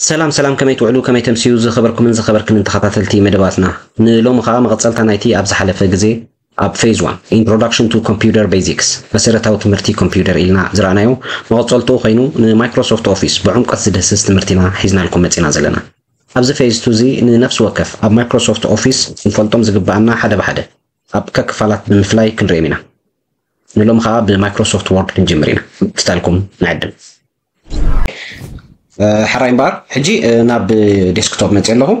ሰላም ሰላም፣ ከመይ ትውዕሉ፣ ከመይ ተምስዩ ዝኸበርኩምን ዝኸበርክንን ተኸታተልቲ መደባትና። ንሎሚ ኸኣ መቐጸልታ ናይቲ ኣብ ዝሓለፈ ግዜ ኣብ ፌዝ ዋን፣ Introduction to Computer Basics፣ መሰረታዊ ትምህርቲ ኮምፒውተር ኢልና ዝረኣናዮ መቐጸልትኡ ኮይኑ፣ ንማይክሮሶፍት ኦፊስ ብዕምቆት ዝድህስስ ትምህርቲና ሒዝናልኩም መጺና ዘለና። ኣብዚ ፌዝ ቱ እዚ ንነፍሲ ወከፍ ኣብ ማይክሮሶፍት ኦፊስ ክንፈልጦም ዝግብኣና ሓደ ብሓደ ኣብ ከክፋላት ብምፍላይ ክንርእዮም ኢና። ንሎም ኸኣ ብማይክሮሶፍት ወርድ ክንጅምር ኢና። ክታልኩም ንዕድም። ሕራይ እምበኣር ሕጂ ናብ ዴስክቶፕ መፅእ ኣለኹ።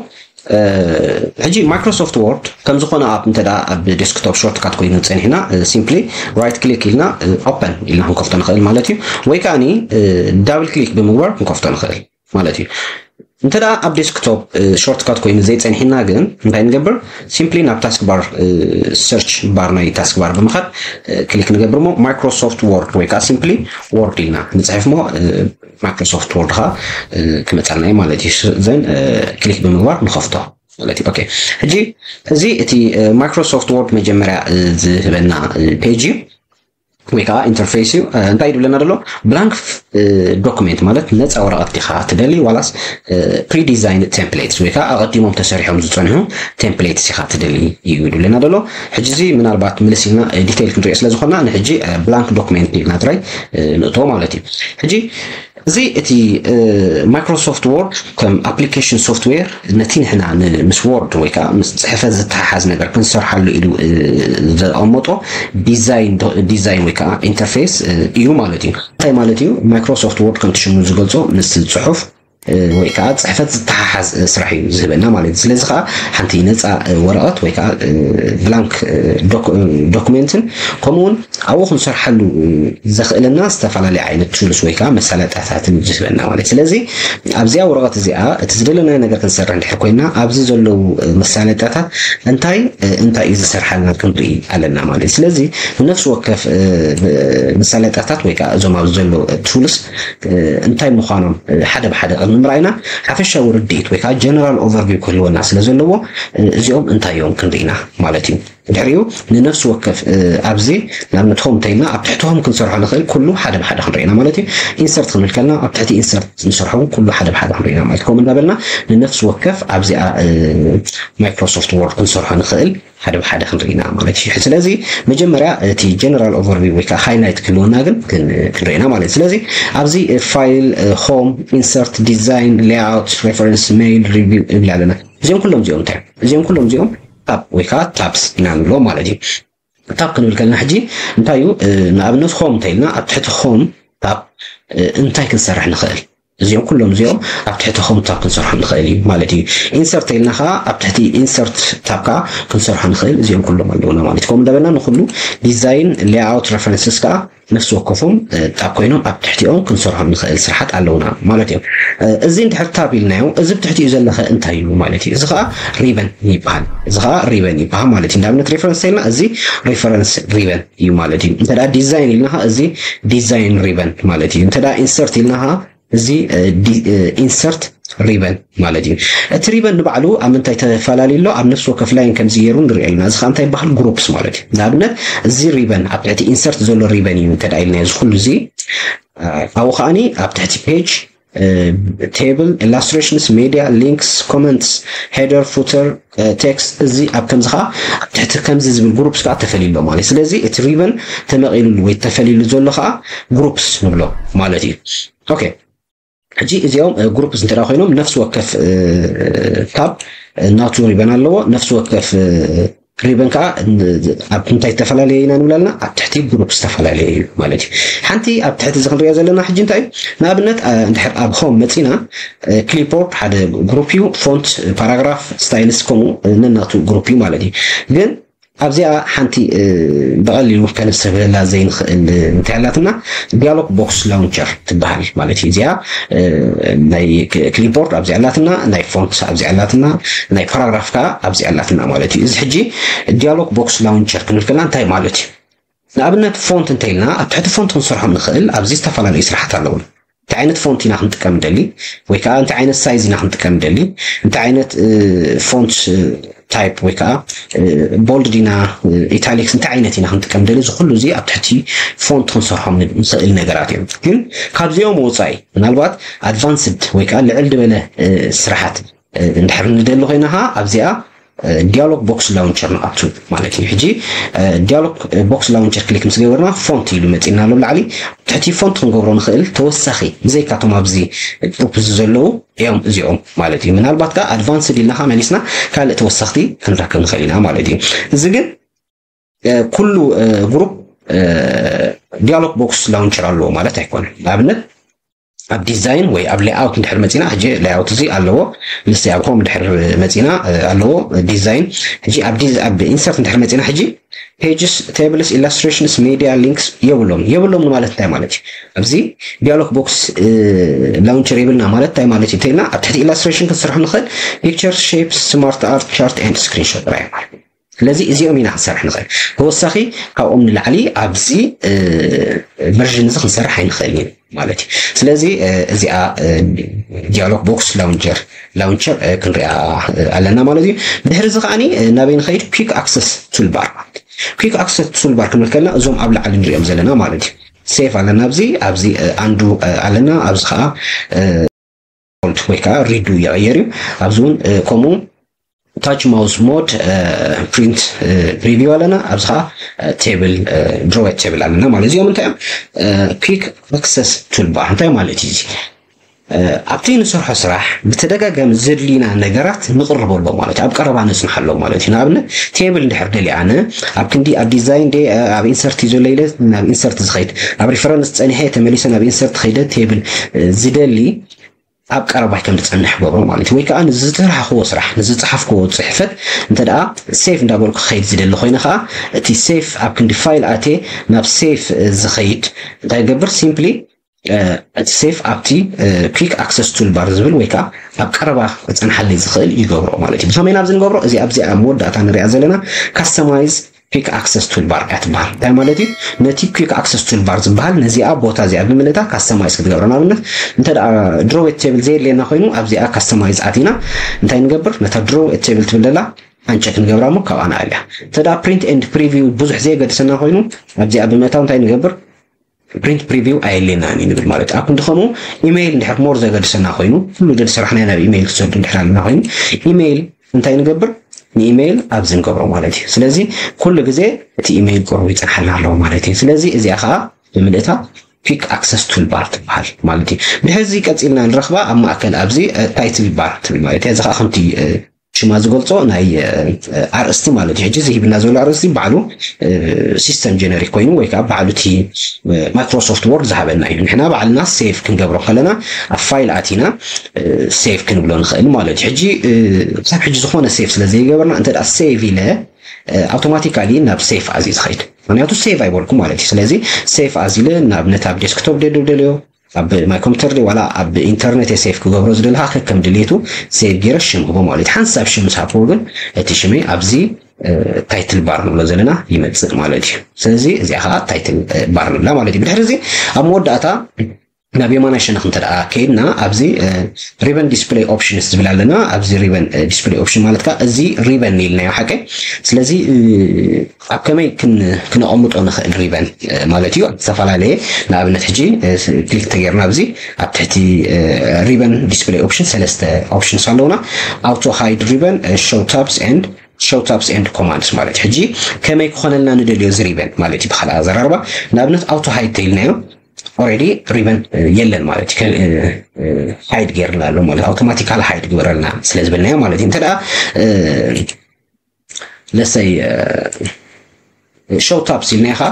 ሕጂ ማይክሮሶፍት ወርድ ከም ዝኾነ ኣብ እንተ ኣብ ዴስክቶፕ ሾርትካት ኮይኑ ፀኒሕና፣ ሲምፕሊ ራይት ክሊክ ኢልና ኦፐን ኢልና ክንከፍቶ ንኽእል ማለት እዩ። ወይ ከዓኒ ዳብል ክሊክ ብምግባር ክንከፍቶ ንኽእል ማለት እዩ። እንተ ኣብ ዴስክቶፕ ሾርትካት ኮይኑ ዘይፀኒሕና ግን እንታይ ንገብር? ሲምፕሊ ናብ ታስክ ባር፣ ሰርች ባር ናይ ታስክ ባር ብምኻድ ክሊክ ንገብር እሞ ማይክሮሶፍት ወርድ ወይ ከዓ ሲምፕሊ ወርድ ኢልና ንፅሕፍ እሞ ማይክሮሶፍት ወርድ ኸዓ ክመፀልና እዩ ማለት እዩ። ዘን ክሊክ ብምግባር ንኸፍቶ ማለት እዩ። ኦኬ፣ ሕጂ እዚ እቲ ማይክሮሶፍት ወርድ መጀመርያ ዝህበና ፔጅ እዩ ወይ ከዓ ኢንተርፌስ እዩ። እንታይ ይብለና ዘሎ? ብላንክ ዶክሜንት ማለት ነፃ ወረቐት ዲኻ ትደሊ ዋላስ ፕሪዲዛይን ቴምፕሌትስ ወይ ከዓ ኣቐዲሞም ተሰሪሖም ዝፀንሑ ቴምፕሌትስ ኢኻ ትደሊ እዩ ይብለና ዘሎ። ሕጂ እዚ ምናልባት ምልስ ኢልና ዲቴይል ክንሪኦ ስለ ዝኾንና ንሕጂ ብላንክ ዶክሜንት ኢልና ጥራይ ንእቶ ማለት እዩ። ሕጂ እዚ እቲ ማይክሮሶፍት ወርድ ከም ኣፕሊኬሽን ሶፍትዌር ነቲ ንሕና ምስ ወርድ ወይ ከዓ ምስ ፅሕፈት ዝተሓሓዝ ነገር ክንሰርሓሉ ኢሉ ዘቐመጦ ዲዛይን ወይ ከዓ ኢንተርፌስ እዩ ማለት እዩ። እንታይ ማለት እዩ? ማይክሮሶፍት ወርድ ከምቲ ሽሙ ዝገልፆ ምስ ፅሑፍ ወይ ከዓ ፅሕፈት ዝተሓሓዝ ስራሕ እዩ ዝህበና ማለት እዩ። ስለዚ ከዓ ሓንቲ ነፃ ወረቐት ወይ ከዓ ብላንክ ዶክሜንትን ከምኡውን ኣብኡ ክንሰርሓሉ ዘኽእለና ዝተፈላለዩ ዓይነት ቱልስ ወይ ከዓ መሳለጥያታትን ዝህበና ማለት። ስለዚ ኣብዚኣ ወረቐት እዚኣ እቲ ዝደለናዮ ነገር ክንሰርሕ እንድሕር ኮይና ኣብዚ ዘለዉ መሳለጥያታት እንታይ እንታይ እዩ ዝሰርሓልና ክንርኢ ኣለና ማለት። ስለዚ ንነፍሲ ወከፍ መሳለጥያታት ወይ ከዓ እዞም ኣብዚ ዘለዉ ቱልስ እንታይ ምዃኖም ሓደ ብሓደ ቅድሚ ምርኣይና ሓፈሻዊ ርድኢት ወይ ከዓ ጀነራል ኦቨርቪው ክህልወና ስለ ዘለዎ እዚኦም እንታይ እዮም ክንርኢና ማለት እዩ። ድሕሪኡ ንነፍሲ ወከፍ ኣብዚ ንኣብነት ሆም እንተኢልና ኣብ ትሕቲ ሆም ክንሰርሖ ንኽእል ኩሉ ሓደ ብሓደ ክንርኢና ማለት እዩ። ኢንሰርት ክንብል ከልና ኣብ ትሕቲ ኢንሰርት ንሰርሖ እውን ኩሉ ሓደ ብሓደ ክንርኢና ማለት እዩ። ከምኡ እንዳበልና ንነፍሲ ወከፍ ኣብዚኣ ማይክሮሶፍት ወርድ ክንሰርሖ ንኽእል ሓደ ብሓደ ክንርኢና ማለት እዩ። ስለዚ መጀመርያ እቲ ጀነራል ኦቨርቪው ወይ ከዓ ሃይላይት ክህልወና ግን ክንርኢና ማለት እዩ። ስለዚ ኣብዚ ፋይል፣ ሆም፣ ኢንሰርት፣ ዲዛይን፣ ሌይኣውት፣ ሬፈረንስ፣ ሜይል፣ ሪቪው ይብል ኣለና። እዚኦም ኩሎም እዚኦም እንታይ እዮም? እዚኦም ኩሎም እዚኦም ታብ ወይ ከዓ ታብስ ኢና ንብሎ ማለት እዩ። ታብ ክንብል ከለና ሕጂ እንታይ እዩ? ንኣብነት ሆም እንተኢልና ኣብ ትሕቲ ሆም ታብ እንታይ ክንሰርሕ ንኽእል? እዚኦም ኩሎም እዚኦም ኣብ ትሕቲ ሆም ታብ ክንሰርሖም ንኽእል እዩ ማለት እዩ። ኢንሰርት ኢልና ከዓ ኣብ ትሕቲ ኢንሰርት ታብ ከዓ ክንሰርሖ ንኽእል። እዚኦም ኩሎም ኣለውና ማለት እዩ። ከምኡ እንዳበልና ንኩሉ ዲዛይን፣ ሌይኣውት፣ ሬፈረንስስ ከዓ ነፍሲ ወከፎም ታብ ኮይኖም ኣብ ትሕቲኦም ክንሰርሖም ንኽእል ስራሓት ኣለውና ማለት እዮም። እዚ እንድሕር ታብ ኢልናዮ እዚ ብትሕቲኡ ዘለኸ እንታይ እዩ ማለት እዩ? እዚ ከዓ ሪበን ይበሃል። እዚ ከዓ ሪበን ይበሃል ማለት እዩ። ንኣብነት ሬፈረንስ ኢልና እዚ ሬፈረንስ ሪበን እዩ ማለት እዩ። እንተ ዲዛይን ኢልና እዚ ዲዛይን ሪበን ማለት እዩ። እንተ ኢንሰርት ኢልና እዚ ኢንሰርት ሪበን ማለት እዩ። እቲ ሪበን ንባዕሉ ኣብ ምንታይ ተፈላለዩ ኣሎ? ኣብ ነፍሲ ወከፍ ላይን ከምዚ ገይሩ ንሪኦ ኣለና። እዚ ከዓ እንታይ ይበሃል? ግሩፕስ ማለት እዩ። ንኣብነት እዚ ሪበን ኣብ ትሕቲ ኢንሰርት ዘሎ ሪበን እዩ እንተ ኢልና እዚ ኩሉ እዚ ኣብኡ ከዓኒ ኣብ ትሕቲ ፔጅ ቴብል፣ ኢላስትሬሽንስ፣ ሜድያ፣ ሊንክስ፣ ኮመንትስ፣ ሄደር፣ ፉተር፣ ቴክስት እዚ ኣብ ከምዚ ከዓ ኣብ ትሕቲ ከምዚ ዝብል ግሩፕስ ከዓ ተፈልዩ ኣሎ ማለት እዩ። ስለዚ እቲ ሪበን ተመቒሉሉ ወይ ተፈልዩሉ ዘሎ ከዓ ግሩፕስ ንብሎ ማለት እዩ። ኦኬ፣ ሕጂ እዚኦም ግሩፕስ እንተ ኮይኖም ነፍሲ ወከፍ ታብ ናቱ ሪበን ኣለዎ። ነፍሲ ወከፍ ሪበን ከዓ ኣብ እንታይ ዝተፈላለየ ኢና ንብል ኣለና? ኣብ ትሕቲ ግሩፕ ዝተፈላለየ እዩ ማለት እዩ። ሓንቲ ኣብ ትሕቲ እዚ ክንሪኦ ዘለና ሕጂ እንታይ እዩ? ንኣብነት እንድሕር ኣብ ሆም መፂና ክሊፕቦርድ ሓደ ግሩፕ እዩ፣ ፎንት፣ ፓራግራፍ፣ ስታይልስ ከምኡ ነናቱ ግሩፕ እዩ ማለት እዩ። ግን ኣብዚኣ ሓንቲ ብቐሊሉ ከነስተብህለላ ዘይንኽእል እንታይ ኣላትና? ዲያሎግ ቦክስ ላውንቸር ትበሃል ማለት እዩ። እዚኣ ናይ ክሊፕቦርድ ኣብዚኣ ኣላትና፣ ናይ ፎንት ኣብዚኣ ኣላትና፣ ናይ ፓራግራፍ ከዓ ኣብዚኣ ኣላትና ማለት እዩ። እዚ ሕጂ ዲያሎግ ቦክስ ላውንቸር ክንብል ከለና እንታይ ማለት እዩ? ንኣብነት ፎንት እንተኢልና ኣብ ትሕቲ ፎንት ክንሰርሖም ንኽእል ኣብዚ ዝተፈላለዩ ስራሓት ኣለውና። እንታይ ዓይነት ፎንት ኢና ክንጥቀም ደሊ ወይ ከዓ እንታይ ዓይነት ሳይዝ ኢና ክንጥቀም ደሊ፣ እንታይ ዓይነት ፎንት type ወይ ከዓ bold ዲና italics እንታይ ዓይነት ኢና ክንጥቀም ደሊ እዚ ኩሉ እዚ ኣብ ትሕቲ font ክንሰርሖም ንኽእል ነገራት እዮም። ግን ካብዚኦም ወፃኢ ምናልባት advanced ወይ ከዓ ልዕል ዝበለ ስራሓት እንድሕር ንደሊ ኮይና ከዓ ኣብዚኣ dialog box launcher ንኣቱ ማለት እዩ። ሕጂ dialog box launcher click ምስ ገበርና font ኢሉ መፂና ኣሎ ላዕሊ። ትሕቲ font ክንገብሮ ንኽእል ተወሳኺ ብዘይካቶም ኣብዚ group እዚ ዘለዉ እዮም እዚኦም ማለት እዩ። ምናልባት ከዓ advanced ኢልና ከዓ መሊስና ካልእ ተወሳኽቲ ክንረክብ ንኽእል ኢና ማለት እዩ። እዚ ግን ኩሉ group dialog box launcher ኣለዎ ማለት ኣይኮነን። ንኣብነት ኣብ design ወይ ኣብ layout እንድሕር መፂና ሕጂ layout እዚ ኣለዎ። ንስ ኣብ home እንድሕር መፂና ኣለዎ design። ሕጂ ኣብ insert እንድሕር መፂና ሕጂ pages, tables, illustrations, media, links የብሎም። የብሎም ማለት እንታይ ማለት እዩ? ኣብዚ dialog box launcher የብልና ማለት እንታይ ማለት እዩ እንተልና ኣብ ትሕቲ illustration ክንሰርሖ ንኽእል picture, shapes, smart art, chart and screenshot ጥራይ ማለት እዩ። ስለዚ እዚኦም ኢና ክንሰርሕ ንኽእል። ተወሳኺ ካብኦም ንላዕሊ ኣብዚ version እዚ ክንሰርሕ ኣይንኽእል ኢና ማለት እዩ። ስለዚ እዚኣ dialog box launcher launcher ክንሪኣ ኣለና ማለት እዩ። ድሕሪ እዚ ከዓኒ ናበይ ንኸይድ? Quick access toolbar ማለት quick access toolbar ክንብል ከለና እዞም ኣብ ላዕሊ ንሪኦም ዘለና ማለት እዩ። Save ኣለና ኣብዚ ኣብዚ undo ኣለና ኣብዚ ከዓ bold ወይ ከዓ redo ይቕየር እዩ። ኣብዚ እውን ከምኡ touch mouse mode print preview ኣለና ኣብዚ ከዓ table draw table ኣለና ማለት እዚኦም እንታይ እዮም? Quick access toolbar እንታይ ማለት እዩ እዚ? ኣብቲ ንሰርሖ ስራሕ ብተደጋጋሚ ዘድልዩና ነገራት ንቕርበሎም ማለት እዩ። ኣብ ቀረባ ነፅንሓሎም ማለት እዩ። ንኣብነት table እንድሕር ደልየ ኣነ ኣብ ክንዲ ኣብ design ደ ኣብ insert እዩ ዘሎ ኢለ ናብ insert ዝኸይድ ኣብ reference ፀኒሐ ተመሊሰ ናብ insert ከይደ table ዝደሊ ኣብ ቀረባይ ከም ዝፀንሕ ገብሮ ማለት እዩ። ወይ ከዓ ንዝተረሓኽዎ ስራሕ ንዝፀሓፍክዎ ፅሕፈት እንተ ደኣ save እንዳበልኩ ክኸይድ ዝደሊ ኮይነ ከዓ እቲ save ኣብ ክንዲ file ኣትየ ናብ save ዝኸይድ እንታይ ገብር? Simply እቲ save ኣብቲ quick access toolbar ዝብል ወይ ከዓ ኣብ ቀረባ ክፀንሓለይ ዝኽእል ይገብሮ ማለት እዩ። ብኸመይ ናብዚ ንገብሮ? እዚ ኣብዚ ኣብ መወዳእታ ንሪኣ ዘለና customize quick access toolbar እያ ትበሃል። እንታይ ማለት እዩ? ነቲ quick access toolbar ዝበሃል ነዚኣ ቦታ እዚኣ ብምልእታ customize ክትገብሮ። ንኣብነት እንተ ደኣ draw table ዘየድልየና ኮይኑ ኣብዚኣ customize ኣቲና እንታይ ንገብር? ነታ draw table ትብል ዘላ uncheck ንገብራ እሞ ካብኣ ንኣልያ። እንተ ደኣ print and preview ብዙሕ ዘየገድሰና ኮይኑ ኣብዚኣ ብምእታው እንታይ ንገብር? Print preview ኣየድልየናን እዩ ንብል ማለት እዩ። ኣብ ክንዲ ከምኡ ኢሜይል እንድሕር more ዘገድሰና ኮይኑ ኩሉ ደል ስራሕና ናብ ኢሜይል ክሰዱ እንድሕር ኣለና ኮይኑ ኢሜይል እንታይ ንገብር? ንኢሜይል ኣብዚ ንገብሮ ማለት እዩ። ስለዚ ኩሉ ግዜ እቲ ኢሜይል ቁሩብ ይፀንሓልና ኣለዎ ማለት እዩ። ስለዚ እዚኣ ከዓ ብምልእታ quick access toolbar ትበሃል ማለት እዩ። ድሕዚ ቀፂልና ንረኽባ ኣብ ማእከል ኣብዚ title bar ትብል ማለት እያ። እዚ ከዓ ከምቲ ሽማ ዝገልፆ ናይ ኣርእስቲ ማለት እዩ። ሕጂ ዝሂብና ዘሎ ኣርእስቲ ባዕሉ system generic ኮይኑ ወይ ከዓ ባዕሉ እቲ Microsoft Word ዝሃበና እዩ። ንሕና ባዕልና save ክንገብሮ ከለና ኣብ file ኣቲና save ክንብሎ ንኽእል ማለት እዩ። ሕጂ ክሳብ ሕጂ ዝኾነ save ስለ ዘይገበርና እንተ save ኢለ automatically ናብ save ኣዚ ዝኸይድ ምክንያቱ save ኣይበልኩ ማለት እዩ። ስለዚ save ኣዚ ኢለ ንኣብነት ኣብ desktop ደደልዮ ኣብ my computer ዲ ዋላ ኣብ ኢንተርኔት save ክገብሮ ዝደለካ ከከም ድሌቱ save ገይረ ሽም ህቦ ማለት እዩ። ሓንሳብ ሽም ምስ ሃብክዎ ግን እቲ ሽመይ ኣብዚ title bar ንብሎ ዘለና ይመፅእ ማለት እዩ። ስለዚ እዚኣ ከዓ title bar ንብላ ማለት እዩ። ብድሕሪ እዚ ኣብ መወዳእታ ናብ የማናይ ሸነኽ እንተ ደኣ ከይድና ኣብዚ ribbon display options ዝብል ኣለና። ኣብዚ ribbon display option ማለት ከዓ እዚ ribbon ኢልናዮ ሓቀይ። ስለዚ ኣብ ከመይ ክነቐምጦ ንኽእል ribbon ማለት እዩ። ዝተፈላለየ ንኣብነት ሕጂ click ተገይርና ኣብዚ ኣብ ትሕቲ ribbon display option ሰለስተ options ኣለውና። Auto hide ribbon, show tabs and show tabs and commands ማለት እዩ። ሕጂ ከመይ ክኾነልና ንደልዮ እዚ ribbon ማለት እዩ። ብካልእ ኣዘራርባ ንኣብነት auto hide ተኢልናዮ already ribbon የለን ማለት እዩ። Hide ገይርና ኣሎ ማለት automatically hide ግበረልና ስለ ዝበልናዮ ማለት እዩ። እንተ ደኣ let's say show tabs ኢልናዮ ከዓ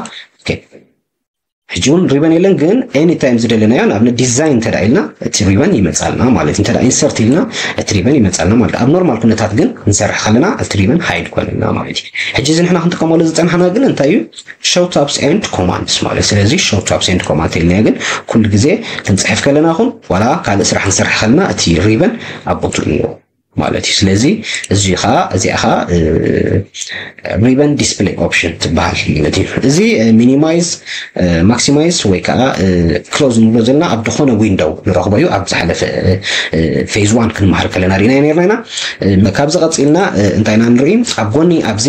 ሕጂ እውን ribbon የለን ግን any time ዝደለናዮ ንኣብነት design እንተ ኢልና እቲ ribbon ይመፃልና ማለት እንተ insert ኢልና እቲ ribbon ይመፃልና ማለት ኣብ normal ኩነታት ግን ክንሰርሕ ከለና እቲ ribbon hide ኮነልና ማለት እዩ። ሕጂ እዚ ንሕና ክንጥቀመሉ ዝፀናሕና ግን እንታይ እዩ? Show tabs and commands ማለት ስለዚ show tabs and commands ኢልናዮ ግን ኩሉ ግዜ ክንፅሕፍ ከለና ኹን ዋላ ካልእ ስራሕ ክንሰርሕ ከለና እቲ ribbon ኣብ ቦትኡ ኣለዎ። ማለት እዩ። ስለዚ እዚ ኻ እዚኣ ኻ ribbon display option ትበሃል ማለት እዩ። እዚ ሚኒማይዝ፣ ማክሲማይዝ ወይ ከዓ ክሎዝ ንብሎ ዘለና ኣብ ዝኾነ ዊንዶው ንረኽቦ እዩ። ኣብ ዝሓለፈ ፌዝ ዋን ክንመሃር ከለና ርኢና ነርና ኢና። ካብዚ ቀፂልና እንታይ ኢና ንርኢ? ኣብ ጎኒ ኣብዚ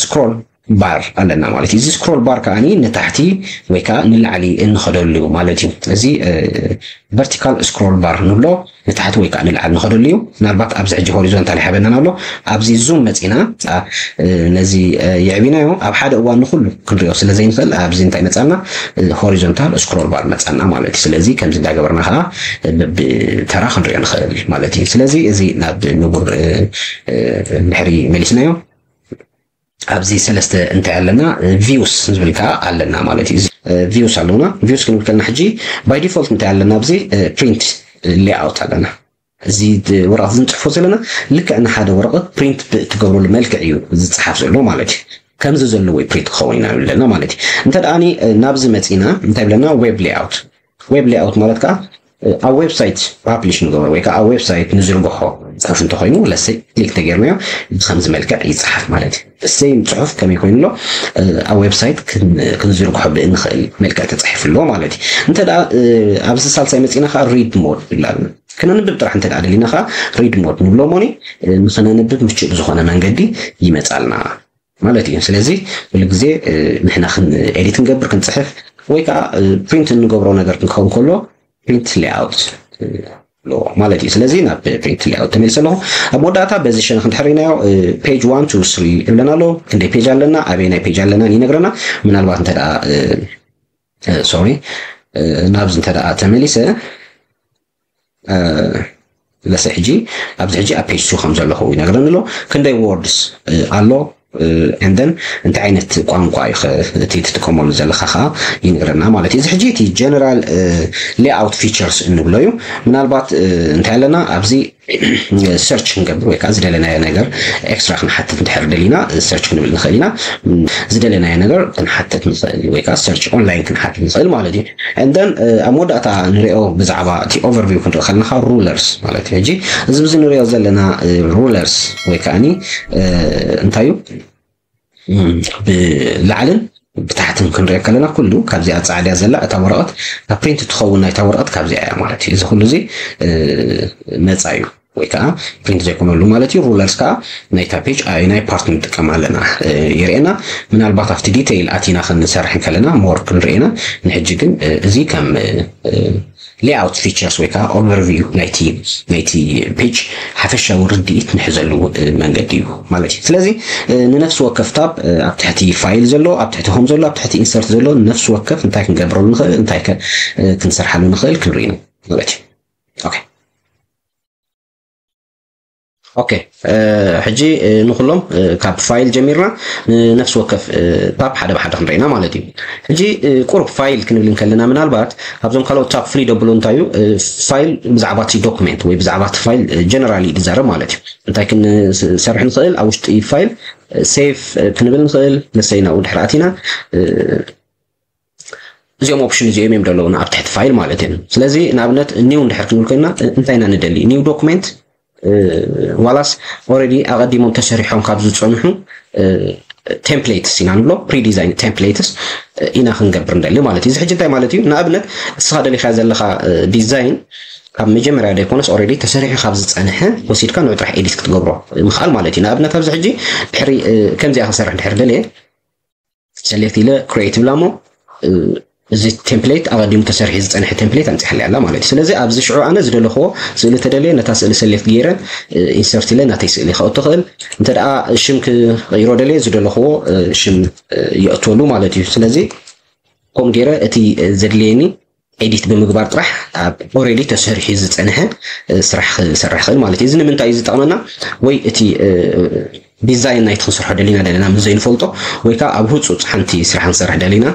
ስክሮል ባር ኣለና ማለት እዩ። እዚ ስክሮል ባር ከዓኒ ንታሕቲ ወይ ከዓ ንላዕሊ እንኸደሉ ማለት እዩ። እዚ ቨርቲካል ስክሮል ባር ንብሎ ንታሕቲ ወይ ከዓ ንላዕሊ ንኸደሉ እዩ። ምናልባት ኣብዚ ሕጂ ሆሪዞንታል ይሓበና ኣሎ። ኣብዚ ዙም መፂና ነዚ የዕቢናዮ ኣብ ሓደ እዋን ንኩሉ ክንሪኦ ስለ ዘይንኽእል ኣብዚ እንታይ መፃና? ሆሪዞንታል ስክሮል ባር መፃና ማለት እዩ። ስለዚ ከምዚ እንዳገበርና ከዓ ብተራ ክንሪኦ ንኽእል ማለት እዩ። ስለዚ እዚ ናብ ንቡር ድሕሪ መሊስናዮ ኣብዚ ሰለስተ እንታይ ኣለና? ቪውስ ዝብል ከዓ ኣለና ማለት እዩ። ቪውስ ኣለና። ቪውስ ክንብል ከለና ሕጂ ባይ ዲፎልት እንታይ ኣለና? ኣብዚ ፕሪንት ሌኣውት ኣለና። እዚ ወረቐት ዝንፅሕፎ ዘለና ልክዕ ንሓደ ወረቐት ፕሪንት ብእትገብረሉ መልክዕ እዩ ዝፅሓፍ ዘሎ ማለት እዩ። ከምዚ ዘለዎ ፕሪንት ክኸውን ኢና ኣለና ማለት እዩ። እንተ ደኣ ናብዚ መፂና እንታይ ብለና? ዌብ ሌኣውት። ዌብ ሌኣውት ማለት ከዓ ኣብ ዌብሳይት ፓብሊሽ ንገበሮ ወይ ከዓ ኣብ ዌብሳይት ንዝርግሖ ፅሑፍ እንተኮይኑ ለሰይ ክሊክ ተገይርናዮ ብከምዚ መልክዕ ይፅሓፍ ማለት እዩ። እሰይ ፅሑፍ ከመይ ኮይኑ ኣሎ ኣብ ዌብሳይት ክንዝርግሖ ብእንኽእል መልክዕ ተፃሒፉ ኣሎ ማለት እዩ። እንተ ደኣ ኣብዚ ሳልሳይ መፂና ከዓ ሪድ ሞድ ይብላል። ክነንብብ ጥራሕ እንተ ደኣ ደሊና ከዓ ሪድ ሞድ ንብሎ ሞኒ ንክነንብብ ምቹእ ብዝኾነ መንገዲ ይመፃልና ማለት እዩ። ስለዚ ኩሉ ግዜ ንሕና ኤዲት ክንገብር ክንፅሕፍ ወይ ከዓ ፕሪንት እንገብሮ ነገር ክንከውን ከሎ ፕሪንት ሌኣውት ኣሎ ማለት እዩ። ስለዚ ናብ ፕሪንት ሌኣውት ተመልሰ ኣለኹ። ኣብ መወዳእታ በዚ ሸነኽ እንድሕር ርኢናዮ ፔጅ ዋን ቱ ስሪ ይብለና ኣሎ። ክንደይ ፔጅ ኣለና ኣበየናይ ፔጅ ኣለና ይነግረና። ምናልባት እንተ ደኣ ሶሪ ናብዚ እንተ ደኣ ተመሊሰ ለሰ ሕጂ ኣብዚ ሕጂ ኣብ ፔጅ ቱ ከም ዘለኹ ይነግረኒ ኣሎ። ክንደይ ወርድስ ኣሎ and then እንታይ ዓይነት ቋንቋ እዩ እቲ ትጥቀመሉ ዘለካ ከዓ ይነግረና ማለት እዩ። እዚ ሕጂ እቲ ጀነራል ሌኣውት ፊቸርስ እንብሎ እዩ። ምናልባት እንታይ ኣለና ኣብዚ ሰርች ክንገብር ወይ ከዓ ዝደለናዮ ነገር ኤክስትራ ክንሓትት እንድሕር ደሊና ሰርች ክንብል ንኽእል ኢና። ዝደለናዮ ነገር ክንሓትት ንኽእል ወይ ከዓ ሰርች ኦንላይን ክንሓትት ንኽእል ማለት እዩ። And then ኣብ መወዳእታ ንሪኦ ብዛዕባ እቲ ኦቨርቪው ክንርኢ ከለና ሩለርስ ማለት እዩ። ሕጂ እዚ ብዚ ንሪኦ ዘለና ሩለርስ ወይ ከዓኒ እንታይ እዩ ብላዕልን ብታሕትን ክንሪኦ ከለና ኩሉ ካብዚኣ ፃዕዳ ዘላ እታ ወረቐት ካብ ፕሪንት ትኸውን ናይታ ወረቐት ካብዚኣ እያ ማለት እዩ። እዚ ኩሉ እዚ ነፃ እዩ ወይ ከዓ ፕሪንት ዘይኮነሉ ማለት እዩ። ሩለርስ ከዓ ናይታ ፔጅ ኣበየናይ ፓርት ንጥቀም ኣለና የርእየና። ምናልባት ኣብቲ ዲቴይል ኣቲና ክንሰርሕ ከለና ሞር ክንርእየና። ንሕጂ ግን እዚ ከም ሌኣውት ፊቸርስ ወይ ከዓ ኦቨርቪው ናይቲ ናይቲ ፔጅ ሓፈሻዊ ርድኢት ንሕዘሉ መንገዲ እዩ ማለት እዩ። ስለዚ ንነፍሲ ወከፍ ታብ ኣብ ትሕቲ ፋይል ዘሎ ኣብ ትሕቲ ሆም ዘሎ ኣብ ትሕቲ ኢንሰርት ዘሎ ነፍሲ ወከፍ እንታይ ክንገብረሉ ንኽእል እንታይ ክንሰርሓሉ ንኽእል ክንርኢ ማለት እዩ። ኦኬ ኦኬ ሕጂ ንኩሎም ካብ ፋይል ጀሚርና ንነፍሲ ወከፍ ታብ ሓደ ብሓደ ክንረኢና ማለት እዩ። ሕጂ ቁሩብ ፋይል ክንብል እንከለና ምናልባት ካብዞም ካልኦት ታብ ፍልይ ደብሎ እንታይ እዩ ፋይል ብዛዕባ እቲ ዶክመንት ወይ ብዛዕባ እቲ ፋይል ጀነራሊ ዝዛረብ ማለት እዩ። እንታይ ክንሰርሕ ንኽእል ኣብ ውሽጢ ፋይል ሴቭ ክንብል ንኽእል። ለሰይ ናብኡ ድሕሪ ኣቲና እዚኦም ኦፕሽን እዚኦም እዮም ዘለውና ኣብ ትሕቲ ፋይል ማለት እዮም። ስለዚ ንኣብነት ኒው እንድሕር ክንብል ኮይና እንታይ ኢና ንደሊ? ኒው ዶክመንት ዋላስ ኦረዲ ኣቐዲሞም ተሰሪሖም ካብ ዝፀንሑ ቴምፕሌትስ ኢና ንብሎ ፕሪዲዛይን ቴምፕሌትስ ኢና ክንገብር ንደሊ ማለት እዩ። እዚ ሕጂ እንታይ ማለት እዩ? ንኣብነት እስኻ ደሊኻ ዘለኻ ዲዛይን ካብ መጀመርያ ዘይኮነስ ኦረዲ ተሰሪሑ ካብ ዝፀንሐ ወሲድካ ንዑ ጥራሕ ኤዲት ክትገብሮ ምኽኣል ማለት እዩ። ንኣብነት ኣብዚ ሕጂ ድሕሪ ከምዚኣ ክሰርሕ ድሕር ደልየ ሰሌክት ኢለ ክሬት ብላ እሞ እዚ ቴምፕሌት ኣቐዲሙ ተሰሪሑ ዝፀንሐ ቴምፕሌት ኣምፂሓለይ ኣላ ማለት እዩ። ስለዚ ኣብዚ ሽዑ ኣነ ዝደለኽዎ ስእሊ ተደልየ ነታ ስእሊ ሰሌክት ገይረ ኢንሰርት ኢለ ናተይ ስእሊ ከእቶ ክእል። እንተ ደኣ ሽም ክቕይሮ ደልየ ዝደለኽዎ ሽም የእትወሉ ማለት እዩ። ስለዚ ከምኡ ገይረ እቲ ዘድልየኒ ኤዲት ብምግባር ጥራሕ ኣብ ኦረዲ ተሰሪሑ ዝፀንሐ ስራሕ ክሰርሕ ክእል ማለት እዩ። እዚ ንምንታይ እዩ ዝጠቕመና? ወይ እቲ ዲዛይን ናይቲ ክንሰርሖ ደሊና ደለና ምስ ዘይንፈልጦ ወይ ከዓ ኣብ ህፁፅ ሓንቲ ስራሕ ክንሰርሕ ደሊና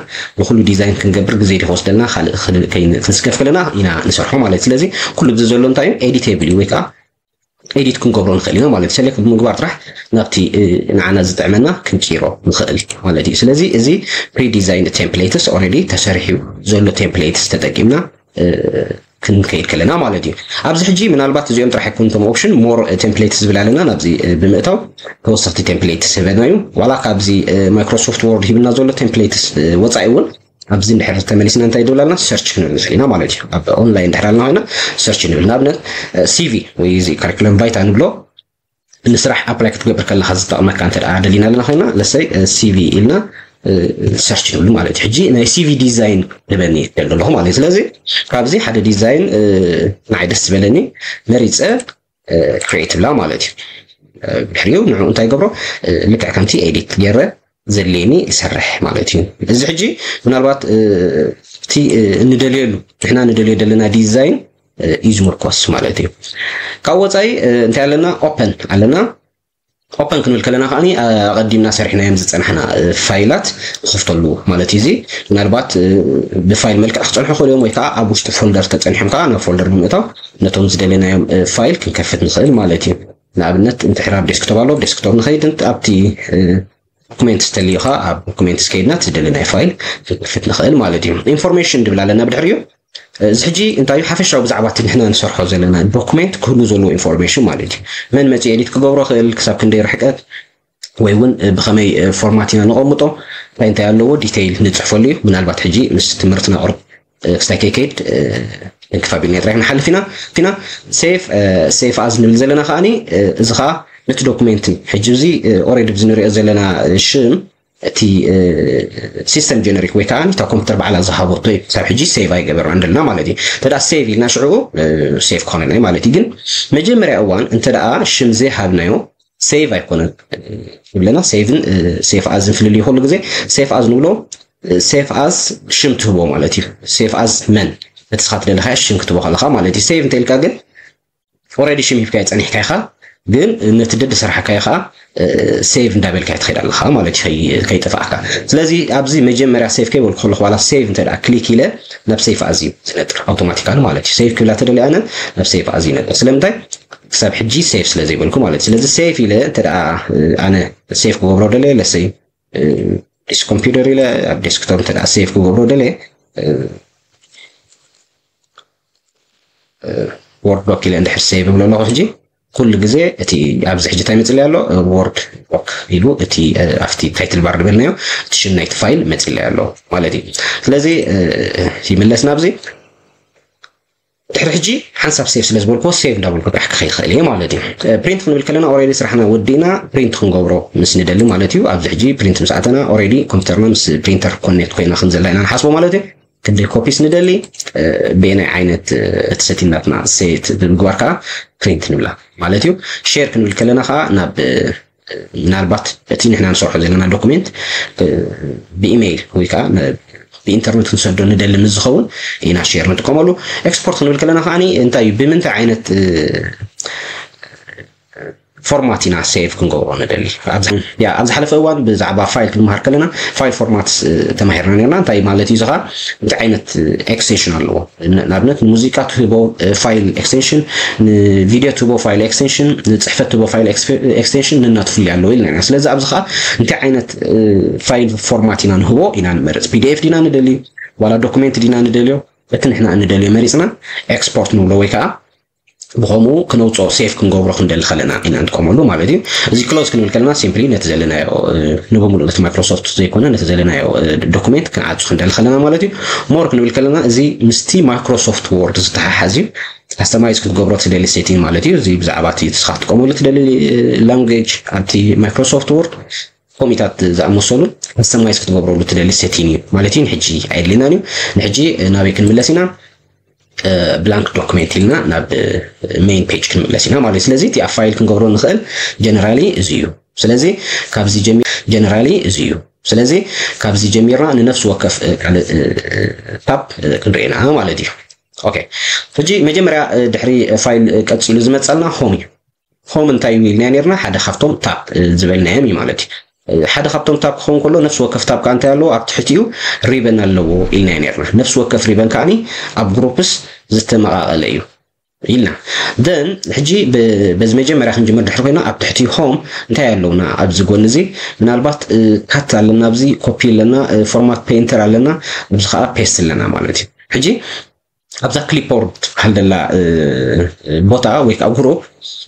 ንኩሉ ዲዛይን ክንገብር ግዜ ድክወስደልና ካልእ ክንስከፍ ከለና ኢና ንሰርሖ ማለት እዩ። ስለዚ ኩሉ ብዚ ዘሎ እንታይ እዩ ኤዲቴብል እዩ ወይ ከዓ ኤዲት ክንገብሮ ንኽእል ኢና ማለት እዩ። ሰሌክት ብምግባር ጥራሕ ናብቲ ንዓና ዝጥዕመና ክንቅይሮ ንኽእል ማለት እዩ። ስለዚ እዚ ፕሪዲዛይን ቴምፕሌትስ ኦረዲ ተሰሪሑ ዘሎ ቴምፕሌትስ ተጠቂምና ክንከይድ ከለና ማለት እዩ። ኣብዚ ሕጂ ምናልባት እዚኦም ጥራሕ ኣይኮኑን እቶም ኦፕሽን፣ ሞር ቴምፕሌትስ ዝብል ኣለና። ናብዚ ብምእታው ተወሰኽቲ ቴምፕሌትስ ህበና እዩ። ዋላ ካብዚ ማይክሮሶፍት ወርድ ሂብና ዘሎ ቴምፕሌትስ ወፃኢ እውን ኣብዚ እንድሕር ተመሊስና እንታይ ይብል ኣለና? ሰርች ክንብል ንኽእል ኢና ማለት እዩ። ኣብ ኦንላይን እንድሕር ኣለና ኮይና ሰርች ንብል። ንኣብነት ሲቪ ወይ እዚ ካሪኩለም ቫይታ ንብሎ ንስራሕ ኣፕላይ ክትገብር ከለካ ዝጠቕመካ እንተ ደኣ ደሊና ኣለና ኮይና፣ ለሰይ ሲቪ ኢልና ሰርች ንብሉ ማለት እዩ። ሕጂ ናይ ሲቪ ዲዛይን ንበኒ ይደል ኣለኹ ማለት እዩ። ስለዚ ካብዚ ሓደ ዲዛይን ንዓይ ደስ ዝበለኒ መሪፀ ክሬት ብላ ማለት እዩ። ድሕሪኡ ንዕኡ እንታይ ገብሮ? ልክዕ ከምቲ ኤዲት ገይረ ዘድልየኒ ይሰርሕ ማለት እዩ። እዚ ሕጂ ምናልባት እቲ እንደልየሉ ንሕና እንደልዮ ዘለና ዲዛይን እዩ ዝምርኮስ ማለት እዩ። ካብ ወፃኢ እንታይ ኣለና? ኦፐን ኣለና። ኦፐን ክንብል ከለና ከዓኒ ኣቐዲምና ሰሪሕናዮም ዝፀናሕና ፋይላት ክኸፍተሉ ማለት እዩ። እዚ ምናልባት ብፋይል መልክዕ ክፀንሑ ክኽእሉ እዮም፣ ወይ ከዓ ኣብ ውሽጢ ፎልደር ተፀኒሖም ከዓ ናብ ፎልደር ብምእታው ነቶም ዝደለናዮም ፋይል ክንከፍት ንኽእል ማለት እዩ። ንኣብነት እንድሕር ኣብ ዴስክቶፕ ኣሎ፣ ዴስክቶፕ ንኸይድ፣ ኣብቲ ዶኩሜንትስ ተልዩ ከዓ ኣብ ዶኩሜንትስ ከይድና እቲ ዝደለናዮ ፋይል ክንከፍት ንኽእል ማለት እዩ። ኢንፎርሜሽን ድብል ኣለና ብድሕሪኡ። እዚ ሕጂ እንታይ እዩ ሓፈሻዊ ብዛዕባ እቲ ንሕና ንሰርሖ ዘለና ዶኩሜንት ክህሉ ዘለዎ ኢንፎርሜሽን ማለት እዩ። መን መፂኡ ኤዲት ክገብሮ ክእል፣ ክሳብ ክንደይ ርሕቀት፣ ወይ እውን ብኸመይ ፎርማት ኢና ነቐምጦ፣ እንታይ እንታይ ኣለዎ ዲቴይል ንፅሕፈሉ እዩ። ምናልባት ሕጂ ምስ ትምህርትና ቅርብ ክስታይ ከይከይድ እንክፋ ቢልና ጥራሕ ንሓልፍ ኢና ኢና ሴፍ ሴፍ ኣዝ ንብል ዘለና ከዓኒ እዚ ከዓ ነቲ ዶኩሜንት ሕጂ እዚ ኦሬዲ ብዚ ንሪኦ ዘለና ሽም እቲ ሲስተም ጀነሪክ ወይ ከዓ እታ ኮምፒውተር ባዕላ ዝሃበቶ እዩ። ክሳብ ሕጂ ሴቭ ኣይገበርና እንደልና ማለት እዩ። እንተ ደኣ ሴቭ ኢልና ሽዑ ሴቭ ክኾነልና እዩ ማለት እዩ። ግን መጀመርያ እዋን እንተ ደኣ ሽም ዘይሃብናዮ ሴቭ ኣይኮነን ይብለና። ሴቭን ሴፍ ኣዝን ፍልልዩ ኩሉ ግዜ ሴፍ ኣዝ ንብሎ ሴፍ ኣዝ ሽም ትህቦ ማለት እዩ። ሴፍ ኣዝ መን እቲ ስኻ ትደለኻዮ ሽም ክትቦ ከለኻ ማለት እዩ። ሴቭ እንተ ኢልካ ግን ኦሬዲ ሽም ሂብካዮ ጸኒሕካ ኢኻ፣ ግን ነቲ ደዲ ሰራሕካዮ ከዓ ሴቭ እንዳበልካ ትኸይድ ኣለኻ ማለት እዩ፣ ከይ- ከይጠፋእካ። ስለዚ ኣብዚ መጀመርያ ሴቭ ከይበልኩ ከለኹ ዋላ ሴቭ እንተ ደኣ ክሊክ ኢለ ናብ ሴፍ ኣዝ እዩ ዝነጥር ኣውቶማቲካሊ ማለት እዩ። ሴቭ ክብላ ተደልየ ኣነ ናብ ሴፍ ኣዝ ይነጥር። ስለምንታይ? ክሳብ ሕጂ ሴቭ ስለ ዘይበልኩ ማለት እዩ። ስለዚ ሴቭ ኢለ እንተ ደኣ ኣነ ሴቭ ክገብሮ ደልየ ለሰይ ዲስ ኮምፒውተር ኢለ ኣብ ዴስክቶፕ እንተ ደኣ ሴቭ ክገብሮ ደልየ ወርድ ዶክ ኢለ እንድሕር ሴቭ እብሎ ኣለኹ ሕጂ ኩሉ ግዜ እቲ ኣብዚ ሕጂ እንታይ መፅለይ ኣሎ? ወርድ ዶክ ኢሉ እቲ ኣብቲ ታይትል ባር ዝበልናዮ እቲ ሽም ናይቲ ፋይል መፅለይ ኣሎ ማለት እዩ። ስለዚ ይምለስ ናብዚ ድሕሪ ሕጂ ሓንሳብ ሴቭ ስለ ዝበልኩዎ ሴቭ እንዳበልኩ ጥራሕ ክኸይድ ይኽእል እየ ማለት እዩ። ፕሪንት ክንብል ከለና ኦሬዲ ስራሕና ወዲእና ፕሪንት ክንገብሮ ምስ ንደሊ ማለት እዩ። ኣብዚ ሕጂ ፕሪንት ምስ ኣተና ኦሬዲ ኮምፒውተርና ምስ ፕሪንተር ኮኔክት ኮይና ከም ዘላ ኢና ንሓስቦ ማለት እዩ። ክንደይ ኮፒስ ንደሊ፣ በየናይ ዓይነት እቲ ሰቲንግ ናትና ሴት ብምግባር ከዓ ፕሪንት ንብላ ማለት እዩ። ሼር ክንብል ከለና ከዓ ናብ ምናልባት እቲ ንሕና ንሰርሖ ዘለና ዶኩሜንት ብኢሜይል ወይ ከዓ ብኢንተርኔት ክንሰዶ ንደሊ ምስ ዝኸውን ኢና ሼር ንጥቀመሉ። ኤክስፖርት ክንብል ከለና ከዓ እንታይ እዩ ብምንታይ ዓይነት ፎርማት ኢና ሴቭ ክንገብሮ ንደሊ። ኣብ ዝሓለፈ እዋን ብዛዕባ ፋይል ክንመሃር ከለና ፋይል ፎርማት ተማሂርና ነርና። እንታይ ማለት እዩ ዝኻ እንታይ ዓይነት ኤክስቴንሽን ኣለዎ? ንኣብነት ንሙዚቃ ትህቦ ፋይል ኤክስቴንሽን፣ ንቪድዮ ትህቦ ፋይል ኤክስቴንሽን፣ ንፅሕፈት ትህቦ ፋይል ኤክስቴንሽን ነናቱ ፍልይ ኣለዎ ኢልና ኢና። ስለዚ ኣብዚ ከዓ እንታይ ዓይነት ፋይል ፎርማት ኢና ንህቦ ኢና ንመርፅ። ፒዲኤፍ ዲና ንደልዩ ዋላ ዶኩሜንት ዲና ንደልዮ? እቲ ንሕና እንደልዮ መሪፅና ኤክስፖርት ንብሎ ወይ ከዓ ብኸምኡ ክነውፅኦ ሴቭ ክንገብሮ ክንደሊ ከለና ኢና ንጥቀመሉ ማለት እዩ። እዚ ክሎዝ ክንብል ከለና ሲምፕሊ ነቲ ዘለናዮ ንብምሉእ ነቲ ማይክሮሶፍት ዘይኮነ ነቲ ዘለናዮ ዶኩሜንት ክንዓፁ ክንደሊ ከለና ማለት እዩ። ሞር ክንብል ከለና እዚ ምስቲ ማይክሮሶፍት ወርድ ዝተሓሓዝ እዩ። ካስተማይዝ ክትገብሮ ትደሊ ሴቲንግ ማለት እዩ። እዚ ብዛዕባ እቲ ስኻ ትጥቀመሉ ትደሊ ላንጉጅ ኣብቲ ማይክሮሶፍት ወርድ ኮሚታት ዝኣመሰሉ ካስተማይዝ ክትገብረሉ ትደሊ ሴቲንግ እዩ ማለት እዩ። ንሕጂ ኣየድልናን እዩ። ንሕጂ ናበይ ክንምለስ ኢና? ብላንክ ዶክሜንት ኢልና ናብ ሜይን ፔጅ ክንምለስ ኢና ማለት እዩ። ስለዚ እቲ ኣብ ፋይል ክንገብሮ ንኽእል ጀነራሊ እዚ እዩ። ስለዚ ካብዚ ጀሚር ጀነራሊ እዚ እዩ። ስለዚ ካብዚ ጀሚርና ንነፍሲ ወከፍ ካልእ ታብ ክንርኢ ኢና ማለት እዩ። ኦኬ፣ ሕጂ መጀመርያ ድሕሪ ፋይል ቀፂሉ ዝመፀልና ሆም እዩ። ሆም እንታይ እዩ ኢልናዮ ነርና? ሓደ ካብቶም ታብ ዝበልናዮም እዩ ማለት እዩ። ሓደ ካብቶም ታብ ክኸውን ከሎ ነፍሲ ወከፍ ታብ ከዓ እንታይ ኣለዎ? ኣብ ትሕቲኡ ሪበን ኣለዎ ኢልናዮ ነርና። ነፍሲ ወከፍ ሪበን ከዓኒ ኣብ ግሩፕስ ዝተመቓቐለ እዩ ኢልና። ደን ሕጂ በዚ መጀመርያ ክንጅምር ድሕሪ ኮይና ኣብ ትሕቲ ሆም እንታይ ኣለውና? ኣብዚ ጎኒ እዚ ምናልባት ካት ኣለና፣ ኣብዚ ኮፒ ኣለና፣ ፎርማት ፔንተር ኣለና፣ ኣብዚ ከዓ ፔስት ኣለና ማለት እዩ። ሕጂ ኣብዛ ክሊፖርድ ትበሃል ዘላ ቦታ ወይ ከዓ ግሩፕ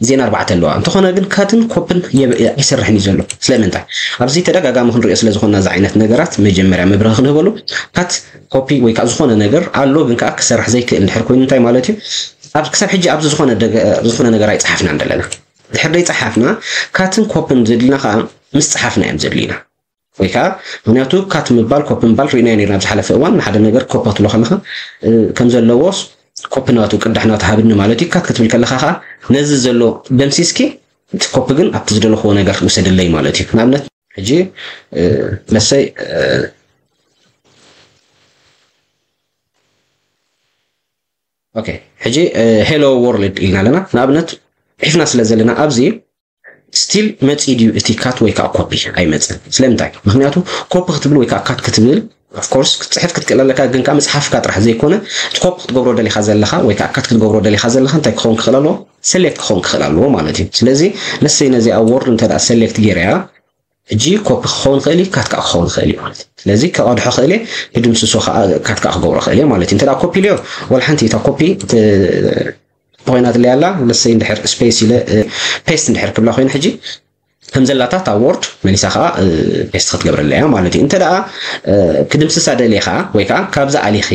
ዜና ኣርባዕተ ኣለዋ። እንተኾነ ግን ካትን ኮፕን ኣይሰርሕን እዩ ዘሎ። ስለምንታይ? ኣብዚ ተደጋጋሚ ክንሪኦ ስለ ዝኾንና እዚ ዓይነት ነገራት መጀመርያ መብርሂ ክንህበሉ፣ ካት ኮፒ ወይ ከዓ ዝኾነ ነገር ኣሎ ግን ከዓ ክሰርሕ ዘይክእል እንድሕር ኮይኑ እንታይ ማለት እዩ? ኣብ ክሳብ ሕጂ ኣብዚ ዝኾነ ነገር ኣይፀሓፍናን ዘለና። ድሕር ደይ ፀሓፍና ካትን ኮፕን ዘድልና ከዓ ምስ ፀሓፍና እዮም ዘድልዩና። ወይ ከዓ ምክንያቱ ካት ምባል ኮፕ ምባል ርኢናዮ ነርና ኣብ ዝሓለፈ እዋን። ንሓደ ነገር ኮፕ ክትብሎ ከለካ ከም ዘለዎስ ኮፕ ናቱ ቅዳሕ ናቱ ሃብኒ ማለት እዩ። ካት ክትብል ከለካ ከዓ ነዚ ዘሎ ደምሲስኪ እቲ ኮፕ ግን ኣብቲ ዝደለክዎ ነገር ውሰድለይ ማለት እዩ። ንኣብነት ሕጂ መሰይ ኦኬ ሕጂ ሄሎ ወርልድ ኢልና ኣለና። ንኣብነት ሒፍና ስለ ዘለና ኣብዚ ስቲል መፂ ድዩ እቲ ካት ወይ ከዓ ኮፒ ኣይመፅን። ስለምንታይ? ምክንያቱ ኮፒ ክትብል ወይ ከዓ ካት ክትብል ኦፍኮርስ ክትፅሕፍ ክትክእል ኣለካ፣ ግን ከዓ መፅሓፍካ ጥራሕ ዘይኮነ እቲ ኮፒ ክትገብሮ ደሊካ ዘለካ ወይ ከዓ ካት ክትገብሮ ደሊካ ዘለካ እንታይ ክኸውን ክኽእል ኣለዎ? ሰሌክት ክኸውን ክኽእል ኣለዎ ማለት እዩ። ስለዚ ለሰይ ነዚ ኣብ ወርድ እንተ ሰሌክት ገይረያ ሕጂ ኮፒ ክኸውን ክእል እዩ፣ ካት ከዓ ክኸውን ክእል እዩ ማለት እዩ። ስለዚ ከቐድሖ ክእል እየ፣ ክድምስሶ ከዓ ካት ከዓ ክገብሮ ክእል እየ ማለት እዩ። እንተ ኮፒ ኢለዮ ዋላ ሓንቲ እታ ኮፒ ኮይና ትለይ ኣላ። ለሰይ እንድሕር ስፔስ ኢለ ፔስት እንድሕር ክብላ ኮይኑ ሕጂ ከም ዘላታ እታ ወርድ መሊሳ ከዓ ፔስት ክትገብረላ እያ ማለት እዩ። እንተ ደኣ ክድምስሳ ደልየ ከዓ ወይ ከዓ ካብዛ ኣሊኺ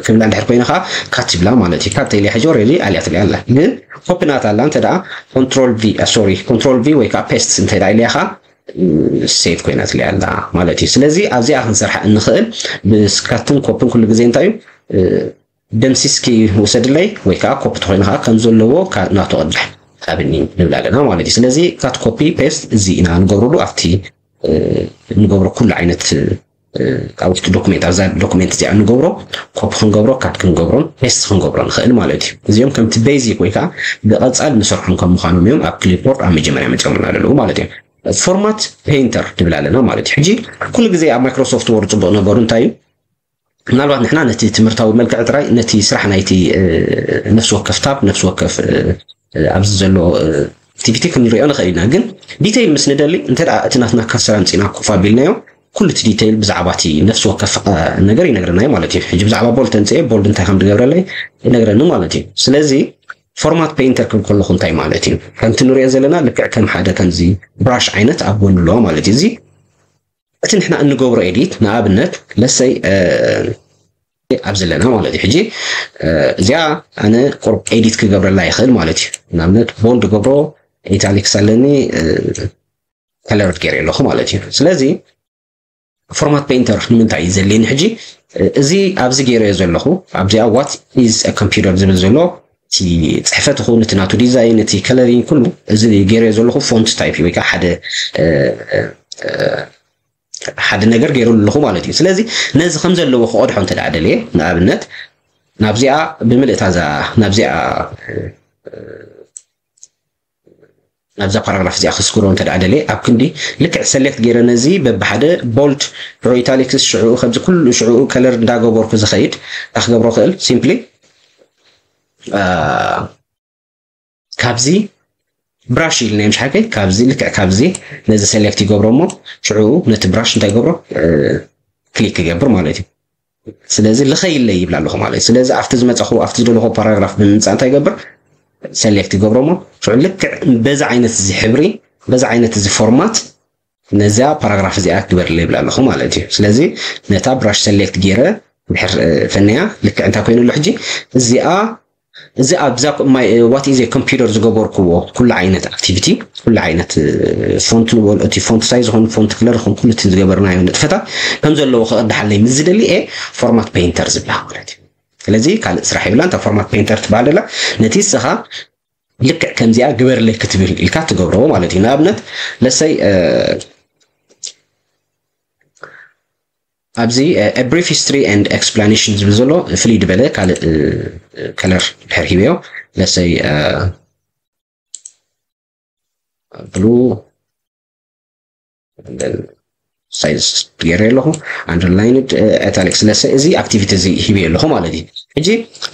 ክብላ እንድሕር ኮይነ ከዓ ካት ይብላ ማለት እዩ። ካት ተይለ ሕጂ ኦልሬዲ ኣልያ ትለይ ኣላ። ግን ኮፒ ናታ ኣላ። እንተ ደኣ ኮንትሮል ቪ ሶሪ ኮንትሮል ቪ ወይ ከዓ ፔስት እንተ ደኣ ኢለያ ከዓ ሴቭ ኮይና ትለይ ኣላ ማለት እዩ። ስለዚ ኣብዚኣ ክንሰርሓ እንኽእል ብስካትን ኮፕን ኩሉ ግዜ እንታይ እዩ ደምሲስኪ ውሰድለይ ወይ ከዓ ኮፕ ተኮይኑ ከዓ ከም ዘለዎ ናቱ ቅዳሕ ሃብኒ ንብል ኣለና ማለት እዩ። ስለዚ ካት ኮፒ ፔስት እዚ ኢና ንገብረሉ ኣብቲ ንገብሮ ኩሉ ዓይነት ኣብ ውሽጢ ዶኩሜንት ኣብዛ ዶኩሜንት እዚኣ ንገብሮ ኮፕ ክንገብሮ ካት ክንገብሮን ፔስት ክንገብሮ ንኽእል ማለት እዩ። እዚኦም ከምቲ ቤዚክ ወይ ከዓ ብቐፃል ንሰርሖም ከም ምዃኖም እዮም ኣብ ክሊፕቦርድ ኣብ መጀመርያ መፂኦምና ዘለዉ ማለት እዮም። ፎርማት ፔይንተር ትብል ኣለና ማለት እዩ። ሕጂ ኩሉ ግዜ ኣብ ማይክሮሶፍት ወርድ ፅቡቕ ነገሩ እንታይ እዩ? ምናልባት ንሕና ነቲ ትምህርታዊ መልክዕ ጥራይ ነቲ ስራሕ ናይቲ ነፍሲ ወከፍ ታብ ነፍሲ ወከፍ ኣብዚ ዘሎ ኣክቲቪቲ ክንሪኦ ንኽእል ኢና። ግን ዲቴይል ምስ ንደሊ እንተ እቲ ናትና ከርሰር ኣምፂና ኮፍ ኣቢልናዮ ኩሉ እቲ ዲቴይል ብዛዕባ እቲ ነፍሲ ወከፍ ነገር ይነግረና እዩ ማለት እዩ። ሕጂ ብዛዕባ ቦልድ ተምፅኤ ቦልድ እንታይ ከም ዝገብረለይ ይነግረኒ ማለት እዩ። ስለዚ ፎርማት ፔይንተር ክብል ከለኹ እንታይ ማለት እዩ? ከምቲ ንሪኦ ዘለና ልክዕ ከም ሓደ ከምዚ ብራሽ ዓይነት ኣብ ጎኒ ኣለዎ ማለት እዩ። እዚ እቲ ንሕና እንገብሮ ኤዲት ንኣብነት ለሰይ ኣብ ዘለና ማለት እዩ። ሕጂ እዚኣ ኣነ ቁሩብ ኤዲት ክገብረላ ይኽእል ማለት እዩ። ንኣብነት ቦልድ ገብሮ ኢታሊክስ ኣለኒ ከለርድ ገይረ ኣለኹ ማለት እዩ። ስለዚ ፎርማት ፔይንተር ንምንታይ እዩ ዘድልየኒ? ሕጂ እዚ ኣብዚ ገይረዮ ዘለኹ ኣብዚኣ ዋት ኢዝ ኮምፒውተር ዝብል ዘሎ እቲ ፅሕፈት ይኹን እቲ ናቱ ዲዛይን እቲ ከለሪንግ ኩሉ እዚ ገይረዮ ዘለኹ ፎንት ታይፕ ወይ ከዓ ሓደ ሓደ ነገር ገይሩ ኣለኹ ማለት እዩ። ስለዚ ነዚ ከም ዘለዎ ክቐድሖ እንተ ደኣ ደልየ ንኣብነት ናብዚኣ ብምልእታ እዛ ናብዚኣ ናብዛ ፓራግራፍ እዚኣ ክስግሮ እንተ ደኣ ደልየ ኣብ ክንዲ ልክዕ ሰሌክት ገይረ ነዚ በብሓደ ቦልድ ሽዑ ኢታሊክስ ሽዑ ከምዚ ኩሉ ሽዑ ከለር እንዳገበርኩ ዝኸይድ እንታይ ክገብሮ ክእል ሲምፕሊ ካብዚ ብራሽ ኢልና ምሽ ሓቀይ ካብዚ ልክዕ ካብዚ ነዚ ሰሌክት ይገብሮ እሞ ሽዑ ነቲ ብራሽ እንታይ ይገብሮ ክሊክ ይገብር ማለት እዩ። ስለዚ ልኸይለይ ይብላ ኣለኹ ማለት እዩ። ስለዚ ኣብቲ ዝመፀኹ ኣብቲ ዝደለኹ ፓራግራፍ ብምምፃእ እንታይ ይገብር ሰሌክት ይገብሮ እሞ ሽዑ ልክዕ በዚ ዓይነት እዚ ሕብሪ በዚ ዓይነት እዚ ፎርማት ነዚኣ ፓራግራፍ እዚኣ ግበርለይ ይብላ ኣለኹ ማለት እዩ። ስለዚ ነታ ብራሽ ሰሌክት ገይረ ድሕር ፈነያ ልክዕ እንታይ ኮይኑ ኣሎ ሕጂ እዚኣ እዚ ኣብዛ what is a computer ዝገበርክዎ ኩሉ ዓይነት ኣክቲቪቲ ኩሉ ዓይነት ፎንት ንበል እቲ ፎንት ሳይዝ ይኹን ፎንት ክለር ይኹን ኩሉ እቲ ዝገበርናዮ ንጥፈታት ከም ዘለዎ ክቕድሓለይ ምስ ዝደሊ እየ ፎርማት ፔይንተር ዝብላ ማለት እዩ። ስለዚ ካልእ ስራሕ ይብላ እንታ ፎርማት ፔይንተር ትበሃል ዘላ ነቲ ንስኻ ልክዕ ከምዚኣ ግበርለይ ክትብል ኢልካ ትገብሮ ማለት እዩ። ንኣብነት ለሰይ ኣብዚ ብሪፍ ሂስትሪ ኤንድ ኤክስፕላኔሽን ዝብል ዘሎ ፍልይ ዝበለ ካልእ ከለር ድሕር ሂበዮ ለሰይ ብሉ ሳይዝ ገይረ ኣለኹ ኣንደርላይንድ ኢታሊክስ ለሰ እዚ ኣክቲቪቲ እዚ ሂበ ኣለኹ ማለት እዩ። ሕጂ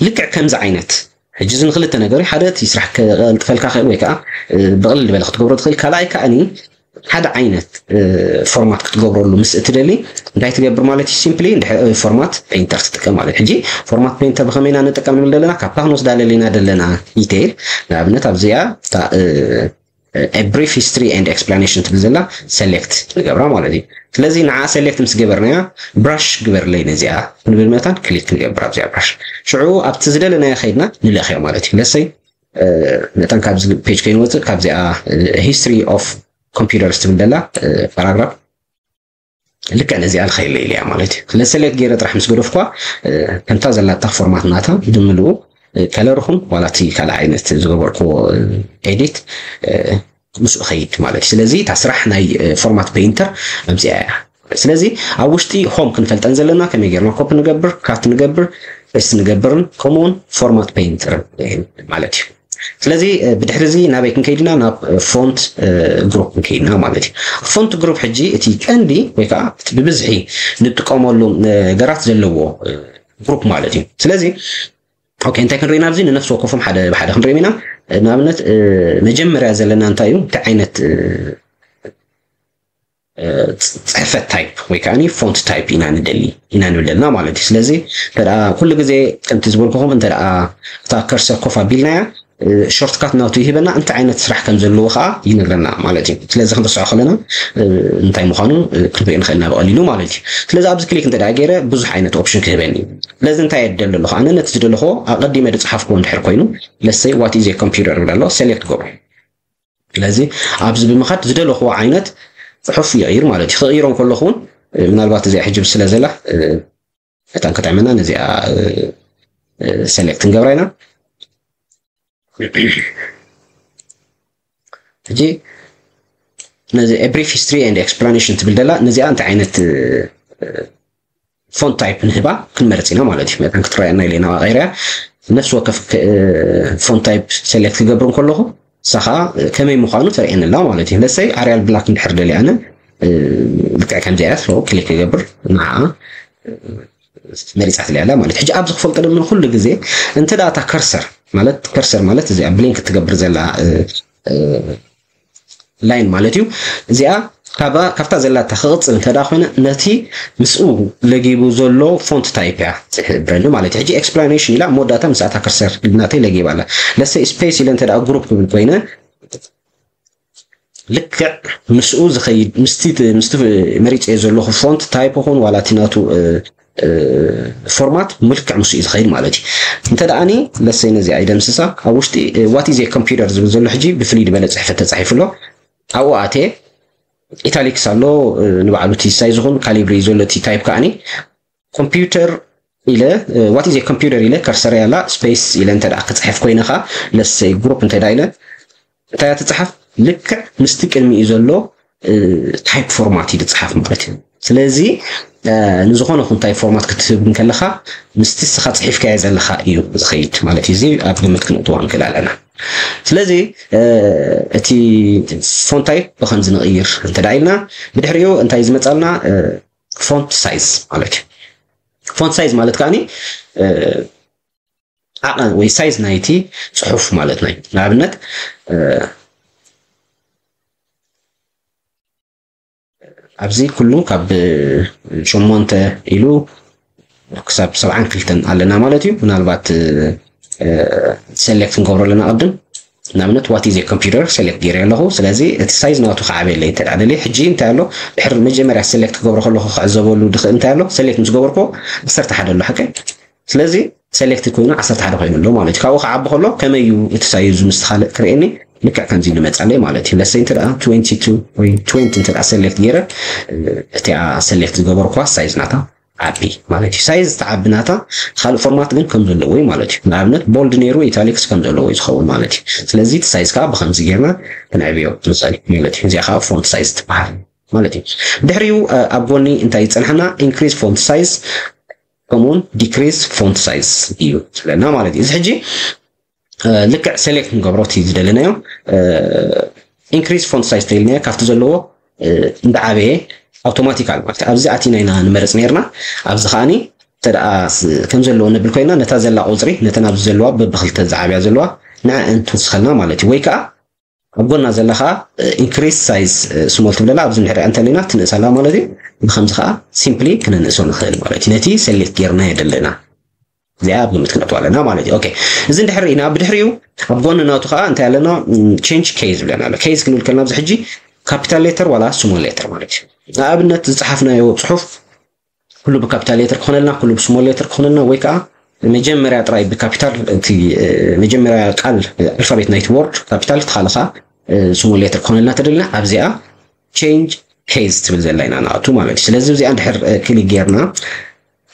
ልክዕ ከምዚ ዓይነት ሕጂ እዚ ንክልተ ነገር ሓደ እቲ ስራሕ ክቐልጥፈልካ ክእል ወይ ከዓ ብቕልል ዝበለ ክትገብሮ ትኽእል ካልኣይ ከኣኒ ሓደ ዓይነት ፎርማት ክትገብረሉ ምስ እትደሊ እንታይ ትገብር ማለት እዩ? ሲምፕሊ ፎርማት ፔይንተር ትጥቀም ማለት። ሕጂ ፎርማት ፔይንተር ብኸመይ ኢና ንጥቀም ንብል ዘለና? ካብታ ክንወስዳ ለሊና ዘለና ዲቴይል፣ ንኣብነት ኣብዚኣ ብሪፍ ሂስትሪ ኤንድ ኤክስፕላኔሽን ትብል ዘላ ሰሌክት ንገብራ ማለት እዩ። ስለዚ ንዓ ሰሌክት ምስ ገበርናያ ብራሽ ግበርለይ ነዚኣ ክንብል መታን ክሊክ ንገብር ኣብዚኣ ብራሽ። ሽዑ ኣብቲ ዝደለናዮ ከይድና ንለኽዮ ማለት እዩ። ለሰይ መጠን ካብዚ ፔጅ ከይንወፅእ ካብዚኣ ሂስትሪ ኦፍ ኮምፒውተርስ ትብል ዘላ ፓራግራፍ ልክዕ ነዚኣ ልኸይለ ኢለ እያ ማለት እዩ። ስለዚ ሰሌክት ገይረ ጥራሕ ምስ ገደፍኳ ከምታ ዘላታ ፎርማት ናታ ብምልኡ ከለር ኹን ዋላ እቲ ካልእ ዓይነት ዝገበርክዎ ኤዲት ምስኡ ኸይድ ማለት እዩ። ስለዚ እታ ስራሕ ናይ ፎርማት ፔይንተር ኣብዚኣ እያ። ስለዚ ኣብ ውሽጢ ሆም ክንፈልጠን ዘለና ከመይ ጌርና ኮፒ ንገብር፣ ካት ንገብር፣ ፔስት ንገብርን ከምኡውን ፎርማት ፔይንተር ማለት እዩ። ስለዚ ብድሕሪ እዚ ናበይ ክንከይድና? ናብ ፎንት ግሩፕ ክንከይድና ማለት እዩ። ፎንት ግሩፕ ሕጂ እቲ ቀንዲ ወይ ከዓ እቲ ብብዝሒ ንጥቀመሉ ነገራት ዘለዎ ግሩፕ ማለት እዩ። ስለዚ ኦኬ እንታይ ክንርኢ ኢና ኣብዚ ንነፍሲ ወከፎም ሓደ ብሓደ ክንርኢ ኢና። ንኣብነት መጀመርያ ዘለና እንታይ እዩ? እንታይ ዓይነት ጽሕፈት ታይፕ ወይ ከዓ ፎንት ታይፕ ኢና ንደሊ ኢና ንብል ዘለና ማለት እዩ። ስለዚ እንተ ኩሉ ግዜ ከምቲ ዝበልኩኹም እንተ እታ ከርሰር ኮፍ ኣቢልናያ ሾርትካት ናቱ ይህበና፣ እንታይ ዓይነት ስራሕ ከም ዘለዎ ከዓ ይነግረና ማለት እዩ። ስለዚ ክንርስዖ ከለና እንታይ ምዃኑ ክንሪኦ ንኽእል ኢና ብቐሊሉ ማለት እዩ። ስለዚ ኣብዚ ክሊክ እንተ ገይረ ብዙሕ ዓይነት ኦፕሽን ክህበኒ እዩ። ስለዚ እንታይ እየ ዝደሊ ኣለኹ? ኣነ ነቲ ዝደለኹዎ ኣቐዲመ ዝፀሓፍኩዎ እንድሕር ኮይኑ ለሰይ ዋት ኢዝ ኮምፒውተር ይብል ኣሎ፣ ሴሌክት ገብሮ። ስለዚ ኣብዚ ብምኻድ ዝደለኹዎ ዓይነት ፅሑፍ ይቕይር ማለት እዩ። ክቕይሮ ከለኹ እውን ምናልባት እዚኣ ሕጂ ስለ ዘላ መታን ክጥዕመና ነዚኣ ሰሌክት ንገብራ ኢና። ሕጂ ነዚ ብሪፍ ሂስትሪ ኤንድ ኤክስፕላኔሽን ትብል ዘላ ነዚኣ እንታይ ዓይነት ፎንት ታይፕ ንህባ ክንመርፅ ኢና ማለት እዩ። መታን ክትረኣየና ኢለ ኢና ቀይረያ። ነፍሲ ወከፍ ፎንት ታይፕ ሴሌክት ክገብር ከለኹ ንሳ ከዓ ከመይ ምዃኑ ተርእየኒ ኣላ ማለት እዩ። ለሰይ ኣርያል ብላክ እንድሕር ደልየ ኣነ ልክዕ ከምዚኣ እያ። ክሊክ ክገብር ንዓኣ መሪፃትለይ ኣላ ማለት እዩ። ሕጂ ኣብዚ ክፈልጦ ደሊ ኩሉ ግዜ እንተ ደኣ እታ ከርሰር ማለት ከርሰር ማለት እዚኣ ብሊንክ እትገብር ዘላ ላይን ማለት እዩ። እዚኣ ካብታ ዘላታ ክቕፅል እንተ ደኣ ኮይነ ነቲ ምስኡ ለጊቡ ዘሎ ፎንት ታይፕ እያ ዝሕብረኒ ማለት እዩ። ሕጂ ኤክስፕላኔሽን ኢላ መወዳእታ ምስኣታ ከርሰር ናተይ ለጊባ ኣላ። ለሰይ ስፔስ ኢለ እንተ ደኣ ግሩፕ ክብል ኮይነ ልክዕ ምስኡ ዝኸይድ ምስቲ ምስቲ መሪፀ ዘለኹ ፎንት ታይፕ ይኹን ዋላ እቲ ናቱ ፎርማት ምልክዕ ምስኡ እዩ ዝኸይድ ማለት እዩ። እንተ ደኣኒ ለሰይ ነዚኣ ይደምስሳ ኣብ ውሽጢ ዋት ኢዝ ኮምፒውተር ዝብል ዘሎ ሕጂ ብፍልይ ዝበለ ፅሕፈት ተፃሒፉ ኣሎ። ኣብኡ ኣትየ ኢታሊክስ ኣሎ ንባዕሉ እቲ ሳይዝ ይኹን ካሊብሪ ዘሎ እቲ ታይፕ ከዓኒ ኮምፒውተር ኢለ ዋት ኢዝ ኮምፒውተር ኢለ ከርሰር ያላ ስፔስ ኢለ እንተ ደኣ ክፅሕፍ ኮይነ ከዓ ለሰይ ግሩፕ እንተ ደኣ ኢለ እንታይ እያ ትፅሓፍ? ልክዕ ምስቲ ቅድሚኡ ዘሎ ታይፕ ፎርማት እዩ ዝፅሓፍ ማለት እዩ። ስለዚ ንዝኾነ ኹን ታይፕ ፎርማት ክትህብ እንከለኻ ምስቲ ንስኻ ፅሒፍካዮ ዘለኻ እዩ ዝኸይድ ማለት እዩ። እዚ ኣብ ግምት ክንእትዎ ንክእል ኣለና። ስለዚ እቲ ፎንት ታይፕ ብኸምዚ ንቕይር እንተ ደኣ ኢልና ብድሕሪኡ እንታይ ዝመፃልና? ፎንት ሳይዝ ማለት እዩ። ፎንት ሳይዝ ማለት ከዓኒ ዓቐን ወይ ሳይዝ ናይቲ ፅሑፍ ማለት ናይ ንኣብነት ኣብዚ ኩሉ ካብ ሸሞንተ ኢሉ ክሳብ ሰብዓን ክልተን ኣለና ማለት እዩ። ምናልባት ሰሌክት ንገብሮ ኣለና ቅድም ንኣብነት ዋት ኢዝ ኮምፒውተር ሴሌክት ገይረ ኣለኹ። ስለዚ እቲ ሳይዝ ናቱ ክዓበየለይ እንተ ደኣ ደልየ ሕጂ እንታይ ኣሎ ድሕሪ መጀመርያ ሴሌክት ክገብሮ ከለኹ ክዕዘበሉ ድኽእል እንታይ ኣሎ ሴሌክት ምስ ገበርኩ ዓሰርተ ሓደ ኣሎ ሓቀይ። ስለዚ ሴሌክት ኮይኑ ዓሰርተ ሓደ ኮይኑ ኣሎ ማለት እዩ። ካብኡ ክዓቢ ከሎ ከመይ እዩ እቲ ሳይዙ ምስ ካልእ ክርእየኒ ልክዕ ከምዚ ንመፃለይ ማለት እዩ። ለሰይ እንተ ደኣ ትዌንቲ ቱ ወይ ትዌንቲ እንተ ደኣ ሴሌክት ገይረ እቲኣ ሴሌክት ዝገበርኩዋ ሳይዝ ናታ ዓቢ ማለት እዩ። ሳይዝ ተዓቢ ናታ ካልእ ፎርማት ግን ከም ዘለዎ እዩ ማለት እዩ። ንኣብነት ቦልድ ነይሩ ኢታሊክስ ከም ዘለዎ እዩ ዝኸውን ማለት እዩ። ስለዚ እቲ ሳይዝ ከዓ ብከምዚ ጌርና ክንዕብዮ ንኽእል ማለት እዩ። እዚኣ ከዓ ፎንት ሳይዝ ትበሃል ማለት እዩ። ድሕሪኡ ኣብ ጎኒ እንታይ ይፀንሐና? ኢንክሪዝ ፎንት ሳይዝ ከምኡውን ዲክሪዝ ፎንት ሳይዝ እዩ ዝብለና ማለት እዩ። እዚ ሕጂ ልክዕ ሴሌክት ንገብሮ እቲ ዝደለናዮ ኢንክሪዝ ፎንት ሳይዝ ተይልናዮ ካብቲ ዘለዎ እንዳዓበየ ኣውቶማቲካል ማለት ኣብዚ ኣቲና ኢና ንመርፅ ነርና። ኣብዚ ከዓኒ እንተ ደኣ ከም ዘለዎ ነብል ኮይና ነታ ዘላ ቁፅሪ ነተን ኣብዚ ዘለዋ በብክልተ ዝዓብያ ዘለዋ ንዐ እንትውስኸልና ማለት እዩ። ወይ ከዓ ኣብ ጎና ዘለኻ increase size small ትብለላ ኣብዚ ንሕሪኣ እንተለና ትንእሰላ ማለት እዩ። ብከምዚ ከዓ simply ክንንእሶ ንኽእል ማለት እዩ። ነቲ select ጌርናዮ ዘለና እዚኣ ኣብ ግምት ክነእትዋ ኣለና ማለት እዩ። ኦኬ፣ እዚ እንድሕር ኢና ብድሕሪኡ ኣብ ጎኒ ናቱ ከዓ እንታይ ኣለና? Change case ዝብለና ኣሎ። Case ክንብል ከለና ኣብዚ ሕጂ capital letter ዋላ small letter ማለት እዩ። ንኣብነት ዝፀሓፍናዮ ፅሑፍ ኩሉ ብ capital letter ክኾነልና፣ ኩሉ ብ small letter ክኾነልና፣ ወይ ከዓ መጀመርያ ጥራይ ብ capital እቲ መጀመርያ ቃል ኣልፋቤት ናይቲ word capital ትኻልኻ small letter ክኾነልና ተደልና ኣብዚኣ change case ትብል ዘላ ኢና ንኣቱ ማለት እዩ። ስለዚ እዚኣ እንድሕር click ጌርና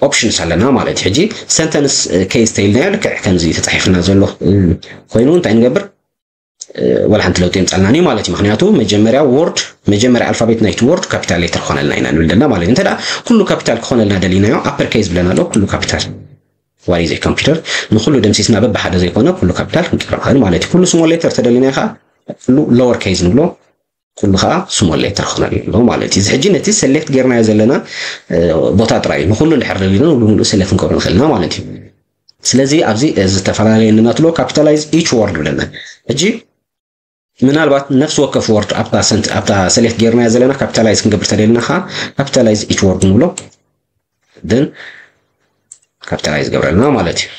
options ኣለና ማለት እዩ። ሕጂ sentence case ተይልናዮ ልክዕ ከምዚ ተፃሒፍና ዘሎ ኮይኑ እንታይ ንገብር? ዋላ ሓንቲ ለውጢ የምፃልናኒ ማለት እዩ። ምክንያቱ መጀመርያ word መጀመርያ ኣልፋቤት ናይቲ word capital letter ክኾነልና ኢና ንብል ዘለና ማለት እዩ። እንተ ኩሉ capital ክኾነልና ደሊናዮ upper case ብለና ኣሎ። ኩሉ capital what is a computer ንኩሉ ደምሲስና በብሓደ ዘይኮነ ኩሉ capital ክንቀይሮ ንኽእል ማለት እዩ። ኩሉ small letter ተደሊናዮ ከዓ ኩሉ lower case ንብሎ፣ ኩሉ ከዓ small letter ክኾነልና ኣሎ ማለት እዩ። እዚ ሕጂ ነቲ select ጌርናዮ ዘለና ቦታ ጥራይ ንኩሉ እንድሕር ደሊና ንብምሉእ select ክንገብሮ ንኽእል ኢና ማለት እዩ። ስለዚ ኣብዚ ዝተፈላለየ ንናትሎ capitalize each word ብለና። ሕጂ ምናልባት ነፍሲ ወከፍ word ኣብታ select ጌርናዮ ዘለና capitalize ክንገብር ተደሊና ከዓ capitalize each word ንብሎ፣ then capitalize ገብረልና ማለት እዩ።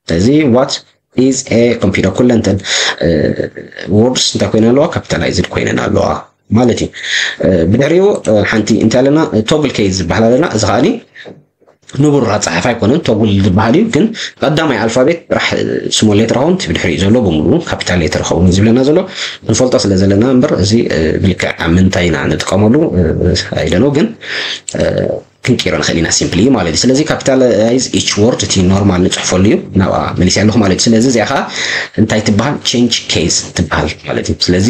ስለዚ what is a computer ኩለንተን words እንታይ ኮይነን ኣለዋ? Capitalized ኮይነን ኣለዋ ማለት እዩ። ብድሕሪኡ ሓንቲ እንታይ ኣለና? Toggle case ዝበሃል ኣለና። እዚ ከዓኒ ንቡር ኣፀሓሕፋ ኣይኮነን፣ toggle ዝበሃል እዩ። ግን ቀዳማይ ኣልፋቤት ጥራሕ small letter ኸውን፣ እቲ ብድሕሪኡ ዘሎ ብምሉኡ capital letter ኸውን እዩ ዝብለና ዘሎ። ክንፈልጦ ስለ ዘለና እምበር እዚ ብልክዕ ኣብ ምንታይ ኢና ንጥቀመሉ ኣይደነው። ግን ክንቀይሮ ንኽእል ኢና simply ማለት እዩ። ስለዚ capitalize each word እቲ normal ንፅሕፈሉ እዩ ናብኣ መሊሰ ኣለኹ ማለት እዩ። ስለዚ እዚኣ ከዓ እንታይ ትበሃል? Change case ትበሃል ማለት እዩ። ስለዚ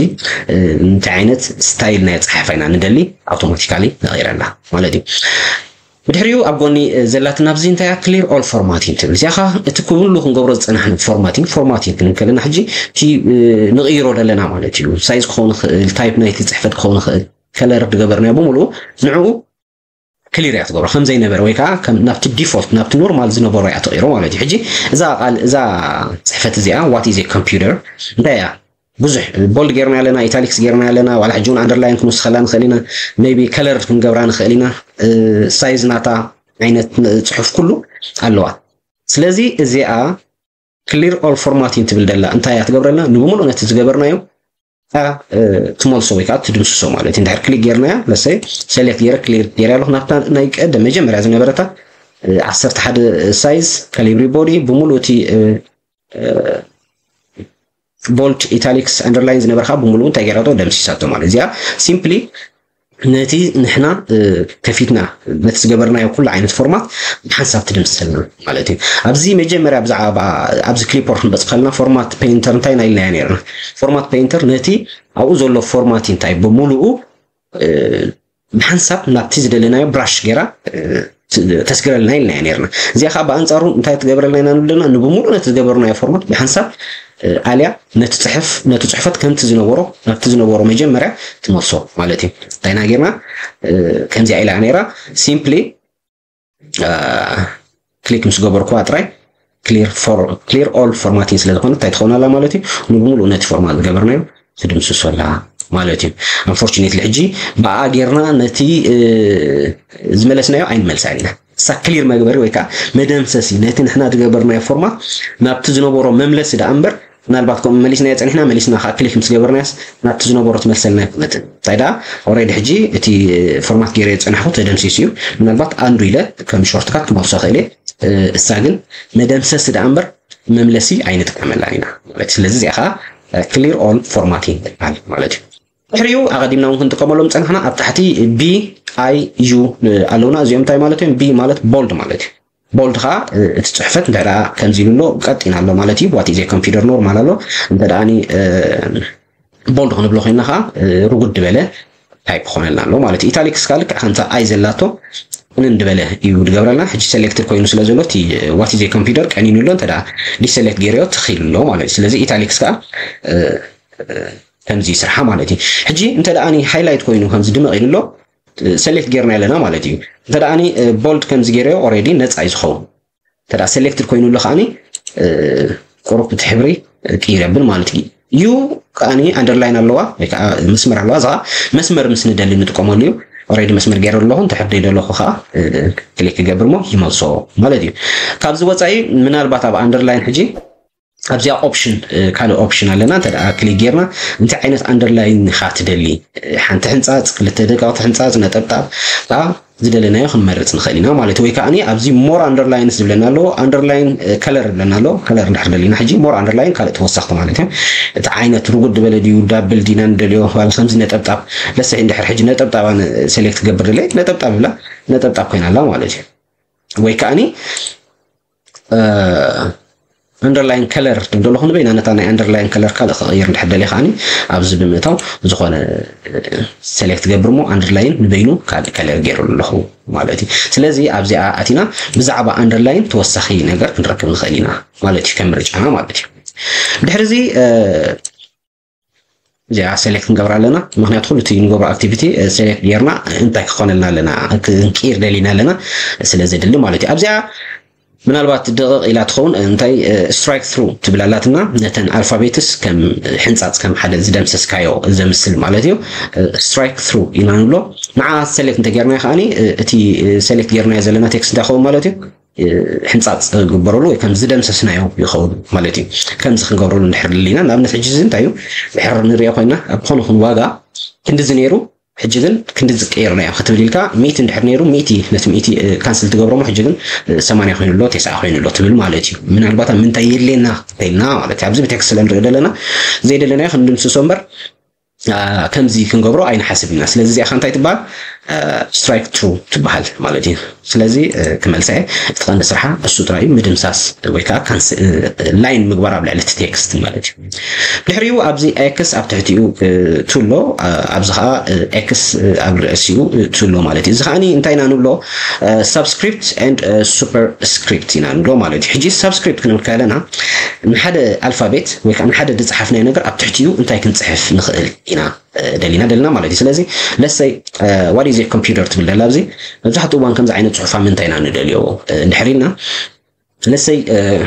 እንታይ ዓይነት style ናይ ኣፀሓሕፋ ኢና ንደሊ automatically ነቒረላ ማለት እዩ። ብድሕሪኡ ኣብ ጎኒ ዘላትና ኣብዚ እንታይ clear all formatting ትብል እዚኣ ከዓ እቲ ኩሉ ክንገብሮ ዝፀናሕና formatting formatting ክንብል ከለና ሕጂ እቲ ንቕይሮ ዘለና ማለት እዩ። Size ክኸውን ይኽእል፣ type ናይቲ ፅሕፈት ክኸውን ይኽእል፣ color ዝገበርናዮ ብምሉኡ ንዕኡ clear እያ ትገብሮ ከም ዘይነበረ ወይ ከዓ ናብቲ default ናብቲ normal ዝነበሮ እያ ትቕይሮ ማለት እዩ። ሕጂ እዛ ቃል እዛ ፅሕፈት እዚኣ what is a computer እንታይ እያ? ብዙሕ bold ጌርና ኣለና፣ italics ጌርና ኣለና፣ ዋላ ሕጂ እውን underline ክንውስኸላ ንኽእል ኢና፣ maybe color ክንገብራ ንኽእል ኢና። Size ናታ ዓይነት ፅሑፍ ኩሉ ኣለዋ። ስለዚ እዚኣ clear all formatting ትብል ደላ እንታይ እያ ትገብረልና? ንብምሉእ ነቲ ዝገበርናዮ ትመልሶ ወይ ከዓ ትድምስሶ ማለት እዩ። እንድሕር click ጌርናያ let's say select ጌረ clear ጌረ ኣለኹ ናብታ ናይ ቀደም መጀመርያ ዝነበረታ ዓሰርተ ሓደ size Calibri body ብምሉእ እቲ bold italics underline ዝነበርካ ብምሉኡ እንታይ ገይራቶ? ደምሲሳቶ ማለት እዚኣ simply ነቲ ንሕና ከፊትና ነቲ ዝገበርናዮ ኩሉ ዓይነት format ብሓንሳብ ትድምስሰልና ማለት እዩ። ኣብዚ መጀመርያ ብዛዕባ ኣብዚ clipboard ክንበፅ ከለና format painter እንታይ ኢና ኢልናዮ ነርና? Format painter ነቲ ኣብኡ ዘሎ formatting እንታይ ብምሉኡ ብሓንሳብ ናብቲ ዝደለናዮ brush ገይራ ተስግረልና ኢልና ኢና ነርና። እዚኣ ከዓ ብኣንፃሩ እንታይ ትገብረልና ኢና ንብለና? ንብምሉእ ነቲ ዝገበርናዮ format ብሓንሳብ ኣልያ ነቲ ፅሕፍ ነቲ ፅሕፈት ከምቲ ዝነበሮ ናብቲ ዝነበሮ መጀመርያ ትመልሶ ማለት እዩ። እንታይ ኢና ጌርና? ከምዚኣ ኢላ ነራ simply click ምስ ገበርኩዋ ጥራይ clear all formatting ስለ ዝኾነ እንታይ ትኸውን ኣላ ማለት እዩ? ንብምሉእ ነቲ format ዝገበርናዮ ትድምስሶ ኣላ ማለት እዩ። Unfortunately ሕጂ ብኣ ጌርና ነቲ ዝመለስናዮ ኣይንመልሳ ኢና። እሳ clear መግበሪ ወይ ከዓ መደምሰሲ ነቲ ንሕና ዝገበርናዮ format ናብቲ ዝነበሮ መምለሲ ደኣ እምበር ምናልባት ከምኡ መሊስናዮ ፀኒሕና መሊስና ከዓ click ምስ ገበርናዮስ ናብቲ ዝነበሮ ትመልሰልና ኣይኮነትን። እንታይ ደኣ already ሕጂ እቲ format ገይረ ዝፀናሕኩ ተደምሲሱ እዩ። ምናልባት undo ኢለ ከም shortcut ክመልሶ ክእል እየ። እሳ ግን መደምሰሲ ደኣ እምበር መምለሲ ኣይንጥቀመላን ኢና ማለት እዩ። ስለዚ እዚኣ ከዓ clear all formatting ትበሃል ማለት እዩ። ድሕሪኡ ኣቐዲምና እውን ክንጥቀመሎም ፀናሕና ኣብ ታሕቲ B I U ኣለውና። እዚኦም እንታይ ማለት እዮም? B ማለት bold ማለት እዩ። Bold ከዓ እቲ ፅሕፈት እንተ ከምዚ ኢሉ ኣሎ ቀጢን ኣሎ ማለት እዩ። What is a computer normal ኣሎ። እንተ ደኣኒ bold ክንብሎ ኮይና ከዓ ርጉድ ዝበለ type ክኾነልና ኣሎ ማለት እዩ። Italics ከዓ ልክዕ ከምታ I ዘላቶ ቅንንድበለ እዩ ዝገብረልና። ሕጂ selected ኮይኑ ስለ ዘሎ እቲ what is a computer ቀኒኑ ኣሎ። እንተ deselect ገይረዮ ትኽ ኢሉ ኣሎ ማለት እዩ። ስለዚ italics ከዓ ከምዚ ይስርሓ ማለት እዩ። ሕጂ እንተ ደኣ highlight ኮይኑ ከምዚ ድምቕ ኢሉ ኣሎ select ጌርና ኣለና ማለት እዩ። እንተ ደኣ bold ከምዚ ገይረዮ already ነፃ እዩ ዝኸውን። እንተ selected ኮይኑ ኣሎ ከዓኒ ቁሩብ እቲ ሕብሪ ቅይር የብል ማለት እዩ። ዩ ከዓኒ underline ኣለዋ ወይ ከዓ መስመር ኣለዋ። እዛ መስመር ምስ ንደሊ ንጥቀመሉ እዩ። Already መስመር ገይረ ኣለኹ። እንተሕር ደይ ደለኹ ከዓ click ክገብር ሞ ይመልሶ ማለት እዩ። ካብዚ ወፃኢ ምናልባት ኣብ underline ሕጂ ኣብዚኣ option ካልእ option ኣለና። እንተ click ጌርና እንታይ ዓይነት underline ኢኻ ትደሊ፣ ሓንቲ ሕንፃፅ፣ ክልተ ደቀቕቲ ሕንፃፅ፣ ነጠብጣብ ከዓ ዝደለናዮ ክንመርፅ ንኽእል ኢና ማለት እዩ። ወይ ከዓ ኣብዚ more underlines ዝብለና ኣለዎ፣ underline color ዝብለና ኣለዎ። Color እንድሕር ደሊና ሕጂ more underline ካልእ ተወሰኽቲ ማለት እዩ። እቲ ዓይነት ርጉድ ዝበለ ድዩ፣ double ዲና ንደልዮ፣ ዋላ ከምዚ ነጠብጣብ ለሰ እንድሕር ሕጂ ነጠብጣባ select ክገብር ደለየ ነጠብጣብ ብላ ነጠብጣብ ኮይና ኣላ ማለት እዩ። ወይ ከዓኒ underline color ትብል ዘለኹ ንበይና ነታ ናይ underline color ካልእ ክቕይር እንድሕር ደልየ ከዓኒ ኣብዚ ብምእታው ዝኾነ select ገብር ሞ underline ንበይኑ ካልእ color ገይሩ ኣለኹ ማለት እዩ። ስለዚ ኣብዚኣ ኣቲና ብዛዕባ underline ተወሳኺ ነገር ክንረክብ ንኽእል ኢና ማለት እዩ፣ ከም ምርጫና ማለት እዩ። ድሕሪ እዚ እዚኣ select ንገብራ ኣለና። ምክንያቱ ኩሉ እቲ ንገብሮ activity select ጌርና እንታይ ክኾነልና ኣለና፣ ክንቅይር ደሊና ኣለና ስለ ዘድሊ ማለት እዩ። ኣብዚኣ ምናልባት ደቕቕ ኢላ ትኸውን እንታይ strike through ትብል ኣላትና። ነተን alphabets ከም ሕንፃፅ ከም ሓደ ዝደምሰስካዮ ዘምስል ማለት እዩ። Strike through ኢና ንብሎ። ንዓ select እንተጌርናዮ ከዓኒ እቲ select ጌርናዮ ዘለና text እንታይ ይኸውን ማለት እዩ? ሕንፃፅ ግበረሉ ወይ ከም ዝደምሰስናዮ ይኸውን ማለት እዩ። ከምዚ ክንገብረሉ እንድሕር ደሊና ንኣብነት ሕጂ እዚ እንታይ እዩ ድሕር ንሪኦ ኮይና ኣብ ዝኾነ ይኹን ዋጋ ክንድዚ ነይሩ ሕጂ ግን ክንድዚ ቀይርናዮ ክትብል ኢልካ ሚእቲ እንድሕር ነይሩ ሚእቲ ነቲ ሚእቲ cancel ትገብሮሞ ሕጂ ግን ሰማንያ ኮይኑ ኣሎ፣ ተስዓ ኮይኑ ኣሎ ትብል ማለት እዩ። ምናልባት ኣብ ምንታይ የድልየና እንተኢልና ማለት እዩ። ኣብዚ ብቴክስት ስለ ንሪኦ ዘለና ዘይደለናዮ ክንድምስሶ እምበር ከምዚ ክንገብሮ ኣይንሓስብ ኢና። ስለዚ እዚኣ እንታይ ትበሃል? Strike through ትበሃል ማለት እዩ። ስለዚ ክመልሳ እየ፣ እቲ ቀንዲ ስርሓ እሱ ጥራይ እዩ፣ ምድምሳስ ወይ ከዓ line ምግባር ኣብ ልዕሊ እቲ text ማለት እዩ። ድሕሪኡ ኣብዚ X ኣብ ትሕቲኡ two ኣሎ፣ ኣብዚ ከዓ X ኣብ ርእሲኡ two ኣሎ ማለት እዩ። እዚ ከዓ እንታይ ኢና ንብሎ? Subscript and superscript ኢና ንብሎ ማለት እዩ። ሕጂ subscript ክንብል ከለና ንሓደ alphabet ወይ ከዓ ንሓደ ዝፀሓፍናዮ ነገር ኣብ ትሕቲኡ እንታይ ክንፅሕፍ ንኽእል ኢና ደሊና ደልና ማለት እዩ። ስለዚ let's say what is a computer ትብል ደላ ኣብዚ መብዛሕትኡ እዋን ከምዚ ዓይነት ፅሑፍ ኣብ ምንታይ ኢና ንደልዮ እንድሕር ኢልና let's say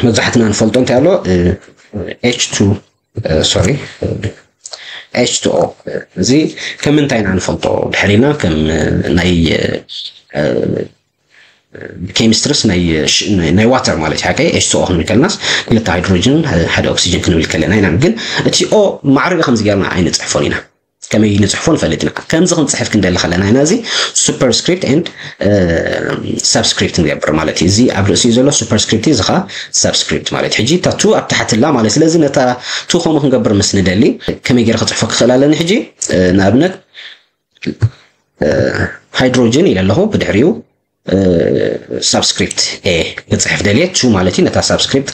መብዛሕትና ንፈልጦ እንታይ ኣሎ H two sorry H two O እዚ ከም ምንታይ ኢና ንፈልጦ ድሕር ኢልና ከም ናይ chemistry ስ ናይ water ማለት እዩ። ሓቀይ H two O ክንብል ከለናስ ክልተ ሃይድሮጅን ሓደ ኦክሲጅን ክንብል ከለና ኢና። ግን እቲ O ማዕረ ከምዚ ጌርና ኣይንፅሕፎን ኢና። ከመይ ንፅሕፎ ንፈልጥ ኢና። ከምዚ ክንፅሕፍ ክንደሊ ከለና ኢና እዚ superscript and subscript ንገብር ማለት እዩ። እዚ ኣብ ርእሲኡ ዘሎ superscript እዩ፣ እዚ ከዓ subscript ማለት እዩ። ሕጂ እታ two ኣብ ታሕቲ ኣላ ማለት ስለዚ ነታ two ከምኡ ክንገብር ምስ ንደሊ ከመይ ገይረ ክፅሕፎ ክኽእል ኣለኒ? ሕጂ ንኣብነት ሃይድሮጅን ኢለ ኣለኹ ብድሕሪኡ subscript A ክፅሕፍ ደልየ two ማለት እዩ። ነታ subscript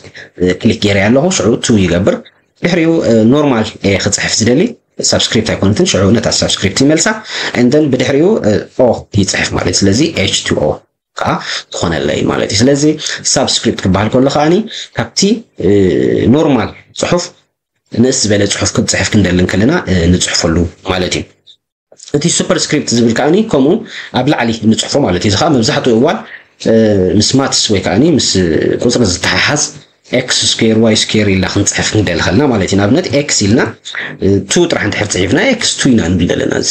click ገይረ ኣለኹ ሽዑ two ይገብር። ድሕሪኡ normal A ክፅሕፍ ዝደሊ subscript ኣይኮነትን ሽዑ ነታ subscript ይመልሳ። And then ብድሕሪኡ O ይፅሕፍ ማለት እዩ። ስለዚ H two O ከዓ ትኾነለይ ማለት እዩ። ስለዚ subscript ክበሃል ከሎ ከዓኒ ካብቲ normal ፅሑፍ ንእስ ዝበለ ፅሑፍ ክንፅሕፍ ክንደሊ እንከለና ንፅሕፈሉ ማለት እዩ። እቲ superscript ዝብል ከዓኒ ከምኡ ኣብ ላዕሊ ንፅሕፎ ማለት እዩ። እዚ ከዓ መብዛሕትኡ እዋን ምስ maths ወይ ከዓኒ ምስ ቁፅሪ ዝተሓሓዝ X square Y square ኢልና ክንፅሕፍ ክንደሊ ከለና ማለት እዩ። ንኣብነት X ኢልና two ጥራሕ እንድሕር ፅሒፍና X two ኢና ንብል ዘለና። እዚ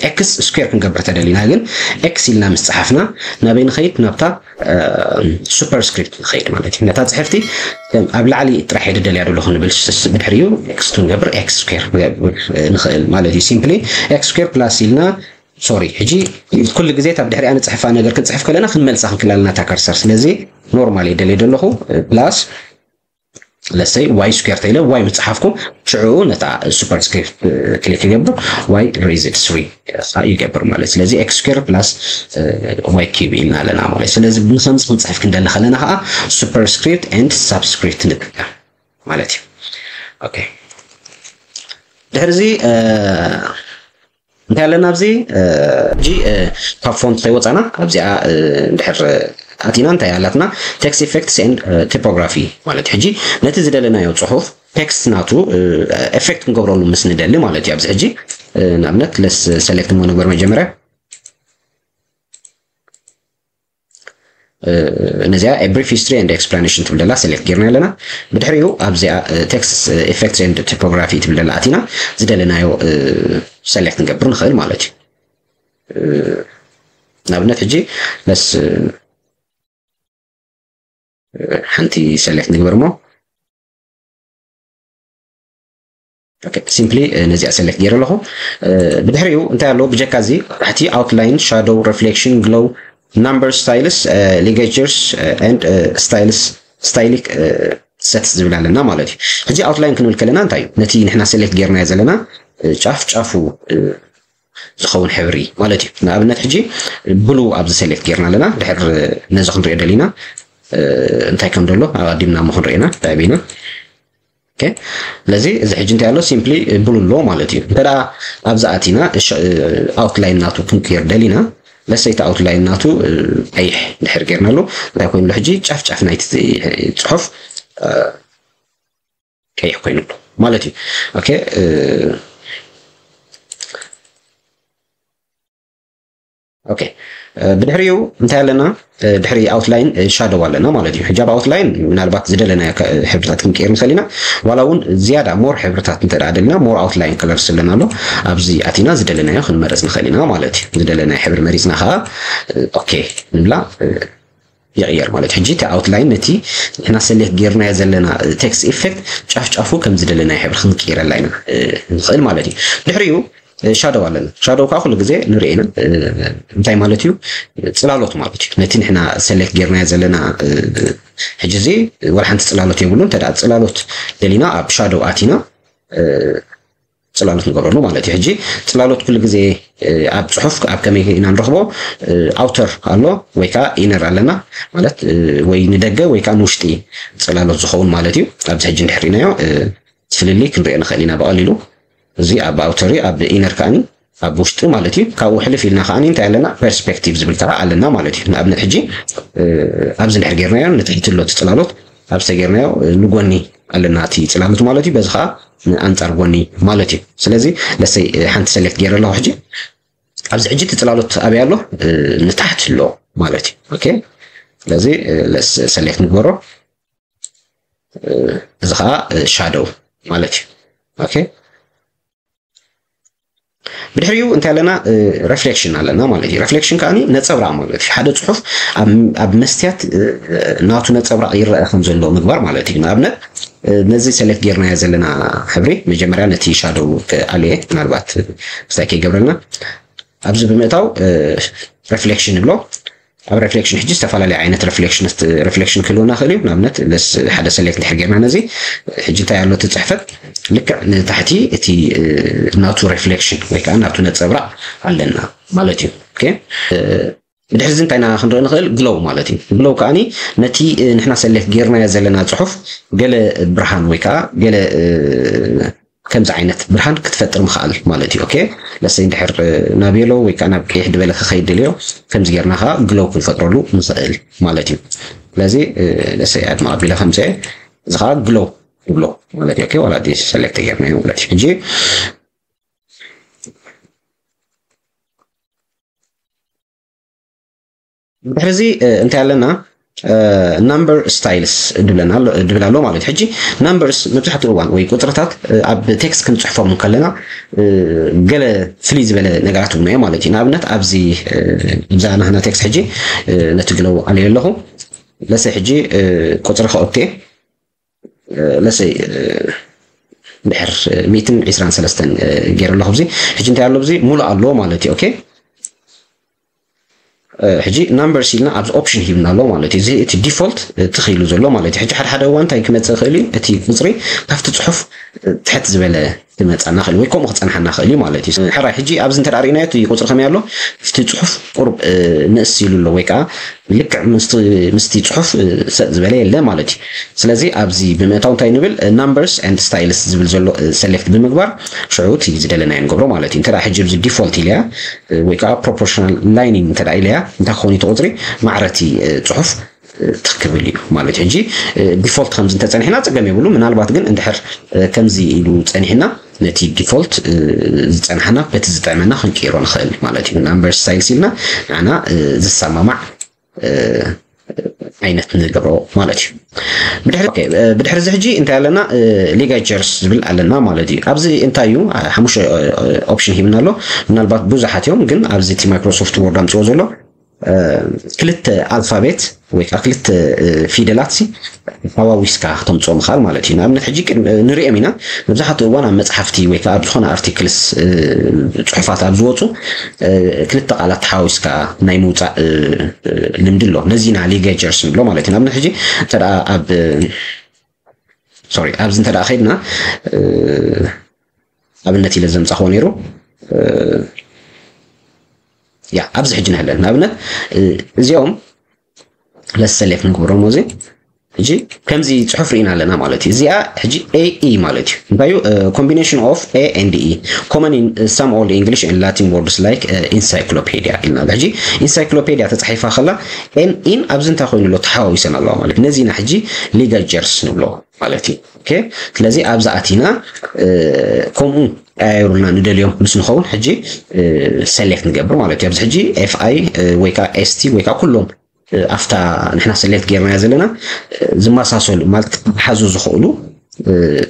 X square ክንገብር ተደሊና ግን X ኢልና ምስ ፀሓፍና ናበይ ንኸይድ? ናብታ superscript ንኸይድ ማለት እዩ። ነታ ፅሕፍቲ ኣብ ላዕሊ ጥራሕ እየ ደልያ ዘለኹ ንብል ብድሕሪኡ X two ንገብር X square ንኽእል ማለት እዩ። Simply X square plus ኢልና sorry ሕጂ ኩሉ ግዜ እታ ብድሕሪኣ ንፅሕፋ ነገር ክንፅሕፍ ከለና ክንመልሳ ክንክእል ኣለና እታ cursor። ስለዚ normal እየ ደልየ ዘለኹ plus let's say Y square ተይለ Y ምስ ፀሓፍኩ ሽዑ ነታ superscript click ይገብር Y raised three ይገብር ማለት ስለዚ X square plus Y cube ኢልና ኣለና ማለት ስለዚ ብከምዚ ክንፅሕፍ ክንደሊ ከለና ከዓ superscript and subscript ንጥቀም ማለት እዩ። Okay ድሕሪ እዚ እንታይ ኣለና ኣብዚ ሕጂ ካብ font ተይወፃና ኣብዚኣ እንድሕር ኣቲና እንታይ ኣላትና text effects and typography ማለት ሕጂ ነቲ ዝደለናዮ ፅሑፍ text ናቱ effect ክንገብረሉ ምስ ንደሊ ማለት እዩ። ኣብዚ ሕጂ ንኣብነት let's select ሞ ንግበር መጀመርያ ነዚኣ A Brief History and Explanation ትብል ዘላ select ጌርና ኣለና። ብድሕሪኡ ኣብዚኣ Text Effects and Typography ትብል ዘላ ኣቲና ዝደለናዮ select ክንገብር ንኽእል ማለት እዩ። ንኣብነት ሕጂ ለስ ሓንቲ select ንግበር እሞ simply ነዚኣ select ገይረ ኣለኹ። ብድሕሪኡ እንታይ ኣለዎ? ብጀካ እዚ ታሕቲ outline፣ shadow፣ reflection፣ glow፣ number፣ styles፣ ligatures and styles፣ stylistic sets ዝብል ኣለና ማለት እዩ። ሕጂ outline ክንብል ከለና እንታይ እዩ? ነቲ ንሕና select ጌርናዮ ዘለና ጫፍ ጫፉ ዝኸውን ሕብሪ ማለት እዩ። ንኣብነት ሕጂ blue ኣብዚ select ጌርና ኣለና። ድሕር ነዚ ክንሪኦ ደሊና እንታይ ከም ዘሎ ኣቐዲምና እሞ ክንሪኦ ኢና። እንታይ ኣቢና ስለዚ እዚ ሕጂ እንታይ ኣሎ? Simply blue ኣሎ ማለት እዩ። እንተ ደኣ ኣብዚ ኣቲና outline ናቱ ክንቅይር ደሊና፣ let's say እቲ outline ናቱ ቀይሕ ድሕር ጌርናሉ እንታይ ኮይኑ ኣሎ? ሕጂ ጫፍ ጫፍ ናይቲ ጽሑፍ ቀይሕ ኮይኑ ኣሎ ማለት እዩ። okay okay ብድሕሪኡ እንታይ ኣለና? ድሕሪ outline shadow ኣለና ማለት እዩ። ሕጂ ኣብ outline ምናልባት ዝደለናዮ ሕብርታት ክንቀይር ንኽእል ኢና። ዋላ እውን ዝያዳ more ሕብርታት እንተ ደኣ ደሊና more outline colors ኣለና ኣሎ። ኣብዚ ኣቲና ዝደለናዮ ክንመርጽ ንኽእል ኢና ማለት እዩ። ዝደለናዮ ሕብሪ መሪጽና ከዓ okay ንብላ ይቕየር ማለት እዩ። ሕጂ እቲ outline ነቲ ንሕና select ጌርናዮ ዘለና text effect ጫፍ ጫፉ ከም ዝደለናዮ ሕብሪ ክንቀይረላ ኢና ንኽእል ማለት እዩ። ድሕሪኡ shadow ኣለና። shadow ከዓ ኩሉ ግዜ ንርኢ ኢና እንታይ ማለት እዩ? ጽላሎት ማለት እዩ። ነቲ ንሕና select ጌርናዮ ዘለና ሕጂ እዚ ወላ ሓንቲ ጽላሎት የብሉን። እንተ ደኣ ጽላሎት ደሊና ኣብ shadow ኣቲና ጽላሎት ንገብረሉ ማለት እዩ። ሕጂ ጽላሎት ኩሉ ግዜ ኣብ ጽሑፍ ኣብ ከመይ ኢና ንረኽቦ? outer ኣሎ ወይ ከዓ inner ኣለና ማለት ወይ ንደገ ወይ ከዓ ንውሽጢ ጽላሎት ዝኸውን ማለት እዩ። ኣብዚ ሕጂ እንድሕር ርኢናዮ ፍልልይ ክንሪኦ ንኽእል ኢና ብቐሊሉ። እዚ ኣብ outer እዩ፣ ኣብ inner ከዓኒ ኣብ ውሽጢ ማለት እዩ። ካብኡ ሕልፍ ኢልና ከዓኒ እንታይ ኣለና? perspective ዝብል ከዓ ኣለና ማለት እዩ። ንኣብነት ሕጂ ኣብዚ እንድሕር ጌርናዮ ንትሕቲ ኣሎ እቲ ጽላሎት፣ ኣብዚ ተጌርናዮ ንጎኒ ኣለና እቲ ጽላሎት ማለት እዩ። በዚ ከዓ ንኣንጻር ጎኒ ማለት እዩ። ስለዚ let's say ሓንቲ select ገይረ ኣለኹ ሕጂ ኣብዚ ሕጂ እቲ ጽላሎት ኣበይ ኣሎ? ንታሕቲ ኣሎ ማለት እዩ። okay ስለዚ let's select ንግበሮ። እዚ ከዓ shadow ማለት እዩ። okay ብድሕሪኡ እንታይ ኣለና? reflection ኣለና ማለት እዩ። reflection ከዓኒ ነጸብራቕ ማለት እዩ። ሓደ ጽሑፍ ኣብ መስትያት ናቱ ነጸብራቕ ይረአ ከም ዘሎ ምግባር ማለት እዩ። ንኣብነት ነዚ select ጌርናዮ ዘለና ሕብሪ መጀመርያ ነቲ shadow ክኣልየ ምናልባት ምስታይ ከይገብረልና ኣብዚ ብምእታው reflection ንብሎ። ኣብ reflection ሕጂ ዝተፈላለየ ዓይነት reflection ክህልወና ክእል እዩ። ንኣብነት ሓደ select ድሕር ጌርና ነዚ ሕጂ እንታይ ኣሎ እቲ ጽሕፈት ልክዕ ንታሕቲ እቲ ናቱ reflection ወይ ከዓ ናቱ ነጸብራቕ ኣለና ማለት እዩ። okay ብድሕሪ እዚ እንታይ ኢና ክንርኢ ንኽእል? glow ማለት እዩ። glow ከዓኒ ነቲ ንሕና select ጌርናዮ ዘለና ጽሑፍ ገለ ብርሃን ወይ ከዓ ገለ ከምዚ ዓይነት ብርሃን ክትፈጥር ምኽኣል ማለት እዩ። okay let's say እንድሕር ናብ yellow ወይ ከዓ ናብ ቀይሕ ዝበለ ክኸይድ ደልዮ ከምዚ ጌርና ከዓ glow ክንፈጥረሉ ንኽእል ማለት እዩ። ስለዚ let's say ኣድማ ኣቢለ ከምፅአ እዚ ከዓ glow ይብሎ ማለት እዩ። okay ዋላ select ጌርናዮ ማለት እዩ። ሕጂ ድሕሪ እዚ እንታይ ኣለና? number styles ድብል ኣሎ ማለት እዩ። ሕጂ numbers መብዛሕትኡ እዋን ወይ ቁፅርታት ኣብ text ክንፅሕፎም ከለና ገለ ፍልይ ዝበለ ነገራት እውን እዮም ማለት እዩ። ንኣብነት ኣብዚ እዛ ናህና text ሕጂ ነቲ glow ኣልየ ኣለኹ። let's say ሕጂ ቁፅሪ ከኦቴ let's say ድሕር ሚእትን ዕስራን ሰለስተን ገይረ ኣለኹ። ኣብዚ ሕጂ እንታይ ኣሎ? ኣብዚ ሙሉእ ኣለዎ ማለት እዩ። okay ሕጂ numbers ኢልና ኣብዚ option ሂብና ኣሎ ማለት እዩ። እዚ እቲ default ትኽ ኢሉ ዘሎ ማለት እዩ። ሕጂ ሓደ ሓደ እዋን እንታይ ክመፅእ ይኽእል እዩ? እቲ ቁፅሪ ካብቲ ፅሑፍ ትሕት ዝበለ ክመፃና ክእል ወይ ከምኡ ክፀንሓና ክእል እዩ ማለት እዩ። ሕራይ ሕጂ ኣብዚ እንተ ርኢናዮ እቲ ቁፅሪ ከመይ ኣሎ? እቲ ፅሑፍ ቁሩብ ንእስ ኢሉ ኣሎ ወይ ከዓ ልክዕ ምስቲ ፅሑፍ ሰጥ ዝበለ የለ ማለት እዩ። ስለዚ ኣብዚ ብምእታው እንታይ ንብል? numbers and styles ዝብል ዘሎ select ብምግባር ሽዑ እቲ ዝደለናዮ ንገብሮ ማለት እዩ። እንተ ሕጂ ኣብዚ default ኢለያ ወይ ከዓ proportional lining እንተ ኢለያ እንታይ ክኸውን እቲ ቁፅሪ ማዕረቲ ፅሑፍ ትክብል እዩ ማለት እዩ። ሕጂ default ከምዚ እንተፀኒሕና ፀገም የብሉ። ምናልባት ግን እንድሕር ከምዚ ኢሉ ፀኒሕና ነቲ default ዝፀንሓና በቲ ዝጥዕመና ክንቅይሮ ንኽእል ማለት እዩ። number styles ኢልና ንዓና ዝሰማማዕ ዓይነት ንገብሮ ማለት እዩ። ብድሕሪ እዚ ሕጂ እንታይ ኣለና? ሊጋጀርስ ዝብል ኣለና ማለት እዩ። ኣብዚ እንታይ እዩ? ሓሙሽተ ኦፕሽን ሂብና ኣሎ። ምናልባት ብዙሓት እዮም፣ ግን ኣብዚ እቲ ማይክሮሶፍት ወርድ ኣምፅኦ ዘሎ ክልተ ኣልፋቤት ወይ ከዓ ክልተ ፊደላት ሲ ሓዋዊስካ ተምፅኦ ምኽኣል ማለት እዩ። ንኣብነት ሕጂ ንሪኦም ኢና፣ መብዛሕትኡ እዋን ኣብ መፅሓፍቲ ወይ ከዓ ኣብ ዝኾነ ኣርቲክልስ፣ ፅሑፋት ኣብ ዝወፁ ክልተ ቃላት ተሓዋዊስካ ናይ ምውፃእ ልምዲ ኣሎ። ነዚ ኢና ሊጋጀርስ ንብሎ ማለት እዩ። ንኣብነት ሕጂ እንተ ኣብ ሶሪ ኣብዚ እንተ ከይድና ኣብነት ኢለ ዘምፃኽዎ ነይሩ። ያ ኣብዚ ሕጂ ንሕለን ንኣብነት እዚኦም ለሰሌፍ ንግብሮም እዚ ሕጂ ከምዚ ፅሑፍ ርኢና ኣለና ማለት እዩ። እዚኣ ሕጂ ኤኢ ማለት እዩ። እንታይ እዩ? Combination of A and E, common in some Old English and Latin words like encyclopedia ኢልና። ሕጂ ኢንሳይክሎፔዲያ ተፃሒፋ ከላ ኤን ኢን ኣብዚ እንታይ ኮይኑ ኣሎ? ተሓዋዊሰን ኣለዋ ማለት እዩ። ነዚና ሕጂ ሊጋጀርስ ንብሎ ማለት እዩ። ስለዚ ኣብዚ ኣቲና ከምኡ ቀያይሩልና ንደልዮም ምስ ንኸውን ሕጂ ሰሌክት ንገብር ማለት እዩ። ኣብዚ ሕጂ ኤፍ ኣይ ወይ ከዓ ኤስቲ ወይ ከዓ ኩሎም ኣብታ ንሕና ሰሌክት ጌርናያ ዘለና ዝመሳሰሉ ማለት ሓዙ ዝኽእሉ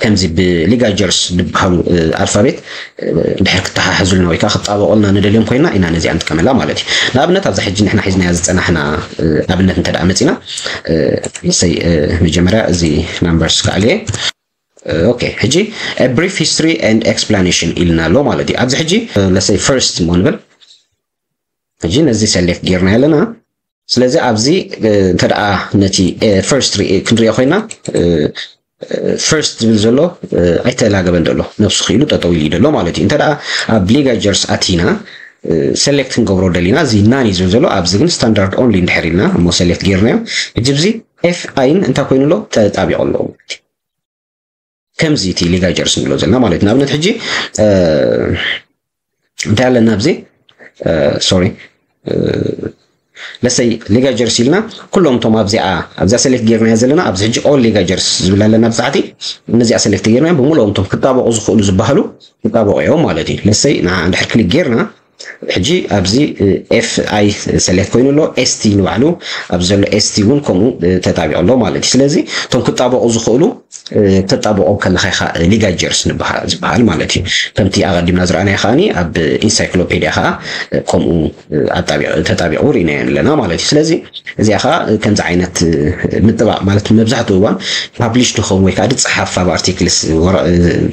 ከምዚ ብሊጋጀርስ ዝበሃሉ ኣልፋቤት ድሕር ክተሓሕዙልና ወይ ከዓ ክጣበቑልና ንደልዮም ኮይና ኢና ነዚኣ ንጥቀመላ ማለት እዩ። ንኣብነት ኣብዚ ሕጂ ንሕና ሒዝናያ ዝፀናሕና ኣብነት እንተ መፂና ሰይ መጀመርያ እዚ ናምበርስ ከኣልየ ኦኬ ሕጂ ብሪፍ ሂስትሪ ኤንድ ኤክስፕላኔሽን ኢልና ኣሎ ማለት እዩ። ኣብዚ ሕጂ ለሰይ ፈርስት ሞ ንብል ሕጂ ነዚ ሰሌክት ጌርና ኣለና። ስለዚ ኣብዚ እንተ ነቲ ፈርስት ክንሪኦ ኮይና ፈርስት ዝብል ዘሎ ኣይተላገበን ዘሎ ነብሱ ክኢሉ ጠጠው ኢሉ ዘሎ ማለት እዩ። እንተ ኣብ ሊጋጀርስ ኣቲና ሰሌክት ክንገብሮ ደሊና እዚ ናን እዩ ዝብል ዘሎ ኣብዚ ግን ስታንዳርድ ኦንሊ እንድሕር ኢልና እሞ ሰሌክት ጌርናዮ ሕጂ እዚ ኤፍ ኣይን እንታይ ኮይኑ ኣሎ ተጣቢቑ ኣለዎ ከምዚ እቲ ሊጋጀርስ ንብሎ ዘለና ማለት እዩ። ንኣብነት ሕጂ እንታይ ኣለና ኣብዚ ሶሪ ለሰይ ሊጋጀርስ ኢልና ኩሎም እቶም ኣብዚኣ ኣብዚኣ ሰሌክት ጌርናዮ ዘለና ኣብዚ ሕጂ ኦል ሊጋጀርስ ዝብል ኣለና ብታሕቲ ነዚኣ ሰሌክት ጌርናዮ ብምልኦም እቶም ክጣበቑ ዝኽእሉ ዝበሃሉ ክጣበቑ እዮም ማለት እዩ። ለሰይ ንዓ እንድሕር ክሊክ ጌርና ሕጂ ኣብዚ ኤፍ ኣይ ሰሌክት ኮይኑ ኣሎ ኤስቲ ንባዕሉ ኣብዚ ዘሎ ኤስቲ እውን ከምኡ ተጣቢቑ ኣሎ ማለት እዩ። ስለዚ እቶም ክጣበቑ ዝኽእሉ ተጣብቖም ከለኻ ኢኻ ሊጋጀርስ ዝበሃል ማለት እዩ። ከምቲ ኣቐዲምና ዝረኣናዮ ከዓኒ ኣብ ኢንሳይክሎፔድያ ከዓ ከምኡ ተጣቢቑ ርኢናዮ ኣለና ማለት እዩ። ስለዚ እዚኣ ከዓ ከምዚ ዓይነት ምጥባቕ ማለት መብዛሕትኡ እዋን ፓብሊሽ ንኸውን ወይ ከዓ ዝፀሓፍ ኣብ ኣርቲክልስ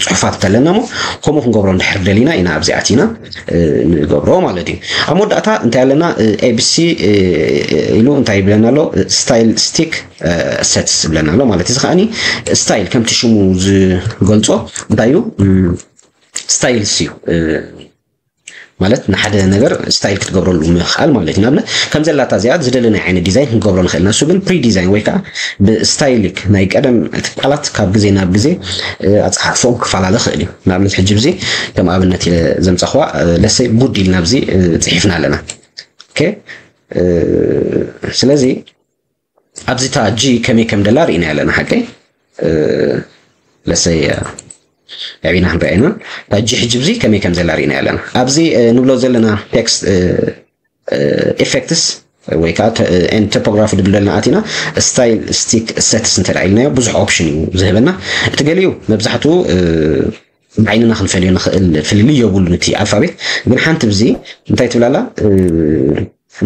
ፅሑፋት እንተለና ሞ ከምኡ ክንገብሮ እንድሕር ደሊና ኢና ኣብዚ ኣቲና ንገብሮ ማለት እዩ። ኣብ መወዳእታ እንታይ ኣለና ኤቢሲ ኢሉ እንታይ ይብለና ኣሎ ስታይል ስቲክ ሰትስ ዝብለና ኣሎ ማለት እዚ ከዓኒ ስታይል ከምቲ ሽሙ ዝገልፆ እንታይ እዩ ስታይልስ እዩ ማለት ንሓደ ነገር ስታይል ክትገብረሉ ምኽኣል ማለት እዩ። ንኣብነት ከም ዘላታ እዚኣ ዝደለናይ ዓይነት ዲዛይን ክንገብሮ ንኽእል ኢና። እሱ ግን ፕሪ ዲዛይን ወይ ከዓ ብስታይሊክ ናይ ቀደም እቲ ቃላት ካብ ግዜ ናብ ግዜ ኣፀሓሕፎም ክፈላለ ክእል እዩ። ንኣብነት ሕጂ ብዚ ከም ኣብነት ኢለ ዘምፃኽዋ ለሰይ ጉድ ኢልና ብዚ ፅሒፍና ኣለና። ስለዚ ኣብዚ እታ ጂ ከመይ ከም ደላ ርኢና ኣለና ሓቀይ ለሰይ ኣዕቢና ክንሪኣ ኢና። እታ ጂ ሕጂ ብዚ ከመይ ከም ዘላ ርኢና ኣለና። ኣብዚ ንብሎ ዘለና ቴክስት ኢፌክትስ ወይ ከዓ ቶፖግራፊ ድብል ዘለና ኣቲና ስታይል ስቲክ ሰትስ እንተ ኢልናዮ ብዙሕ ኦፕሽን እዩ ዝህበና። እቲ ገሊኡ መብዛሕትኡ ብዓይንና ክንፈልዮ ንኽእል ፍልልይ የብሉን እቲ ኣልፋቤት ግን ሓንቲ ብዚ እንታይ ትብላላ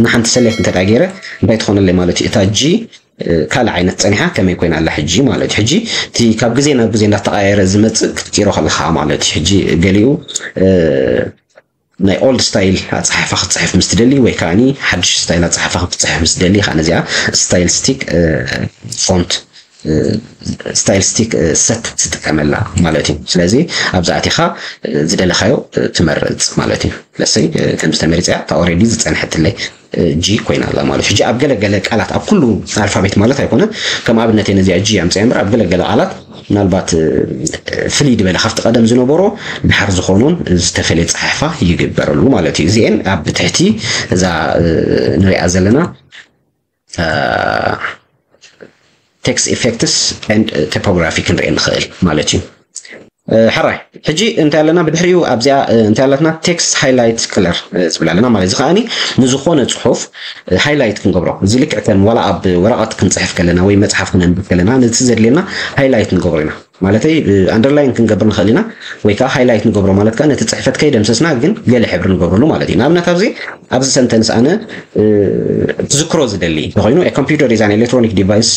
ንሓንቲ ሰሌክት እንተ ገይረ እንታይ ትኾነለይ ማለት እዩ እታ ጂ ካልእ ዓይነት ፀኒሓ ከመይ ኮይና ኣላ ሕጂ ማለት እዩ። ሕጂ እቲ ካብ ግዜ ናብ ግዜ እንዳተቃየረ ዝመፅእ ክትቂሮ ከለካ ማለት እዩ። ሕጂ ገሊኡ ናይ ኦልድ ስታይል ኣፀሓሕፋ ክትፅሕፍ ምስ ትደሊ ወይ ከዓ ሓድሽ ስታይል ኣፀሓሕፋ ክትፅሕፍ ምስ ትደሊ ከዓ ነዚኣ ስታይል ስቲክ ፎንት ስታይል ስቲክ ሰት ትጥቀመላ ማለት እዩ። ስለዚ ኣብዛ ኣቲኻ ዝደለኻዮ ትመርፅ ማለት እዩ። ለሰይ ከምዚ ተመሪፅያ እታ ኦሬዲ ዝፀንሐትለይ ጂ ኮይና ኣላ ማለት እዩ። ሕጂ ኣብ ገለገለ ቃላት ኣብ ኩሉ ኣልፋቤት ማለት ኣይኮነ ከም ኣብነት እየ ነዚኣ ጂ ኣምፅያ እምበር ኣብ ገለገለ ቃላት ምናልባት ፍልይ ዝበለ ካብቲ ቀደም ዝነበሮ ድሓር ዝኾኑን ዝተፈለየ ፀሓሕፋ ይግበረሉ ማለት እዩ። እዚአን ኣብ ትሕቲ እዛ ንሪኣ ዘለና ቴክስት ኢፌክትስ ኤንድ ቶፖግራፊ ክንርኢ ንኽእል ማለት እዩ። ሕራይ ሕጂ እንታይ ኣለና? ብድሕሪኡ ኣብዚኣ እንታይ ኣለትና? Text highlight color ዝብል ኣለና ማለት እዚ ከዓኒ ንዝኾነ ፅሑፍ ሃይላይት ክንገብሮ፣ እዚ ልክዕ ከም ዋላ ኣብ ወረቐት ክንፅሕፍ ከለና ወይ መፅሓፍ ክነንብብ ከለና ነቲ ዘድልየና ሃይላይት ንገብሮ ኢና። ማለተይ ኣንደርላይን ክንገብር ንኽእል ኢና ወይ ከዓ ሃይላይት ንገብሮ ማለት ከዓ ነቲ ፅሕፈት ከይደምሰስና ግን ገለ ሕብሪ ንገብረሉ ማለት እዩ። ንኣብነት ኣብዚ ኣብዚ ሰንተንስ ኣነ ክዝክሮ ዝደሊ እንተኮይኑ computer is an electronic device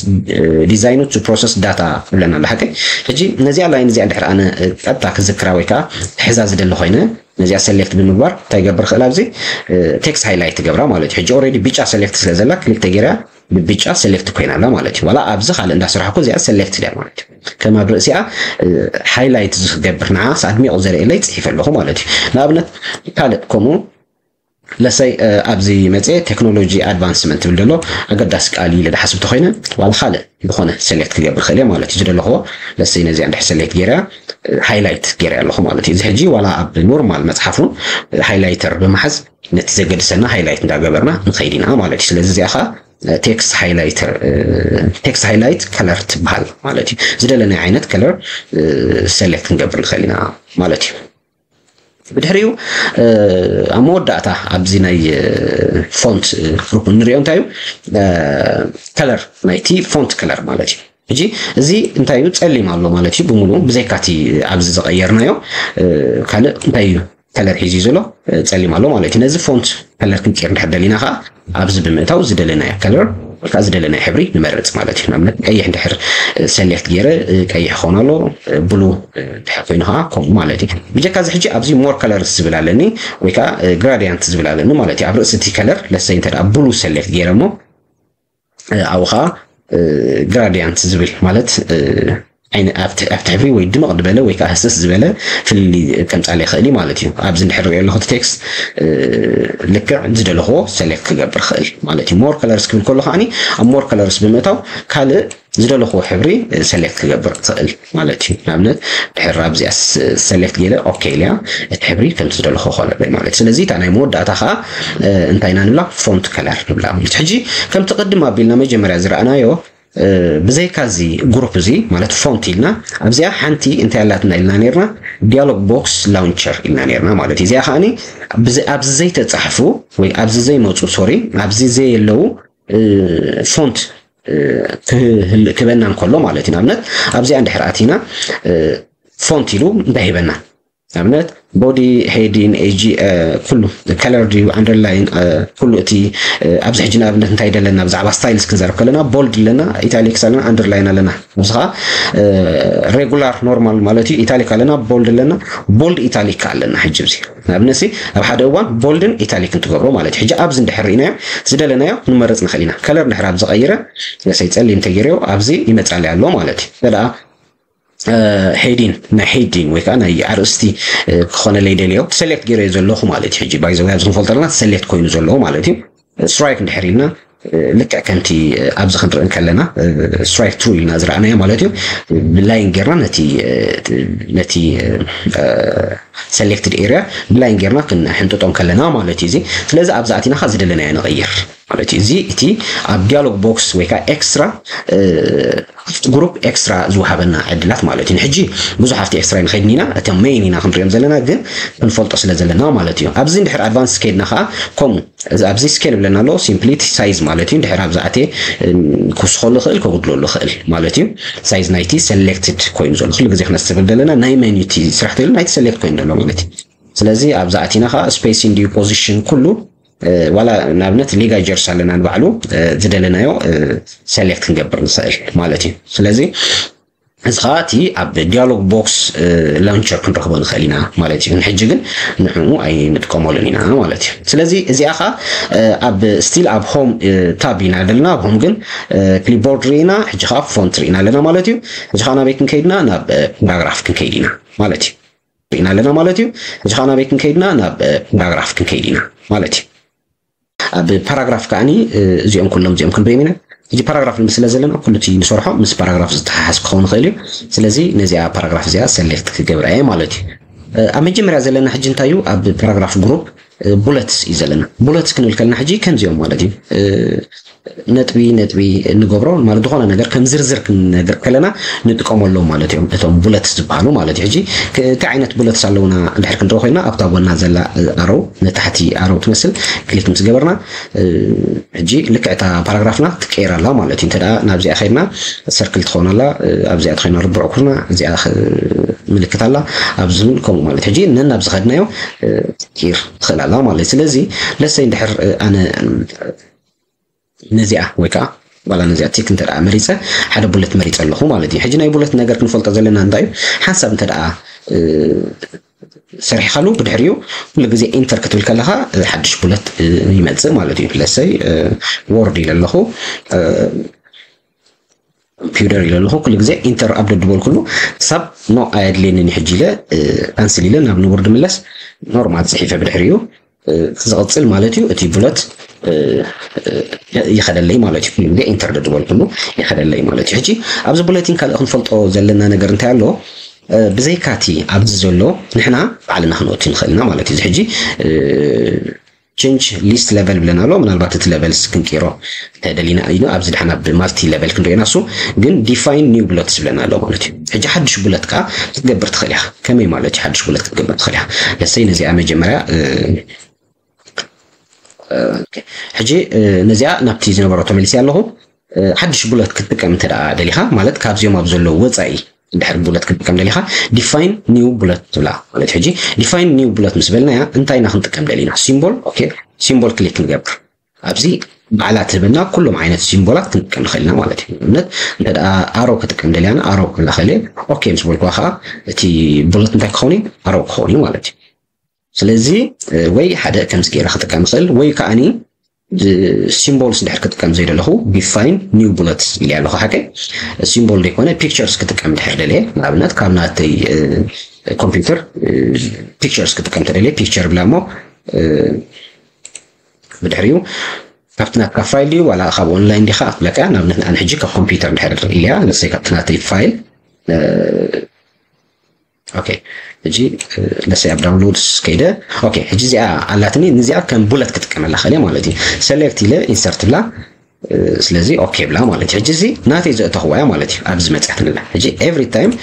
designed to process data ብለና ኣሎ ሓቀይ። ሕጂ ነዚኣ ላይን እዚኣ እንድሕር ኣነ ቀጥታ ክዝክራ ወይ ከዓ ክሕዛ ዝደሊ ኮይነ ነዚኣ ሰሌክት ብምግባር እንታይ ይገብር ክእል ኣብዚ ቴክስት ሃይላይት ትገብራ ማለት እዩ። ሕጂ ኦልሬዲ ብጫ ሰሌክት ስለ ዘላ ክሊክ ተገይራ ብብጫ ሰሌክት ኮይና ኣላ ማለት እዩ። ዋላ ኣብዚ ካልእ እንዳስራሕኩ እዚኣ ሰሌክት ድያ ማለት እዩ። ከም ኣብ ርእሲኣ ሃይላይት ዝገብር ንዓ ኣድሚቑ ዘርእየለይ ፅሒፈ ኣለኹ ማለት እዩ። ንኣብነት ካልእ ከምኡ ለሰይ ኣብዚ መፅኤ ቴክኖሎጂ ኣድቫንስመንት ትብል ዘሎ ኣገዳሲ ቃል ኢለ ዝሓስብ ተኮይነ ዋላ ካልእ ዝኾነ ሰሌክት ክገብር ክእል እየ ማለት እዩ። ዝደለኽዎ ለሰይ ነዚኣ እንድሕር ሰሌክት ገይረ ሃይላይት ገይረ ኣለኹ ማለት እዩ። እዚ ሕጂ ዋላ ኣብ ኖርማል መፅሓፍ እውን ሃይላይተር ብምሓዝ ነቲ ዘገድሰና ሃይላይት እንዳገበርና ንኸይድ ኢና ማለት እዩ። ስለዚ እዚኣ ከዓ ቴክስት ሃይላይተር ቴክስት ሃይላይት ከለር ትበሃል ማለት እዩ። ዝደለናዮ ዓይነት ከለር ሰሌክት ክንገብር ንኽእል ኢና ማለት እዩ። ብድሕሪኡ ኣብ መወዳእታ ኣብዚ ናይ ፎንት ግሩፕ እንሪኦ እንታይ እዩ? ከለር ናይቲ ፎንት ከለር ማለት እዩ። ሕጂ እዚ እንታይ እዩ? ጸሊም ኣሎ ማለት እዩ። ብምሉኡ ብዘይካቲ ኣብዚ ዝቐየርናዮ ካልእ እንታይ እዩ ከለር ሒዙ ዘሎ? ጸሊም ኣሎ ማለት እዩ። ነዚ ፎንት ከለር ክንቀይር እንድሕር ደሊና ከዓ ኣብዚ ብምእታው ዝደለናዮ ከለር ወይ ከዓ ዝደለናዮ ሕብሪ ንመርጽ ማለት እዩ። ንኣብነት ቀይሕ እንድሕር ሰሌክት ገይረ ቀይሕ ክኸውን ኣሎ፣ ብሉ እንድሕር ኮይኑ ከዓ ከምኡ ማለት እዩ። ብጀካ እዚ ሕጂ ኣብዚ ሞር ከለርስ ዝብል ኣለኒ ወይ ከዓ ግራዲያንት ዝብል ኣለኒ ማለት እዩ። ኣብ ርእሲ እቲ ከለር ለሰይ እንተ ብሉ ሰሌክት ገይረ እሞ ኣብኡ ከዓ ግራዲያንት ዝብል ማለት ኣብቲ ሕብሪ ወይ ድምቕ ዝበለ ወይ ከዓ ህስስ ዝበለ ፍልልይ ከምፃለ ይኽእል እዩ ማለት እዩ። ኣብዚ እንድሕር ሪኦ ኣለኹ እቲ ቴክስት ልክዕ ዝደለኽዎ ሰሌክት ክገብር ክእል ማለት እዩ። ሞር ከለርስ ክብል ከሎ ከዓኒ ኣብ ሞር ከለርስ ብምእታው ካልእ ዝደለኽዎ ሕብሪ ሰሌክት ክገብር ክእል ማለት እዩ። ንኣብነት ድሕር ኣብዚኣ ሰሌክት ገለ ኦኬ ኢልያ እቲ ሕብሪ ከምቲ ዝደለኽዎ ኮነ ማለት እዩ። ስለዚ እታ ናይ መወዳእታ ከዓ እንታይ ኢና ንብላ? ፎንት ከለር ንብላ ማለት እዩ። ሕጂ ከምቲ ቅድም ኣቢልና መጀመርያ ዝረኣናዮ ብዘይካ እዚ ግሩፕ እዚ ማለት ፎንት ኢልና ኣብዚኣ ሓንቲ እንታይ ኣላትና ኢልና ነርና? ዲያሎግ ቦክስ ላውንቸር ኢልና ነርና ማለት እዩ። እዚኣ ከዓኒ ኣብዚ ዘይተፃሕፉ ወይ ኣብዚ ዘይመፁ ሶሪ ኣብዚ ዘየለዉ ፎንት ክበና እንከሎ ማለት እዩ። ንኣብነት ኣብዚኣ እንድሕር ኣቲና ፎንት ኢሉ እንታይ ሂበና? ንኣብነት ቦዲ ሄዲን ኤጂ ኩሉ ከለር ድዩ ኣንደርላይን ኩሉ እቲ ኣብዚ ሕጂ ንኣብነት እንታይ ደለና ብዛዕባ ስታይልስ ክንዛረብ ከለና ቦልድ ኣለና፣ ኢታሊክስ ኣለና፣ ኣንደርላይን ኣለና። ንስኻ ሬጉላር ኖርማል ማለት እዩ። ኢታሊክ ኣለና፣ ቦልድ ኣለና፣ ቦልድ ኢታሊክ ኣለና። ሕጂ እዚ ንኣብነት ኣብ ሓደ እዋን ቦልድን ኢታሊክን ትገብሮ ማለት እዩ። ሕጂ ኣብዚ እንድሕር ርኢናዮ ዝደለናዮ ክንመርፅ ንኽእል ኢና። ከለር እንድሕር ኣብ ዝቐይረ ሰይ ፀሊም ተገይርዮ ኣብዚ ይመፃለይ ኣሎ ማለት እዩ። ደኣ ሄዲን ናይ ሄዲን ወይ ከዓ ናይ ኣርእስቲ ክኾነለይ ደልዮ ሰሌክት ገይረዮ ዘለኹ ማለት እዩ። ሕጂ ባይዘ ኣብዚ ክንፈልጦ ኣለና ሰሌክት ኮይኑ ዘለኹ ማለት እዩ። ስትራይክ እንድሕር ኢልና ልክዕ ከምቲ ኣብዚ ክንርኢ ከለና ስትራይክ ትሩ ኢልና ዝረኣናዮ ማለት እዩ። ብላይን ጌርና ነቲ ነቲ ሰሌክትድ ኤርያ ብላይን ጌርና ክንሕንጥጦም ከለና ማለት እዩ። እዚ ስለዚ ኣብዚ ኣቲና ካ ዝደለናዮ ንቕይር ማለት እዩ። እዚ እቲ ኣብ ዲያሎግ ቦክስ ወይ ከዓ ኤክስትራ ኣብቲ ግሩፕ ኤክስትራ ዝወሃበና ዕድላት ማለት እዩ። ሕጂ ብዙሓት ኤክስትራ ንኸይድን ኢና እቶም ሜይን ኢና ክንሪኦም ዘለና ግን ክንፈልጦ ስለ ዘለና ማለት እዩ። ኣብዚ እንድሕር ኣድቫንስ ከይድና ከዓ ከምኡ ኣብዚ ስኬል ብለና ኣሎ ሲምፕሊ ሳይዝ ማለት እዩ። እንድሕር ኣብ ዝኣተ ክውስኸሉ ይኽእል ከጉድለሉ ይኽእል ማለት እዩ። ሳይዝ ናይቲ ሰሌክትድ ኮይኑ ዘሎ ኩሉ ግዜ ክነስተብል ዘለና ናይ መን እዩ እቲ ስራሕ ተይሉ ናይቲ ሰሌክት ኮይኑ ዘሎ ማለት እዩ። ስለዚ ኣብ ዝኣቲና ከዓ ስፔሲን ድዩ ፖዚሽን ኩሉ ዋላ ንኣብነት ሊጋጀርስ ኣለና ንባዕሉ ዝደለናዮ ሰሌክት ክንገብር ንኽእል ማለት እዩ። ስለዚ እዚ ከዓ እቲ ኣብ ዲያሎግ ቦክስ ላውንቸር ክንረኽቦ ንኽእል ኢና ማለት እዩ። ንሕጂ ግን ንዕኡ ኣይንጥቀመሉን ኢና ማለት እዩ። ስለዚ እዚኣ ከዓ ኣብ ስቲል ኣብ ሆም ታብ ኢና ዘለና። ኣብ ሆም ግን ክሊፕቦርድ ርኢና ሕጂ ከዓ ፎንት ርኢና ኣለና ማለት እዩ። ሕጂ ከዓ ናበይ ክንከይድና ናብ ፓራግራፍ ክንከይድ ኢና ማለት እዩ። ርኢና ኣለና ማለት እዩ። ሕጂ ከዓ ናበይ ክንከይድና ናብ ፓራግራፍ ክንከይድ ኢና ማለት እዩ። ኣብ ፓራግራፍ ከዓኒ እዚኦም ኩሎም እዚኦም ክንሪኦም ኢና። ሕጂ ፓራግራፍ ንብል ስለ ዘለና ኩሉ እቲ ንሰርሖ ምስ ፓራግራፍ ዝተሓሓዝ ክኸውን ይኽእል እዩ። ስለዚ ነዚኣ ፓራግራፍ እዚኣ ሰሌክት ክገብራ እየ ማለት እዩ። ኣብ መጀመርያ ዘለና ሕጂ እንታይ እዩ? ኣብ ፓራግራፍ ግሩፕ ቡለትስ እዩ ዘለና። ቡለትስ ክንብል ከለና ሕጂ ከምዚኦም ማለት እዩ። ነጥቢ ነጥቢ እንገብሮ ማለት ዝኾነ ነገር ከም ዝርዝር ክንነግር ከለና ንጥቀመሎም ማለት እዮም። እቶም ቡለትስ ዝበሃሉ ማለት እዩ። ሕጂ እንታይ ዓይነት ቡለትስ ኣለውና እንድሕር ክንረኦ ኮይና ኣብታ ጎና ዘላ ኣረው ንታሕቲ ኣረው ትመስል ክሊክ ምስ ገበርና ሕጂ ልክዕታ ፓራግራፍና ትቀየር ኣላ ማለት እዩ። እንተ ናብዚኣ ከይድና ሰርክል ትኸውን ኣላ፣ ኣብዚኣ ተኮይና ርቡዕ ኩርና እዚኣ ምልክት ኣላ ኣብ ዝብል ከምኡ ማለት ሕጂ ነን ናብ ዝኸድናዮ ኪር ትኽእል ኣላ ማለት እዩ። ስለዚ ለሰይ እንድሕር ኣነ ነዚኣ ወይ ከዓ ዋላ ነዚኣ ቲክ እንተ መሪፀ ሓደ ቡለት መሪፀ ኣለኹ ማለት እዩ። ሕጂ ናይ ቡለት ነገር ክንፈልጦ ዘለና እንታይ እዩ? ሓንሳብ እንተ ሰሪሕካሉ ብድሕሪኡ ኩሉ ግዜ ኢንተር ክትብል ከለካ ሓድሽ ቡለት ይመፅእ ማለት እዩ። ለሰይ ወርድ ኢለ ኣለኹ ኮምፒውተር ኢለ ኣለኹ ኩሉ ግዜ ኢንተር ኣብ ደድበልኩሉ ሳብ ኖ ኣየድልየንን ሕጂ ኢለ ካንስል ኢለ ናብ ንቡር ድምለስ ኖርማል ፅሒፈ ብድሕሪኡ ዝቕፅል ማለት እዩ። እቲ ቡለት ይኸደለይ ማለት እዩ። ኩሉ ግዜ ኢንተር ደድበልኩሉ ይኸደለይ ማለት እዩ። ሕጂ ኣብዚ ቡለቲን ካልእ ክንፈልጦ ዘለና ነገር እንታይ ኣሎ? ብዘይካቲ ኣብዚ ዘሎ ንሕና ባዕልና ክንወቲ ንኽእል ኢና ማለት እዩ። ሕጂ ቸንጅ ሊስት ለቨል ብለና ኣሎ። ምናልባት እቲ ለቨልስ ክንቅይሮ ተደሊና እዩ ኣብዚ ድሓና ብማልቲ ለቨል ክንሪኦ ኢና። እሱ ግን ዲፋይን ኒው ቡለት ዝብለና ኣሎ ማለት እዩ። ሕጂ ሓድሽ ቡለት ከዓ ክትገብር ትኽእል ኢኻ። ከመይ ማለት እዩ ሓድሽ ቡለት ክትገብር ትኽእል ኢኻ? ለሰይ ነዚኣ መጀመርያ ሕጂ ነዚኣ ናብቲ ዝነበሮ ተመሊሲ ኣለኹ። ሓድሽ ቡለት ክትጥቀም እንተ ደኣ ደሊኻ ማለት ካብዚኦም ኣብ ዘለዉ ወፃኢ ድሕሪ ቡለት ክትጥቀም ደሊኻ ዲፋይን ኒው ቡለት ትብላ ማለት ሕጂ ዲፋይን ኒው ቡለት ምስ በልናያ እንታይ ኢና ክንጥቀም ደሊና? ሲምቦል። ኦኬ፣ ሲምቦል ክሊክ ንገብር። ኣብዚ ባዕላ ትህበና ኩሎም ዓይነት ሲምቦላት ክንጥቀም ንኽእል ኢና ማለት እዩ። ንኣብነት እንተ ኣሮ ክጥቀም ደሊያና ኣሮ ክላኸለ ኦኬ ምስ በልኩዋ ከዓ እቲ ቡለት እንታይ ክኸውን እዩ? ኣሮ ክኸውን እዩ ማለት እዩ። ስለዚ ወይ ሓደ ከምዚ ገይረ ክጥቀም ይኽእል ወይ ከዓኒ ሲምቦልስ ድሕር ክጥቀም ዘይደለኹ ዲፋይን ኒው ቡለትስ ኢለ ኣለኹ። ሓቀይ ሲምቦል ዘይኮነ ፒክቸርስ ክጥቀም ድሕር ደልየ ንኣብነት ካብ ናተይ ኮምፒውተር ፒክቸርስ ክጥቀም ተደልየ ፒክቸር ብላ እሞ ብድሕሪኡ ካብቲ ናትካ ፋይል ድዩ ዋላ ካብ ኦንላይን ዲኻ ክብለካ። ንኣብነት ንኣነ ሕጂ ካብ ኮምፒውተር ድሕር ኢልያ ንሰይ ካብቲ ናተይ ፋይል ኦኬ ሕጂ ለሰይ ኣብ ዳውንሎድስ ከይደ ኦኬ ሕጂ እዚኣ ኣላትኒ ንዚኣ ከም ቡለት ክጥቀመላ ኸእለ ማለት እዩ። ሰሌክት ኢለ ኢንሰርት ብላ ስለዚ ኦኬ ብላ ማለት እዩ። ሕጂ እዚ ናተይ ዘእተኽዋ እያ ማለት እዩ። ኣብዚ መፅያትንላ ሕጂ ኤቭሪ ታይም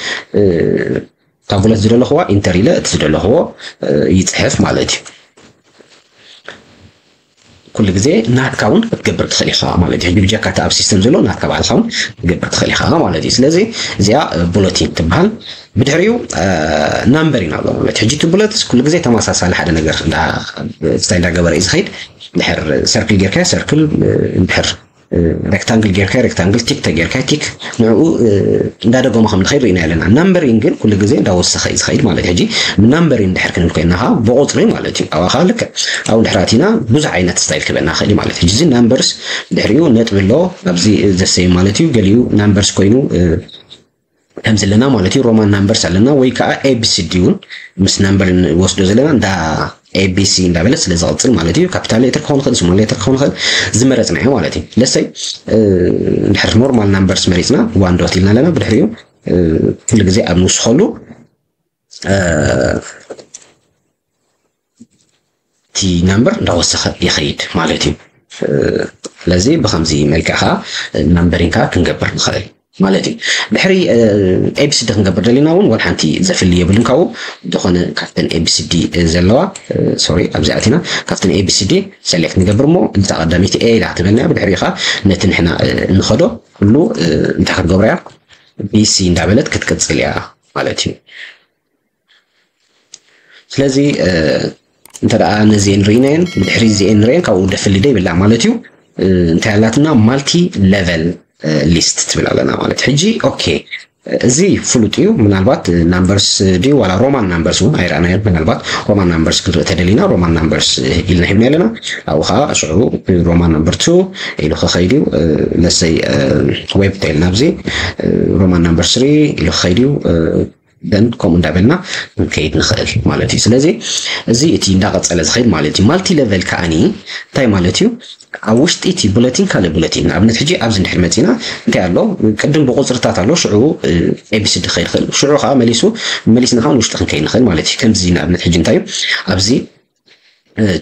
እታ ቡለት ዝደለኽዋ ኢንተር ኢለ እቲ ዝደለኽዎ ይፅሕፍ ማለት እዩ። ኩሉ ግዜ ናትካ እውን ክትገብር ትኽእል ኢኻ ማለት እዩ። ሕጂ ብጀካ እቲ ኣብ ሲስተም ዘሎ ናትካ ባዕልካ እውን ክትገብር ትኽእል ኢኻ ማለት እዩ። ስለዚ እዚኣ ቡለቲን ትበሃል። ብድሕሪኡ ናምበሪን ኣሎ ማለት ሕጂ እቲ ቡለት ኩሉ ግዜ ተመሳሳሊ ሓደ ነገር ስታይ እንዳገበረ እዩ ዝኸይድ። ድሕር ሰርክል ጌርካ ሰርክል ድሕር ሬክታንግል ጌርካ ሬክታንግል ቲክ ተጌርካ ቲክ ንዕኡ እንዳደገሞ ከም ንኸይድ ርኢና ኣለና። ናምበሪን ግን ኩሉ ግዜ እንዳወሰኸ እዩ ዝኸይድ ማለት ሕጂ ናምበሪን ድሕር ክንብል ኮይና ከዓ ብቁፅሪ ማለት እዩ። ኣባኻ ልክዕ ኣብኡ ድሕር ኣቲና ብዙሕ ዓይነት ስታይል ክበና ኽእል ማለት ሕጂ እዚ ናምበርስ ድሕሪኡ ነጥቢ ኣሎ። ኣብዚ ዘሰይ ማለት እዩ ገሊኡ ናምበርስ ኮይኑ ከም ዘለና ማለት እዩ። ሮማን ናምበርስ ኣለና ወይ ከዓ ኤቢሲዲ እውን ምስ ናምበር ንወስዶ ዘለና እንዳ ኤቢሲ እንዳበለ ስለ ዝቕፅል ማለት እዩ። ካፒታል ሌተር ክኸውን ይኽእል ስሞል ሌተር ክኸውን ይኽእል ዝመረፅናዮ ማለት እዩ። ለሰይ እንድሕር ኖርማል ናምበርስ መሪፅና ዋን ዶት ኢልና ኣለና ብድሕሪኡ ኩሉ ግዜ ኣብ ንውስኸሉ እቲ ናምበር እንዳወሰኸ ይኸይድ ማለት እዩ። ስለዚ ብከምዚ መልክዕ ከዓ ናምበሪንካ ክንገብር ንኽእል ማለት እዩ። ድሕሪ ኤቢሲዲ ክንገብር ደሊና እውን ወል ሓንቲ ዘፍሊ የብልን። ካብኡ ዝኾነ ካብተን ኤቢሲዲ ዘለዋ ሶሪ ኣብዚ ኣቲና ካብተን ኤቢሲዲ ሰሌክት ንገብር እሞ እዛ ቀዳመይቲ ኤ ኢላ ክትበልና ብድሕሪኡ ከዓ ነቲ ንሕና እንኸዶ ኩሉ እንታይ ክትገብሮ እያ ቢሲ እንዳበለት ክትቅፅል እያ ማለት እዩ። ስለዚ እንተ ደኣ ነዚኤን ርኢናየን ድሕሪ እዚኤን ንርአን ካብኡ ደፍሊ ደ ይብላ ማለት እዩ። እንታይ ኣላትና ማልቲ ሌቨል ሊስት ትብል ኣለና ማለት ሕጂ ኦኬ እዚ ፍሉጥ እዩ። ምናልባት ናምበርስ ድዩ ዋላ ሮማን ናምበርስ እውን ኣይረኣናዮ። ምናልባት ሮማን ናምበርስ ክንርኢ ተደሊና ሮማን ናምበርስ ኢልና ሂብና ኣለና። ኣብኡ ከዓ ሽዑ ሮማን ናምበር ቱ ኢሉ ክኸይድ እዩ። ለሰይ ዌብ ተይልና ኣብዚ ሮማን ናምበር ስሪ ኢሉ ክኸይድ እዩ። ደን ከምኡ እንዳበልና ክንከይድ ንኽእል ማለት እዩ። ስለዚ እዚ እቲ እንዳቐፀለ ዝኸይድ ማለት እዩ። ማልቲ ሌቨል ከዓኒ እንታይ ማለት እዩ? ኣብ ውሽጢ እቲ ቡለቲን ካልእ ቡለቲን ንኣብነት ሕጂ ኣብዚ እንድሕር መፂና እንታይ ኣሎ ቅድም ብቁፅርታት ኣሎ ሽዑ ኤቢሲዲ ክኸይድ ይኽእል ሽዑ ከዓ መሊሱ መሊስና ከዓ ንውሽጢ ክንከይድ ንኽእል ማለት እዩ። ከምዚ ንኣብነት ሕጂ እንታይ እዩ ኣብዚ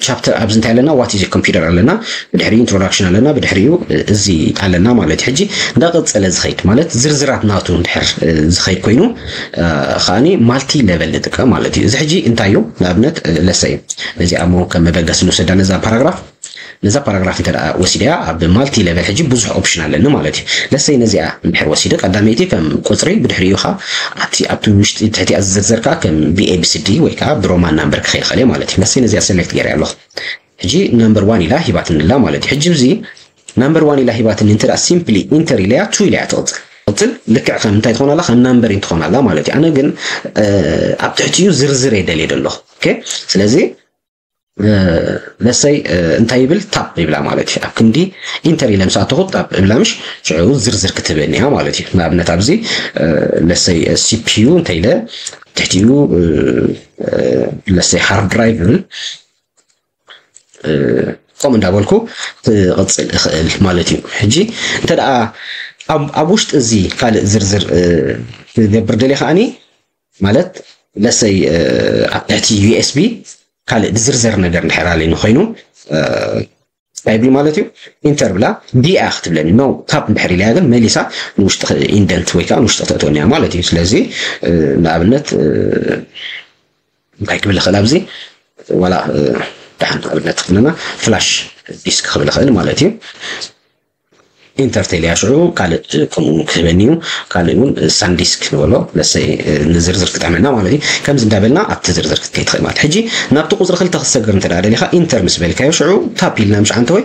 chapter ኣብዚ እንታይ ኣለና? What is a computer ኣለና፣ ብድሕሪኡ introduction ኣለና፣ ብድሕሪኡ እዚ ኣለና ማለት እዩ። ሕጂ እንዳቐጸለ ዝኸይድ ማለት ዝርዝራት ናቱ እንድሕር ዝኸይድ ኮይኑ ከዓኒ multi level ንጥቀም ማለት እዩ። እዚ ሕጂ እንታይ እዩ? ንኣብነት ለሰይ ነዚኣ እሞ ከም መበገሲ ንውሰዳ ነዛ ፓራግራፍ ነዛ ፓራግራፍ እንተ ደኣ ወሲደያ ኣብ multi level ሕጂ ብዙሕ option ኣለኒ ማለት እዩ። ለሰይ ነዚኣ እንድሕር ወሲደ ቀዳመይቲ ከም ቁጽሪ ብድሕሪኡ ኸዓ ኣብቲ ኣብቲ ውሽጢ ትሕቲኣ ዝዝርዘር ከዓ ከም ብኤቢሲዲ ወይ ከዓ ብሮማን ናምበር ክኸይድ ኸእል ማለት እዩ። ለሰይ ነዚኣ select ገይረ ኣለኹ። ሕጂ number one ኢላ ሂባትኒ ኣላ ማለት እዩ። ሕጂ እዚ number one ኢላ ሂባትኒ እንተ ደኣ simply enter ኢለያ two ኢለያ ትቕጽል። ትቕጽል ልክዕ ከም እንታይ ትኾን ኣላ? ከም ናምበር ትኾን ኣላ ማለት እዩ። ኣነ ግን ኣብ ትሕቲኡ ዝርዝር እየ ደልየ ዘለኹ። ኦኬ ስለዚ ለሰይ እንታይ ይብል? ታፕ ይብላ ማለት እዩ። ኣብ ክንዲ ኢንተር ኢለ ምስ ኣተኹ ታፕ እብላ ምሽ ሽዑ ዝርዝር ክትህበኒ እያ ማለት እዩ። ንኣብነት ኣብዚ ለሰይ ሲፒዩ እንተ ኢለ ትሕቲኡ ለሰይ ሃርድ ድራይቭ ይብል ከምኡ እንዳበልኩ ክቕፅል እኽእል ማለት እዩ። ሕጂ እንተ ደኣ ኣብ ውሽጢ እዚ ካልእ ዝርዝር ክገብር ደልየ ከዓኒ ማለት ለሰይ ኣብ ትሕቲ ዩኤስቢ ካልእ ዝርዝር ነገር እንድሕር ኣለኒ ኮይኑ እንታይ ይብል ማለት እዩ? ኢንተር ብላ ዲኣ ክትብለኒ ኖ ታፕ እንድሕር ኢለያ ግን መሊሳ ንውሽጢ ኢንደንት ወይ ከዓ ንውሽጢ ክተእትወኒ እያ ማለት እዩ። ስለዚ ንኣብነት እንታይ ክብል ይኽእል ኣብዚ ዋላ ደሓን ኣብነት ክብለና ፍላሽ ዲስክ ክብል ይኽእል ማለት እዩ። ኢንተር ተልያ ሽዑ ካልእ ከምኡ ክህበኒ እዩ። ካልእ እውን ሳንዲስክ ንበሎ ለሰይ ንዝርዝር ክጥዕመና ማለት እዩ። ከምዚ እንዳበልና ኣብቲ ዝርዝር ክትከይ ትኽእል ማለት ሕጂ ናብቲ ቁፅሪ ክልተ ክትሰግር እንተ ደኣ ደሊኻ ኢንተር ምስ በልካዮ ሽዑ ታፕ ኢልና ምሽ ዓንተ ወይ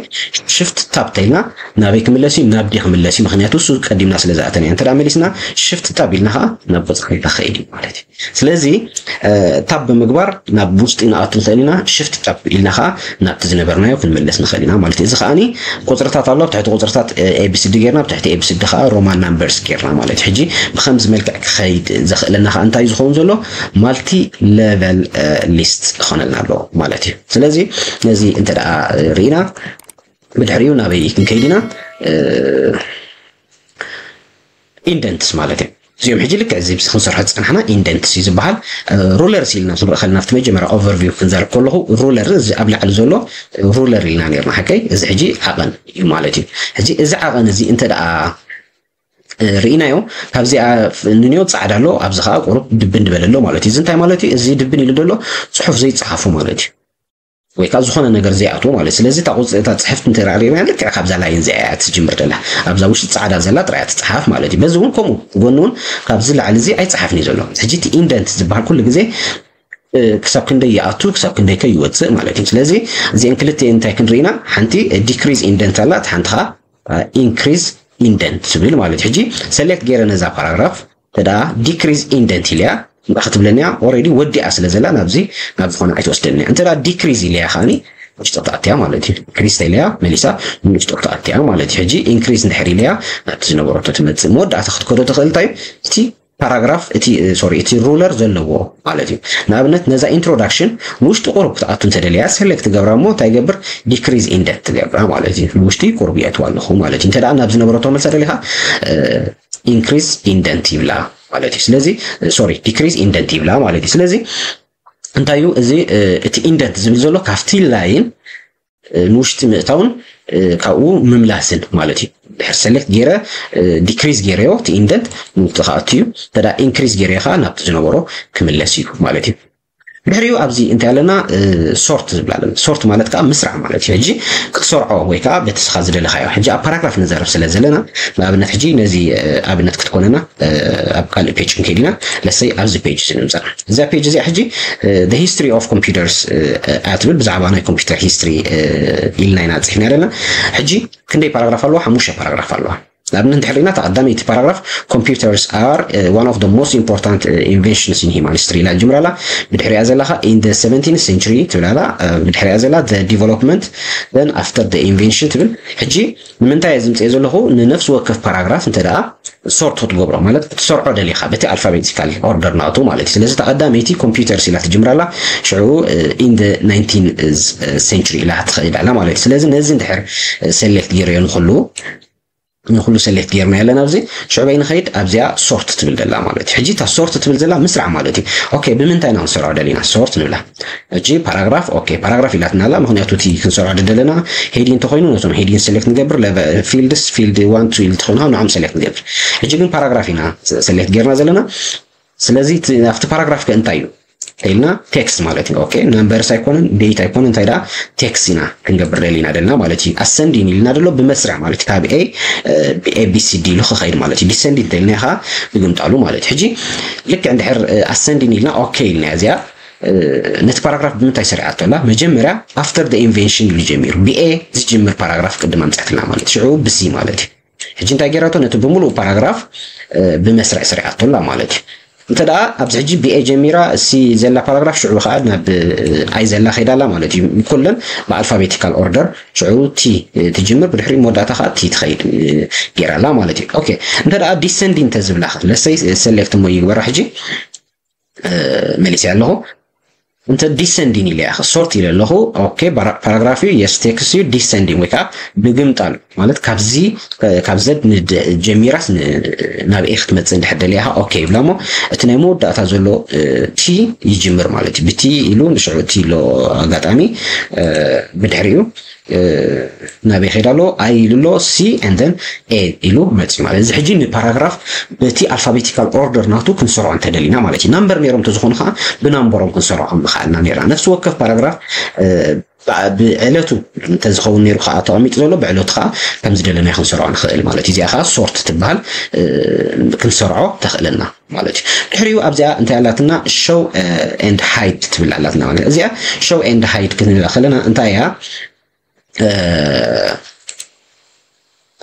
ሽፍት ታፕ ተልና ናበይ ክምለስ እዩ? ናብ ዲ ክምለስ እዩ። ምክንያቱ እሱ ቀዲምና ስለ ዝኣተና እንተ ደኣ መሊስና ሽፍት ታፕ ኢልና ከዓ ናብ ቁፅሪ ክልተ ክኸይድ እዩ ማለት እዩ። ስለዚ ታብ ብምግባር ናብ ውሽጢ ንኣቱ ንኽእል ኢና። ሽፍት ታብ ኢልና ከዓ ናብቲ ዝነበርናዮ ክንምለስ ንኽእል ኢና ማለት እዩ። እዚ ከዓኒ ቁፅርታት ኣሎ። ኣብ ትሕቲ ቁፅርታት ኤቢሲዲ ጌርና፣ ኣብ ትሕቲ ኤቢሲዲ ከዓ ሮማን ናምበርስ ጌርና ማለት እዩ። ሕጂ ብከምዚ መልክዕ ክኸይድ ዘኽእለና ከዓ እንታይ ዝኸውን ዘሎ ማልቲ ሌቨል ሊስት ይኾነልና ኣሎ ማለት እዩ። ስለዚ ነዚ እንተ ደኣ ርኢና ብድሕሪኡ ናበይ ክንከይድ ኢና? ኢንደንትስ ማለት እዩ። እዚኦም ሕጂ ልክዕ እዚ ክንሰርሖ ዝፀናሕና ኢንደንትስ እዩ ዝበሃል። ሩለርስ ኢልና ክንርኢ ከለና ኣብቲ መጀመርያ ኦቨርቪው ክንዛረብ ከለኹ ሩለር እዚ ኣብ ላዕሊ ዘሎ ሩለር ኢልና ነርና ሓቀይ። እዚ ሕጂ ዓቐን እዩ ማለት እዩ። ሕጂ እዚ ዓቐን እዚ እንተ ደኣ ርኢናዮ ካብዚኣ ንንዮ ፃዕዳ ኣሎ። ኣብዚ ከዓ ቁሩብ ድብን ዝበለ ኣሎ ማለት እዩ። እዚ እንታይ ማለት እዩ? እዚ ድብን ኢሉ ዘሎ ፅሑፍ ዘይፀሓፉ ማለት እዩ። ወይ ከዓ ዝኾነ ነገር ዘይኣትዎ ማለት እዩ። ስለዚ እታ ቁፅ- እታ ፅሕፍቲ እንተ ርኢና ልክዕ ካብዛ ላይን እዚኣ እያ ትጅምር ዘላ። ኣብዛ ውሽጢ ፃዕዳ ዘላ ጥራይ እያ ትፅሓፍ ማለት እዩ። በዚ እውን ከምኡ ጎኒ እውን ካብዚ ላዕሊ እዚ ኣይፀሓፍን እዩ ዘሎ። ሕጂ እቲ ኢንደንት ዝበሃል ኩሉ ግዜ ክሳብ ክንደይ ይኣቱ ክሳብ ክንደይ ከ ይወፅእ ማለት እዩ። ስለዚ እዚአን ክልተ እንታይ ክንርኢና ሓንቲ ዲክሪዝ ኢንደንት ኣላ፣ እቲ ሓንቲ ከዓ ኢንክሪዝ ኢንደንት ትብል ማለት እዩ። ሕጂ ሰሌክት ገይረ ነዛ ፓራግራፍ ተዳ ዲክሪዝ ኢንደንት ኢለያ ክትብለኒያ ኦሬዲ ወዲኣ ስለ ዘላ ናብዚ ናብ ዝኾነ ኣይትወስደኒ። እንተ ዲክሪዝ ኢለያ ከዓኒ ውሽጢ ክትኣትያ ማለት እዩ። ኢንክሪዝ ኢለያ መሊሳ ውሽጢ ክትኣትያ ማለት እዩ። ሕጂ ኢንክሪዝ እንድሕር ኢለያ ናብቲ ዝነበረቶ ትመፅእ። መወዳእታ ክትከዶ ትኽእል እንታይ እቲ ፓራግራፍ እቲ ሶሪ እቲ ሩለር ዘለዎ ማለት እዩ። ንኣብነት ነዛ ኢንትሮዳክሽን ንውሽጢ ቁሩብ ክትኣቱ እንተደለያ ሰሌክት ትገብራ እሞ እንታይ ይገብር ዲክሪዝ ኢንደንት ትገብራ ማለት እዩ። ንውሽጢ ቁሩብ የእትዋ ኣለኹ ማለት እዩ። እንተ ናብ ዝነበረቶ መልሳ ደሊኻ ኢንክሪዝ ኢንደንት ይብላ ማለት እዩ። ስለዚ ሶሪ ዲክሪዝ ኢንደንት ይብላ ማለት እዩ። ስለዚ እንታይ እዩ እዚ እቲ ኢንደንት ዝብል ዘሎ ካብቲ ላይን ንውሽጢ ምእታውን ካብኡ ምምላስን ማለት እዩ። ድሕር ሰሌክት ገይረ ዲክሪዝ ገይረዮ እቲ ኢንደንት ንውሽጢ ከኣቱ እዩ። ተዳ ኢንክሪዝ ገይረዮ ከዓ ናብቲ ዝነበሮ ክምለስ እዩ ማለት እዩ። ድሕሪኡ ኣብዚ እንታይ ኣለና ሶርት ዝብላ ኣለና። ሶርት ማለት ከዓ ምስራዕ ማለት እዩ። ሕጂ ክትሰርዖ ወይ ከዓ በቲ ስኻ ዝደለኻዮ ሕጂ ኣብ ፓራግራፍ ንዛረብ ስለ ዘለና ንኣብነት ሕጂ ነዚ ኣብነት ክትኮነና ኣብ ካልእ ፔጅ ክንከይድ ኢና። ለሰይ ኣብዚ ፔጅ እዚ ንምፃእ እዛ ፔጅ እዚኣ ሕጂ the history of computers እያ ትብል። ብዛዕባ ናይ ኮምፒውተር ሂስትሪ ኢልና ኢና ፅሒፍና ዘለና። ሕጂ ክንደይ ፓራግራፍ ኣለዋ? ሓሙሽተ ፓራግራፍ ኣለዋ። ንኣብነት እንድሕር ሪኢና እታ ቀዳመይቲ ፓራግራፍ computers are one of the most important inventions in human history ኢላ ጅምራላ። ብድሕሪኣ ዘለኻ in the seventeenth century ትብላላ። ብድሕሪኣ ዘላ the development then after the invention ትብል። ሕጂ ንምንታይ እየ ዝምፅእ ዘለኹ ንነፍሲ ወከፍ ፓራግራፍ እንተ ደኣ ሶርት ክትገብሮ ማለት ክትሰርዖ ደሊኻ በቲ ኣልፋቤቲካል ኦርደር ናቱ ማለት እዩ። ስለዚ እታ ቀዳመይቲ ኮምፒውተርስ ኢላ ትጅምራላ ሽዑ in the nineteenth century ኢላ ትኸይድ ኣላ ማለት እዩ። ስለዚ ነዚ እንድሕር ሰሌክት ገይረዮ ንኩሉ ንኩሉ ሰሌክት ጌርና ያለና ኣብዚ ሽዑ በይ ንኸይድ ኣብዚኣ ሶርት ትብል ዘላ ማለት እዩ። ሕጂ እታ ሶርት ትብል ዘላ ምስራዕ ማለት እዩ። ኦኬ ብምንታይ ኢና ክንሰርዖ ደሊና ሶርት ንብላ። ሕጂ ፓራግራፍ ኦኬ ፓራግራፍ ኢላትና ኣላ። ምክንያቱ እቲ ክንሰርዖ ደለና ሄዲን እንተኮይኑ ነቶም ሄዲን ሰሌክት ንገብር። ፊልድስ ፊልድ ዋን ቱ ኢል ተኮይኑ ንዖም ሰሌክት ንገብር። ሕጂ ግን ፓራግራፍ ኢና ሰሌክት ጌርና ዘለና። ስለዚ ኣብቲ ፓራግራፍ ከ እንታይ እዩ ኢልና ቴክስት ማለት እዩ። ኦኬ ናምበርስ ኣይኮነን ዴት ኣይኮነን እንታይ ደኣ ቴክስት ኢና ክንገብር ደሊና ደልና ማለት እዩ። ኣሰንዲን ኢልና ደሎ ብመስርዕ ማለት እዩ። ካብ ኤ ኤቢሲዲ ኢሉ ክኸይድ ማለት እዩ። ዲሰንዲን እንተኢልና ኢኻ ብግምጣሉ ማለት እዩ። ሕጂ ልክዕ እንድሕር ኣሰንዲን ኢልና ኦኬ ኢልና እዚኣ ነቲ ፓራግራፍ ብምንታይ ሰሪዓቶ ኣላ? መጀመርያ ኣፍተር ኢንቨንሽን ኢሉ ጀሚሩ ብኤ ዝጅምር ፓራግራፍ ቅድም ኣምፀትና ማለት ሽዑ ብሲ ማለት እዩ። ሕጂ እንታይ ገይራቶ ነቲ ብምሉእ ፓራግራፍ ብመስርዕ ስሪዓቶ ኣላ ማለት እዩ። እንተ ደኣ ኣብዚ ሕጂ ብኤ ጀሚራ ሲ ዘላ ፓራግራፍ ሽዑ ከዓ ናብ ኣይ ዘላ ከይዳ ኣላ ማለት እዩ። ኩለን ብኣልፋቤቲካል ኦርደር ሽዑ ቲ ትጅምር ብድሕሪ መወዳእታ ከዓ ቲ ትኸይድ ገይራ ኣላ ማለት እዩ። ኦኬ እንተ ደኣ ዲሰንዲንግ ተዝብላ ለሰይ ሰሌክት እሞ ይግበራ ሕጂ መሊሰ ኣለኹ። እንተ ዲሰንዲን ኢለ ያ ሶርት ኢለ ኣለኹ። ኦኬ ፓራግራፍ እዩ የስ ቴክስት እዩ ዲሰንዲን ወይ ከዓ ብግምጣሉ ማለት ካብዚ ካብ ዘድ ጀሚራስ ናብ ኤ ክትመፅእ እንድሕር ደሊያ ኦኬ ይብላ እሞ እቲ ናይ መወዳእታ ዘሎ ቲ ይጅምር ማለት እዩ። ብቲ ኢሉ ንሽዑ እቲ ኣሎ ኣጋጣሚ ብድሕሪኡ ናበይ ከይዳ ኣሎ ኣይ ኢሉ ኣሎ ሲ ን ኤ ኢሉ መፅእ ማለት እዚ ሕጂ ንፓራግራፍ በቲ ኣልፋቤቲካል ኦርደር ናቱ ክንሰርዖ እንተደሊና ማለት እዩ። ናምበር ነይሮም እንተዝኾኑ ከዓ ብናምበሮም ክንሰርዖ ምኽኣልና ነይርና። ነፍሲ ወከፍ ፓራግራፍ ብዕለቱ እንተዝኸውን ነይሩ ከዓ ተቐሚጡ ዘሎ ብዕለቱ ከዓ ከምዝደለናዮ ክንሰርዖ ንኽእል ማለት እዩ። እዚኣ ከዓ ሶርት ትበሃል ክንሰርዖ ተኽእለና ማለት እዩ። ድሕሪኡ ኣብዚኣ እንታይ ኣላትና ሾው ኤንድ ሃይድ ትብል ኣላትና ማለት እዚኣ ሾው ኤንድ ሃይድ ክንብላ ከለና እንታይ እያ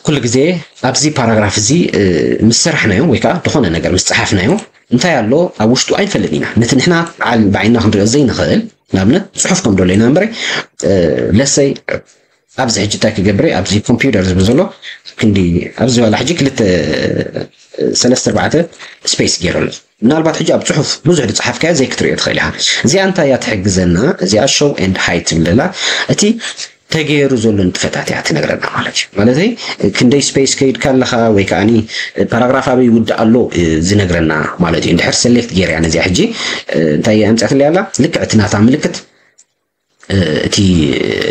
ኩሉ ግዜ ኣብዚ ፓራግራፍ እዚ ምስ ሰራሕናዮ ወይ ከዓ ዝኾነ ነገር ምስ ፀሓፍናዮ እንታይ ኣሎ ኣብ ውሽጡ ኣይንፈልጥን ኢና። ነቲ ንሕና በዓል ብዓይንና ክንሪኦ ዘይንኽእል ንኣብነት ፅሑፍ ከም ደሎ ኢና እምበረ ለሰይ ኣብዚ ሕጂ እንታይ ክገብረ ኣብዚ ኮምፒውተር ዝብል ዘሎ ክንዲ ኣብዚ ዋላ ሕጂ ክልተ ሰለስተ ኣርባዕተ ስፔስ ገይረ ኣሎ። ምናልባት ሕጂ ኣብ ፅሑፍ ብዙሕ ዝፀሓፍካዮ ዘይክትሪኦ ትኽእል ኢኻ። እዚኣ እንታይ እያ ትሕግዘና? እዚኣ ሾው ኤንድ ሃይድ ትብል ዘላ እቲ ተገይሩ ዘሎ ንጥፈታት እያ ትነግረና ማለት እዩ። ማለት ክንደይ ስፔስ ከይድካ ኣለኻ ወይ ከዓ ፓራግራፍ ኣበይ ይውዳእ ኣሎ ዝነግረና ማለት እዩ። እንድሕር ሰሌክት ገይረ እያ ነዚኣ ሕጂ እንታይ ኣምፅኣትለይ ኣላ ልክዕ እቲ ናታ ምልክት እቲ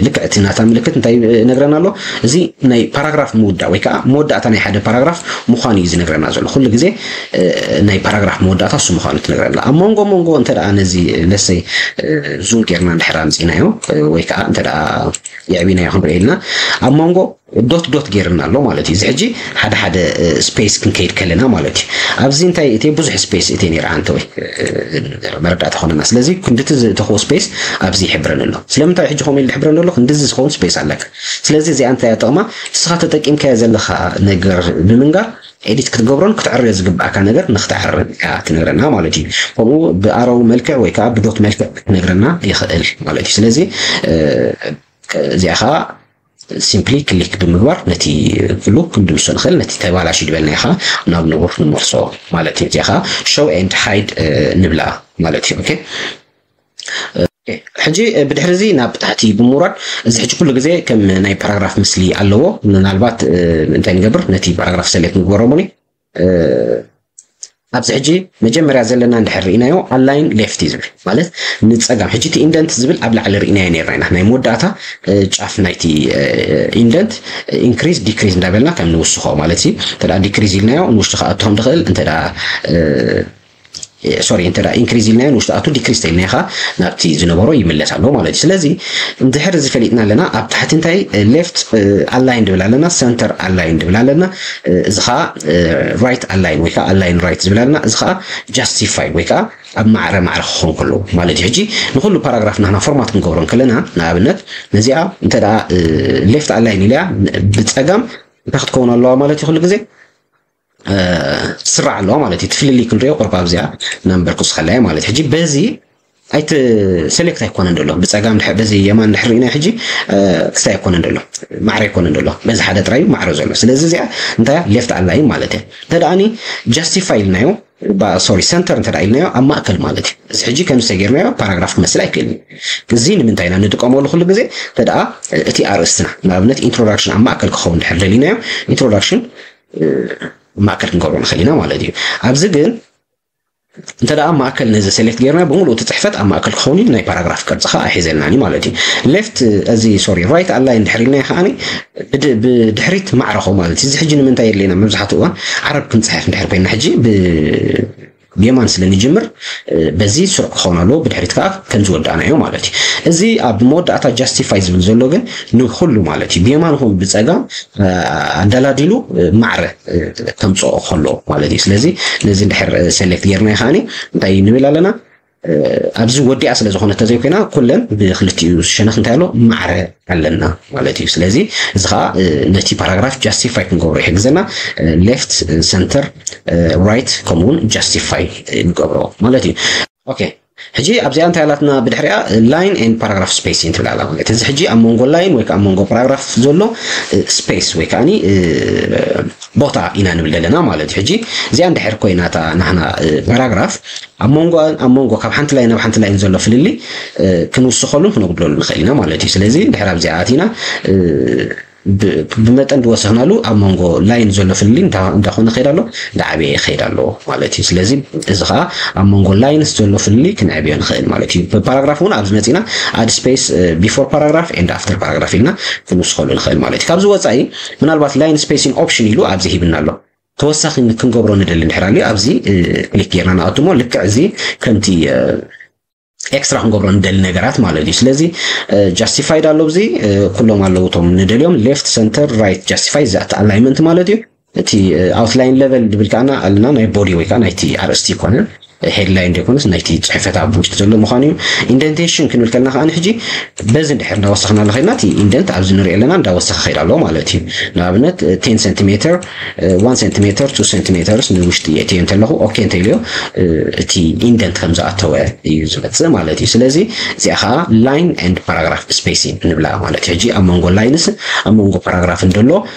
ልክዕ እቲ ናታ ምልክት እንታይ ነግረና ኣሎ? እዚ ናይ ፓራግራፍ ምውዳእ ወይ ከዓ መወዳእታ ናይ ሓደ ፓራግራፍ ምዃኑ እዩ ዝነግረና ዘሎ። ኩሉ ግዜ ናይ ፓራግራፍ መወዳእታ እሱ ምዃኑ ትነግረና። ኣብ መንጎ መንጎ እንተ ደኣ ነዚ ለሰይ ዙም ጌርና እንድሕር ኣምፂናዮ ወይ ከዓ እንተ ደኣ የዕቢናዮ ክንሪኦ ኢልና ኣብ መንጎ ዶት ዶት ጌርና ኣሎ ማለት እዩ። እዚ ሕጂ ሓደ ሓደ ስፔስ ክንከይድ ከለና ማለት እዩ። ኣብዚ እንታይ እቲ ብዙሕ ስፔስ እቲ ነይር ኣንተ ወይ መረዳእታ ኾነና። ስለዚ ክንድቲ ዝተኽቦ ስፔስ ኣብዚ ይሕብረን ኣሎ። ስለምንታይ ሕጂ ከምኡ ኢሉ ዝሕብረን ዘሎ ክንድዚ ዝኸውን ስፔስ ኣለካ። ስለዚ እዚኣ እንታይ እያ ጥቕማ? ንስኻ ተጠቂምካዮ ዘለኻ ነገር ብምንጋር ኤዲት ክትገብሮን ክትዕርዮ ዝግብኣካ ነገር ንክትዕርብ እያ ትነግረና ማለት እዩ። ከምኡ ብኣረው መልክዕ ወይ ከዓ ብዶት መልክዕ ክትነግረና ይኽእል ማለት እዩ። ስለዚ እዚኣ ከዓ ሲምፕሊ ክሊክ ብምግባር ነቲ ኩሉ ክንድምሶ ንኽእል። ነቲ ተባላሽ ዝበልናዮ ከዓ ናብ ንቡር ንመልሶ ማለት እዩ። እዚኣ ከዓ ሾው ኤንድ ሃይድ ንብላ ማለት እዩ። ኦኬ ሕጂ ብድሕሪ እዚ ናብ ታሕቲ ብምውራድ እዚ ሕጂ ኩሉ ግዜ ከም ናይ ፓራግራፍ ምስሊ ኣለዎ። ምናልባት እንታይ ንገብር ነቲ ፓራግራፍ ሰሌክት ንግበሮ እሞኒ ኣብዚ ሕጂ መጀመርያ ዘለና እንድሕር ርኢናዮ ኣላይን ሌፍት እዩ ዝብል ማለት ንፀጋም ሕጂ እቲ ኢንደንት ዝብል ኣብ ላዕሊ ርኢናዮ ነርና ኢና ናይ መወዳእታ ጫፍ ናይቲ ኢንደንት ኢንክሪዝ ዲክሪዝ እንዳበልና ከም ንውስኾ ማለት ሲ እንተ ዲክሪዝ ኢልናዮ ንውሽጢ ክኣቱ ከም ዝኽእል እንተ ሶሪ እንተ ኢንክሪዝ ኢልናዮ ንውሽጢ ኣቱ ዲክሪዝ ተኢልናዮ ከዓ ናብቲ ዝነበሮ ይምለስ ኣሎ ማለት እዩ። ስለዚ እንድሕር እዚ ፈሊጥና ኣለና ኣብ ታሕቲ እንታይ ሌፍት ኣላይን ድብል ኣለና ሰንተር ኣላይን ድብል ኣለና እዚ ከዓ ራይት ኣላይን ወይ ከዓ ኣላይን ራይት ዝብል ኣለና እዚ ከዓ ጃስቲፋይ ወይ ከዓ ኣብ ማዕረ ማዕረ ክኸውን ከለዉ ማለት እዩ። ሕጂ ንኩሉ ፓራግራፍ ናህና ፎርማት ክንገብሮ ከለና ንኣብነት ነዚኣ እንተ ሌፍት ኣላይን ኢልያ ብፀጋም እንታይ ክትከውን ኣለዋ ማለት እዩ። ኩሉ ግዜ ስራዕ ኣለዋ ማለት እዩ። ትፍልልይ ክንሪኦ ቁርብ ኣብዚኣ ናምበር ክስኸላ እያ ማለት እዩ። ሕጂ በዚ ኣይት select ኣይኮነን ዘሎ። ብጸጋም ድሕ-፣ በዚ የማን ድሕር ኢና ሕጂ፣ እ፣ ክስታይ ኣይኮነን ዘሎ። ማዕረ ኣይኮነን ዘሎ። በዚ ሓደ ጥራይ እዩ ማዕረ ዘሎ። ስለዚ እዚኣ እንታይ እያ? Left align ማለት እያ። እንተ ደኣኒ justify ኢልናዮ፣ ባ-፣ ሶሪ፣ center እንተ ደኣ ኢልናዮ ኣብ ማእከል ማለት እዩ። እዚ ሕጂ ከምዚ ተጌርናዮ ፓራግራፍ ክመስል ኣይክእልን እዩ። እዚ ንምንታይ ኢና ንጥቀመሉ ኩሉ ግዜ? እንተ ደኣ እቲ ኣርእስትና፣ ንኣብነት introduction ኣብ ማእከል ክኸውን ድሕር ደሊናዮ፣ introduction፣ እ፣ ማእከል ክንገብሮ ንኽእል ኢና ማለት እዩ። ኣብዚ ግን እንተ ደኣ ማእከል ነዚ select ጌርና ብምሉእ እቲ ጽሕፈት ኣብ ማእከል ክኸውን እዩ፣ ናይ ፓራግራፍ ቅርጺ ኸኣ ኣይሕዘልናን እዩ ማለት እዩ። Left፣ እዚ ሶሪ፣ right align ድሕር ኢልና ከኣ ብድ-፣ ብድሕሪት ማዕረኾ ማለት እዩ። እዚ ሕጂ ንምንታይ የድልየና? መብዛሕትኡ እዋን ዓረብ ክንጽሕፍ እንድሕር ኮይና ሕጂ ብ-፣ ብየማን ስለ ንጅምር፣ እ፣ በዚ ስሩዕ ክኸውን ኣለዎ፣ ብድሕሪት ከኣ ከም ዝወዳእናዮ ማለት እዩ። እዚ ኣብ መወዳእታ justify ዝብል ዘሎ ግን ንኹሉ ማለት እዩ። ብየማን ይኹን ብጸጋም፣ እ፣ ኣደላዲሉ፣ እ፣ ማዕረ፣ እ፣ ከምጽኦ ከሎ ማለት እዩ። ስለዚ ነዚ እንድሕር፣ እ፣ select ጌርና ከኣኒ እንታይ ንብል ኣለና? እ፣ ኣብዚ ወዲኣ ስለ ዝኾነ ተዘይኮይና ኩለን ብክልቲኡ ሸነኽ እንታይ ኣሎ? ማዕረ ኣለና ማለት እዩ። ስለዚ እዚ ኸኣ፣ እ፣ ነቲ ፓራግራፍ justify ክንገብሮ ይሕግዘና። እ፣ left፣ እ፣ center፣ እ፣ right ከምኡ እውን justify፣ እ፣ ንገብሮ ማለት እዩ። ኦኬ፣ ሕጂ ኣብዚኣ እንታይ ኣላትና? ብድሕሪኣ line and paragraph spacing ትብል ኣላ ማለት እዩ። እዚ ሕጂ ኣብ መንጎ ላይን ወይ ከዓ ኣብ መንጎ ፓራግራፍ ዘሎ፣ እ፣ ስፔስ ወይ ከዓኒ፣ እ፣ ቦታ ኢና ንብል ዘለና ማለት እዩ። ሕጂ እዚኣ እንድሕር ኮይና እታ ናህና፣ እ፣ ፓራግራፍ ኣብ መንጎ፣ ኣብ መንጎ ካብ ሓንቲ ላይን ናብ ሓንቲ ላይን ዘሎ ፍልልይ፣ እ፣ ክንውስኸሉን ክነጉድለሉ ንኽእል ኢና ማለት እዩ። ስለዚ እንድሕር ኣብዚኣ ኣቲና፣ እ፣ ብ-፣ ብመጠን ዝወሰኽናሉ ኣብ መንጎ ላይን ዘሎ ፍልልይ እንዳ-፣ እንዳኾነ ከይድ ኣሎ፣ እንዳዓበየ ከይድ ኣሎ ማለት እዩ። ስለዚ እዚ ኸዓ ኣብ መንጎ ላይንስ ዘሎ ፍልልይ ክንዕብዮ ንኽእል ማለት እዩ። ብፓራግራፍ እውን ኣብዚ መፂና add space፣ እ፣ before paragraph and after paragraph ኢልና ክንውስኸሉ ንኽእል ማለት እዩ። ካብዚ ወፃኢ ምናልባት line spacing option ኢሉ ኣብዚ ሂብና ኣሎ። ተወሳኺ ክንገብሮ ንደሊ እንድሕር ኣልዩ ኣብዚ፣ እ፣ ክሊክ ጌርና ንኣቱ እሞ ልክዕ እዚ ከምቲ፣ እ፣ ኤክስትራ ክንገብሮ ንደሊ ነገራት ማለት እዩ። ስለዚ፣ እ፣ justified ኣሎ ኣብዚ፣ እ፣ ኩሎም ኣለዉ እቶም ንደልዮም left፣ center፣ right፣ justify፣ እዚ ኣቲ ኣላይመንት ማለት እዩ። እቲ፣ እ፣ outline level ድብል ከዓና ኣለና ናይ ቦዲ ወይ ከዓ ናይቲ ኣርእስቲ ይኮነ፣ ሄድላይን ዘይኮነስ ናይቲ ጽሕፈት ኣብ ውሽጢ ዘሎ ምዃኑ እዩ። ኢንደንቴሽን ክንብል ከለና ከዓኒ ሕጂ በዚ እንድሕር እንዳወሰኽና ኣሎ ኸይድና እቲ ኢንደንት ኣብዚ ንሪኦ ኣለና እንዳወሰኸ ከይድ ኣለዎ ማለት እዩ። ንኣብነት፣ እ፣ ten centimeter፣ እ፣ one centimeter፣ two centimeters ንውሽጢ የእትዮ እንተለኹ ኦኬ እንተኢልዮ፣ እ፣ እቲ ኢንደንት ከም ዝኣተወ እዩ ዝመጽእ ማለት እዩ። ስለዚ እዚኣ ኸዓ line and paragraph spacing ንብላ ማለት እዩ። ሕጂ ኣብ መንጎ ላይንስ ኣብ መንጎ ፓራግራፍን ዘሎ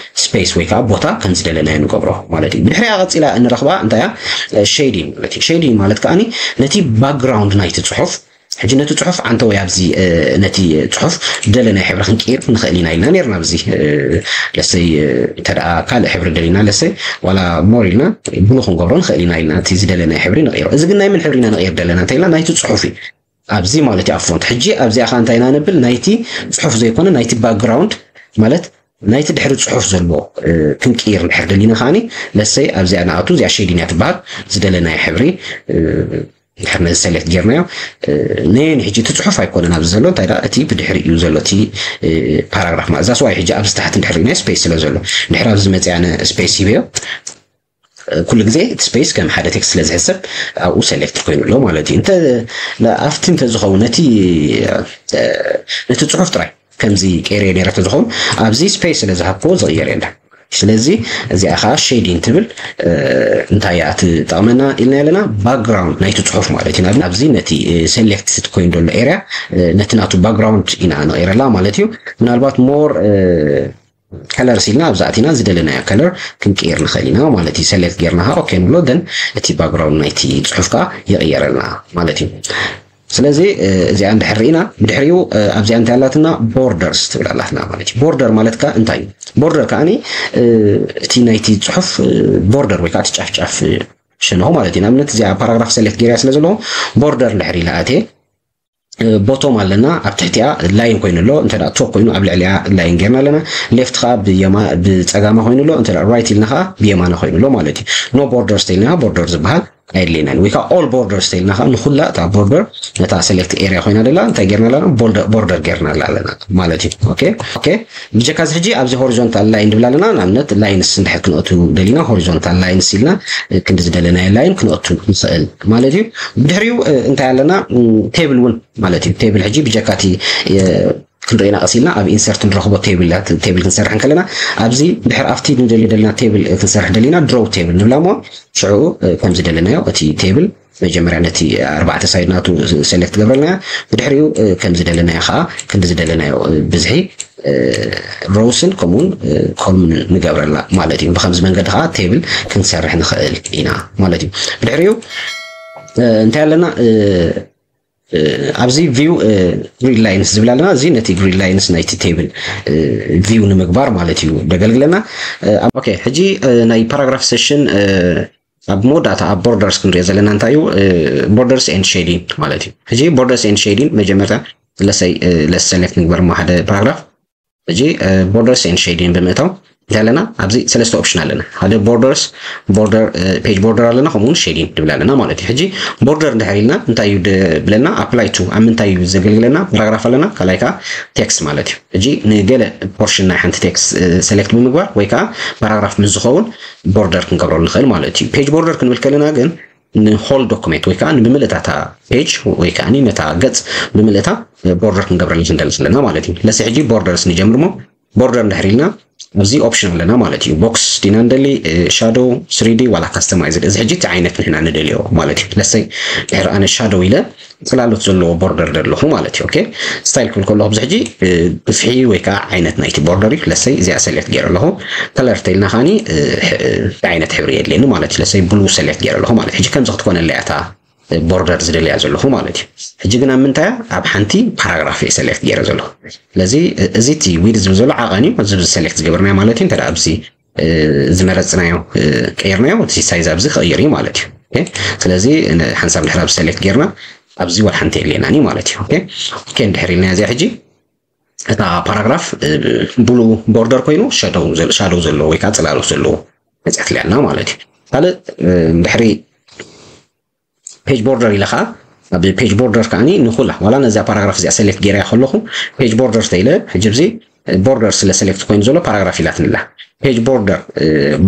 ስፔስ ወይ ከዓ ቦታ ከም ዝደለናዮ ንገብሮ ማለት እዩ። ብድሕሪኣ ቀፂላ እንረኽባ እንታይ እያ? እ፣ ሼዲንግ ማለት እዩ። ሼዲንግ ማለት ከዓኒ ነቲ ባክግራውንድ ናይቲ ጽሑፍ፣ ሕጂ ነቲ ጽሑፍ ዓንተወይ ኣብዚ፣ እ፣ ነቲ ጽሑፍ ደለናዮ ሕብሪ ክንቅይር ንኽእል ኢና ኢልና ነርና። ኣብዚ፣ እ፣ ለሰይ፣ እ፣ እንተ ደኣ ካልእ ሕብሪ ደሊና ለሰይ ዋላ ሞር ኢልና ብሉ ክንገብሮ ንኽእል ኢና ኢልና እቲ ዝደለናዮ ሕብሪ ንቕይሮ። እዚ ግን ናይ ምን ሕብሪ ኢና ንቕይር ደለና እንተ ኢልና ናይቲ ጽሑፍ እዩ። ኣብዚ ማለት እዩ ኣብ ፎንት። ሕጂ ኣብዚኣ ኸዓ እንታይ ኢና ንብል? ናይቲ ጽሑፍ ዘይኮነ ናይቲ ባክግራውንድ ማለት ናይቲ ድሕሪ ጽሑፍ ዘሎ፣ እ፣ ክንቅይር እንድሕር ደሊና ከዓኒ ለሰይ ኣብዚኣ ንኣቱ እዚኣ ሼዲንግ እያ ትበሃል። ዝደለናዮ ሕብሪ፣ እ፣ እንድሕር ነዚ ሰሌክት ጌርናዮ፣ እ፣ ነየን ሕጂ እቲ ጽሑፍ ኣይኮነን ኣብዚ ዘሎ፣ እንታይ ደኣ እቲ ብድሕሪ እዩ ዘሎ እቲ፣ እ፣ ፓራግራፍ ማለት። እዛ ስዋይ ሕጂ ኣብዚ ታሕቲ እንድሕር ሪእናዮ ስፔስ ስለ ዘሎ፣ እንድሕር ኣብዚ መጽእ ኣነ ስፔስ ሂበዮ፣ እ፣ ኩሉ ግዜ እቲ ስፔስ ከም ሓደ ቴክስት ስለ ዝሕሰብ ኣብኡ ሰሌክት ኮይኑ ኣሎ ማለት እዩ። እንተ ኣብቲ እንተ ዝኸውን ነቲ፣ እ፣ ነቲ ጽሑፍ ጥራይ ከምዚ ቀይረ ነይረ ተዝኸውን ኣብዚ ስፔስ ስለ ዝሃብክዎ ዝቕየር የለን። ስለዚ እዚኣ ኸዓ ሼዲንግ ትብል፣ እ፣ እንታይ እያ ትጠቕመና ኢልና ኣለና? ባክግራውንድ ናይቲ ጽሑፍ ማለት እዩ። ናብ-፣ ኣብዚ ነቲ፣ እ፣ ሰሌክት ኮይኑ ዘሎ ኤርያ፣ እ፣ ነቲ ናቱ ባክግራውንድ ኢና ንቕይረላ ማለት እዩ። ምናልባት ሞር፣ እ፣ ከለርስ ኢልና ኣብዛ ኣቲና ዝደለናዮ ከለር ክንቅይር ንኽእል ኢና ማለት እዩ። ሰሌክት ጌርና ኸዓ ኦኬ ንብሎ፣ ደን እቲ ባክግራውንድ ናይቲ ጽሑፍ ከኣ ይቕየረልና ማለት እዩ። ስለዚ፣ እ፣ እዚኣ እንድሕር ርኢና፣ ብድሕሪኡ፣ እ፣ ኣብዚኣ እንታይ ኣላትና? ቦርደርስ ትብል ኣላትና ማለት እዩ። ቦርደር ማለት ከኣ እንታይ እዩ? ቦርደር ከኣኒ፣ እ፣ እቲ ናይቲ ጽሑፍ፣ እ፣ ቦርደር ወይ ከኣ እቲ ጫፍ ጫፍ፣ እ፣ ሸነኹ ማለት እዩ። ንኣብነት እዚኣ ፓራግራፍ ሰሌክት ጌርያ ስለ ዘለኹ ቦርደር እንድሕር ኢለ ኣትየ፣ እ፣ ቦቶም ኣለና፣ ኣብ ትሕቲኣ ላይን ኮይኑ ኣሎ፣ እንተ ደኣ ቶፕ ኮይኑ ኣብ ልዕሊኣ ላይን ጌርና ኣለና። ሌፍት ከኣ ብየማ-፣ ብጸጋማ ኮይኑ ኣሎ፣ እንተ ደኣ ራይት ኢልና ከኣ ብየማና ኮይኑ ኣሎ ማለት እዩ። ኖ ቦርደርስ ተኢልና ከኣ ቦርደር ዝበሃል ኣየድልየናን። ወይ ከኣ ኦል ቦርደርስ ተኢልና ከኣ ንኹላ እታ ቦርደር ነታ ሰሌክት ኤርያ ኮይና ደላ እንታይ ጌርና ኣለና? ቦልደ-፣ ቦርደር ጌርና ኣለና ማለት እዩ። ኦኬ፣ ኦኬ። ብጀካ እዚ ሕጂ ኣብዚ ሆሪዞንታል ላይን ንብል ኣለና። ንኣብነት ላይንስ እንድሕር ክንእቱ ደሊና ሆሪዞንታል ላይንስ ኢልና፣ እ፣ ክንዲ ዝደለናዮ ላይን ክንእቱ ንኽእል ማለት እዩ። ብድሕሪኡ፣ እ፣ እንታይ ኣለና? ም፣ ቴብል እውን ማለት እዩ። ቴብል ሕጂ ብጀካ እቲ፣ እ፣ ክንርኢና ቀስ ኢልና ኣብ ኢንሰርት ንረኽቦ ቴብላት፣ ቴብል ክንሰርሕ እንከለና ኣብዚ ድሕር ኣብቲ ንደልዮ ደለና ቴብል ክንሰርሕ ደሊና ድሮው ቴብል ንብላ እሞ ሽዑ፣ እ፣ ከም ዝደለናዮ እቲ ቴብል መጀመርያ ነቲ ኣርባዕተ ሳይድ ናቱ ሰሌክት ገብረልና። ብድሕሪኡ ከም ዝደለናዮ ከዓ ክንዲ ዝደለናዮ ብዝሒ ሮውስን ከምኡውን ኮልምን ንገብረላ ማለት እዩ። ብከምዚ መንገዲ ከዓ ቴብል ክንሰርሕ ንኽእል ኢና ማለት እዩ። ብድሕሪኡ እንታይ ኣለና? ኣብዚ ቪው ግሪድ ላይንስ ዝብል ኣለና። እዚ ነቲ ግሪድ ላይንስ ናይቲ ቴብል ቪው ንምግባር ማለት እዩ ደገልግለና። ኦኬ፣ ሕጂ ናይ ፓራግራፍ ሴሽን ኣብ መወዳእታ ኣብ ቦርደርስ ክንሪኦ ዘለና እንታይ እዩ? ቦርደርስ ኤንድ ሼዲን ማለት እዩ። ሕጂ ቦርደርስ ኤንድ ሼዲን መጀመርታ ለሰይ ለስ ሰሌክት ንግበር እሞ ሓደ ፓራግራፍ። ሕጂ ቦርደርስ ኤንድ ሼዲን ብምእታው እንታይ ኣለና? ኣብዚ ሰለስተ ኦፕሽን ኣለና። ሓደ ቦርደርስ ቦርደር ፔጅ ቦርደር ኣለና፣ ከምኡ እውን ሼዲን ንብል ኣለና ማለት እዩ። ሕጂ ቦርደር እንድሕር ኢልና እንታይ እዩ ድብለና? ኣፕላይ ቱ ኣብ ምንታይ እዩ ዘገልግለና? ፓራግራፍ ኣለና፣ ካልኣይ ከዓ ቴክስት ማለት እዩ። ሕጂ ንገለ ፖርሽን ናይ ሓንቲ ቴክስት ሰሌክት ብምግባር ወይ ከዓ ፓራግራፍ ምስ ዝኸውን ቦርደር ክንገብረሉ ንኽእል ማለት እዩ። ፔጅ ቦርደር ክንብል ከለና ግን ንሆል ዶክሜንት ወይ ከዓ ንምልእታታ ፔጅ ወይ ከዓ ነታ ገፅ ብምልእታ ቦርደር ክንገብረሉ ክንደሊ ዘለና ማለት እዩ። ለሲ ሕጂ ቦርደርስ ንጀምር እሞ ቦርደር እንድሕር ኢልና ኣብዚ ኦፕሽን ኣለና ማለት እዩ። ቦክስ ዲና ንደሊ፣ ሻዶው፣ ስሪዲ ዋላ ካስተማይዝድ። እዚ ሕጂ እቲ ዓይነት ንሕና ንደልዮ ማለት እዩ። ለሰይ ድሕር ኣነ ሻዶው ኢለ ፅላሎት ዘለዎ ቦርደር ደለኹ ማለት እዩ። ኦኬ፣ ስታይል ክብል ከለኹ ኣብዚ ሕጂ ግፍሒ ወይ ከዓ ዓይነት ናይቲ ቦርደር እዩ። ለሰይ እዚኣ ሰሌክት ገይረ ኣለኹ። ከለር ተይልና ከዓኒ ዓይነት ሕብሪ የድልየኒ ማለት እዩ። ለሰይ ብሉ ሰሌክት ገይረ ኣለኹ ማለት እዩ። ሕጂ ከምዚ ክትኮነለይ እያ እታ ቦርደር ዝደልያ ዘለኹ ማለት እዩ። ሕጂ ግን ኣብ ምንታይ ኣብ ሓንቲ ፓራግራፍ እየ ሰሌክት ገይረ ዘለኹ። ስለዚ እዚ እቲ ዊድዝ ዝብል ዘሎ ዓቐን እዩ። እዚ ሰሌክት ዝገበርናዮ ማለት እዩ። እንተ ኣብዚ ዝመረፅናዮ ቀይርናዮ እቲ ሳይዝ ኣብዚ ክቕይር እዩ ማለት እዩ። ስለዚ ሓንሳብ ድሕር ኣብዚ ሰሌክት ገይርና ኣብዚ ዋላ ሓንቲ የድልየናን እዩ ማለት እዩ። ኦኬ፣ እንድሕር ኢልና እዚኣ ሕጂ እታ ፓራግራፍ ብሉ ቦርደር ኮይኑ ሻዶው ዘለዎ ወይ ከዓ ፅላሎት ዘለዎ መፅያት ኣለና ማለት እዩ። ካልእ እንድሕሪ ፔጅ ቦርደር ኢለ ከዓ ኣብ ፔጅ ቦርደር ከዓኒ ንኩላ ዋላ ነዚኣ ፓራግራፍ እዚኣ ሰሌክት ገይረያ ከለኹ ፔጅ ቦርደር ተኢለ ሕጂ ኣብዚ ቦርደር ስለ ሰሌክት ኮይኑ ዘሎ ፓራግራፍ ኢላትንላ። ፔጅ ቦርደር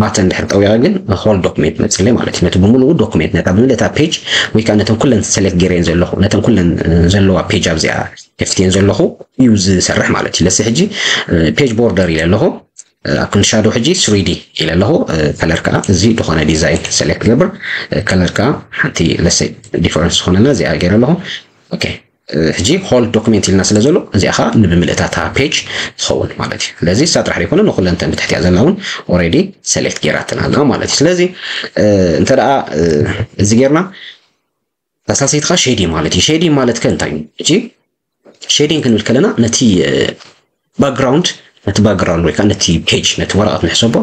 ባተን ድሕር ጠዊቐ ግን ሆል ዶክሜንት መፅለይ ማለት እዩ። ነቲ ብምሉኡ ዶክሜንት ነታ ብምልእታ ፔጅ ወይ ከዓ ነተን ኩለን ሰሌክት ገይረን ዘለኹ ነተን ኩለን ዘለዋ ፔጅ ኣብዚኣ ከፍትየን ዘለኹ እዩ ዝሰርሕ ማለት እዩ። ለሲ ሕጂ ፔጅ ቦርደር ኢለ ኣለኹ። ኣብ ክንዲ ሻዶ ሕጂ ስሪዲ ኢለ ኣለኹ። ከለር ከዓ እዚ ዝኾነ ዲዛይን ሰሌክት ገብር። ከለር ከዓ ሓንቲ ለሰ ዲፈረንስ ዝኾነና እዚኣ ገይረ ኣለኹ። ኦኬ፣ ሕጂ ሆል ዶክሜንት ኢልና ስለ ዘሎ እዚኣ ከዓ ንብምልእታታ ፔጅ ትኸውን ማለት እዩ። ስለዚ እሳ ጥራሕ ዘይኮነ ንኩለንተን ብትሕቲያ ዘላ እውን ኦሬዲ ሰሌክት ገይራትና ኣላ ማለት እዩ። ስለዚ እንተ ደኣ እዚ ጌርና ተሳሲትካ ሼዲን ማለት እዩ። ሼዲን ማለት ከ እንታይ እዩ? ሕጂ ሼዲን ክንብል ከለና ነቲ ባክግራውንድ ነቲ ባክግራውንድ ወይ ከዓ ነቲ ፔጅ ነቲ ወረቐት ንሕሰቦ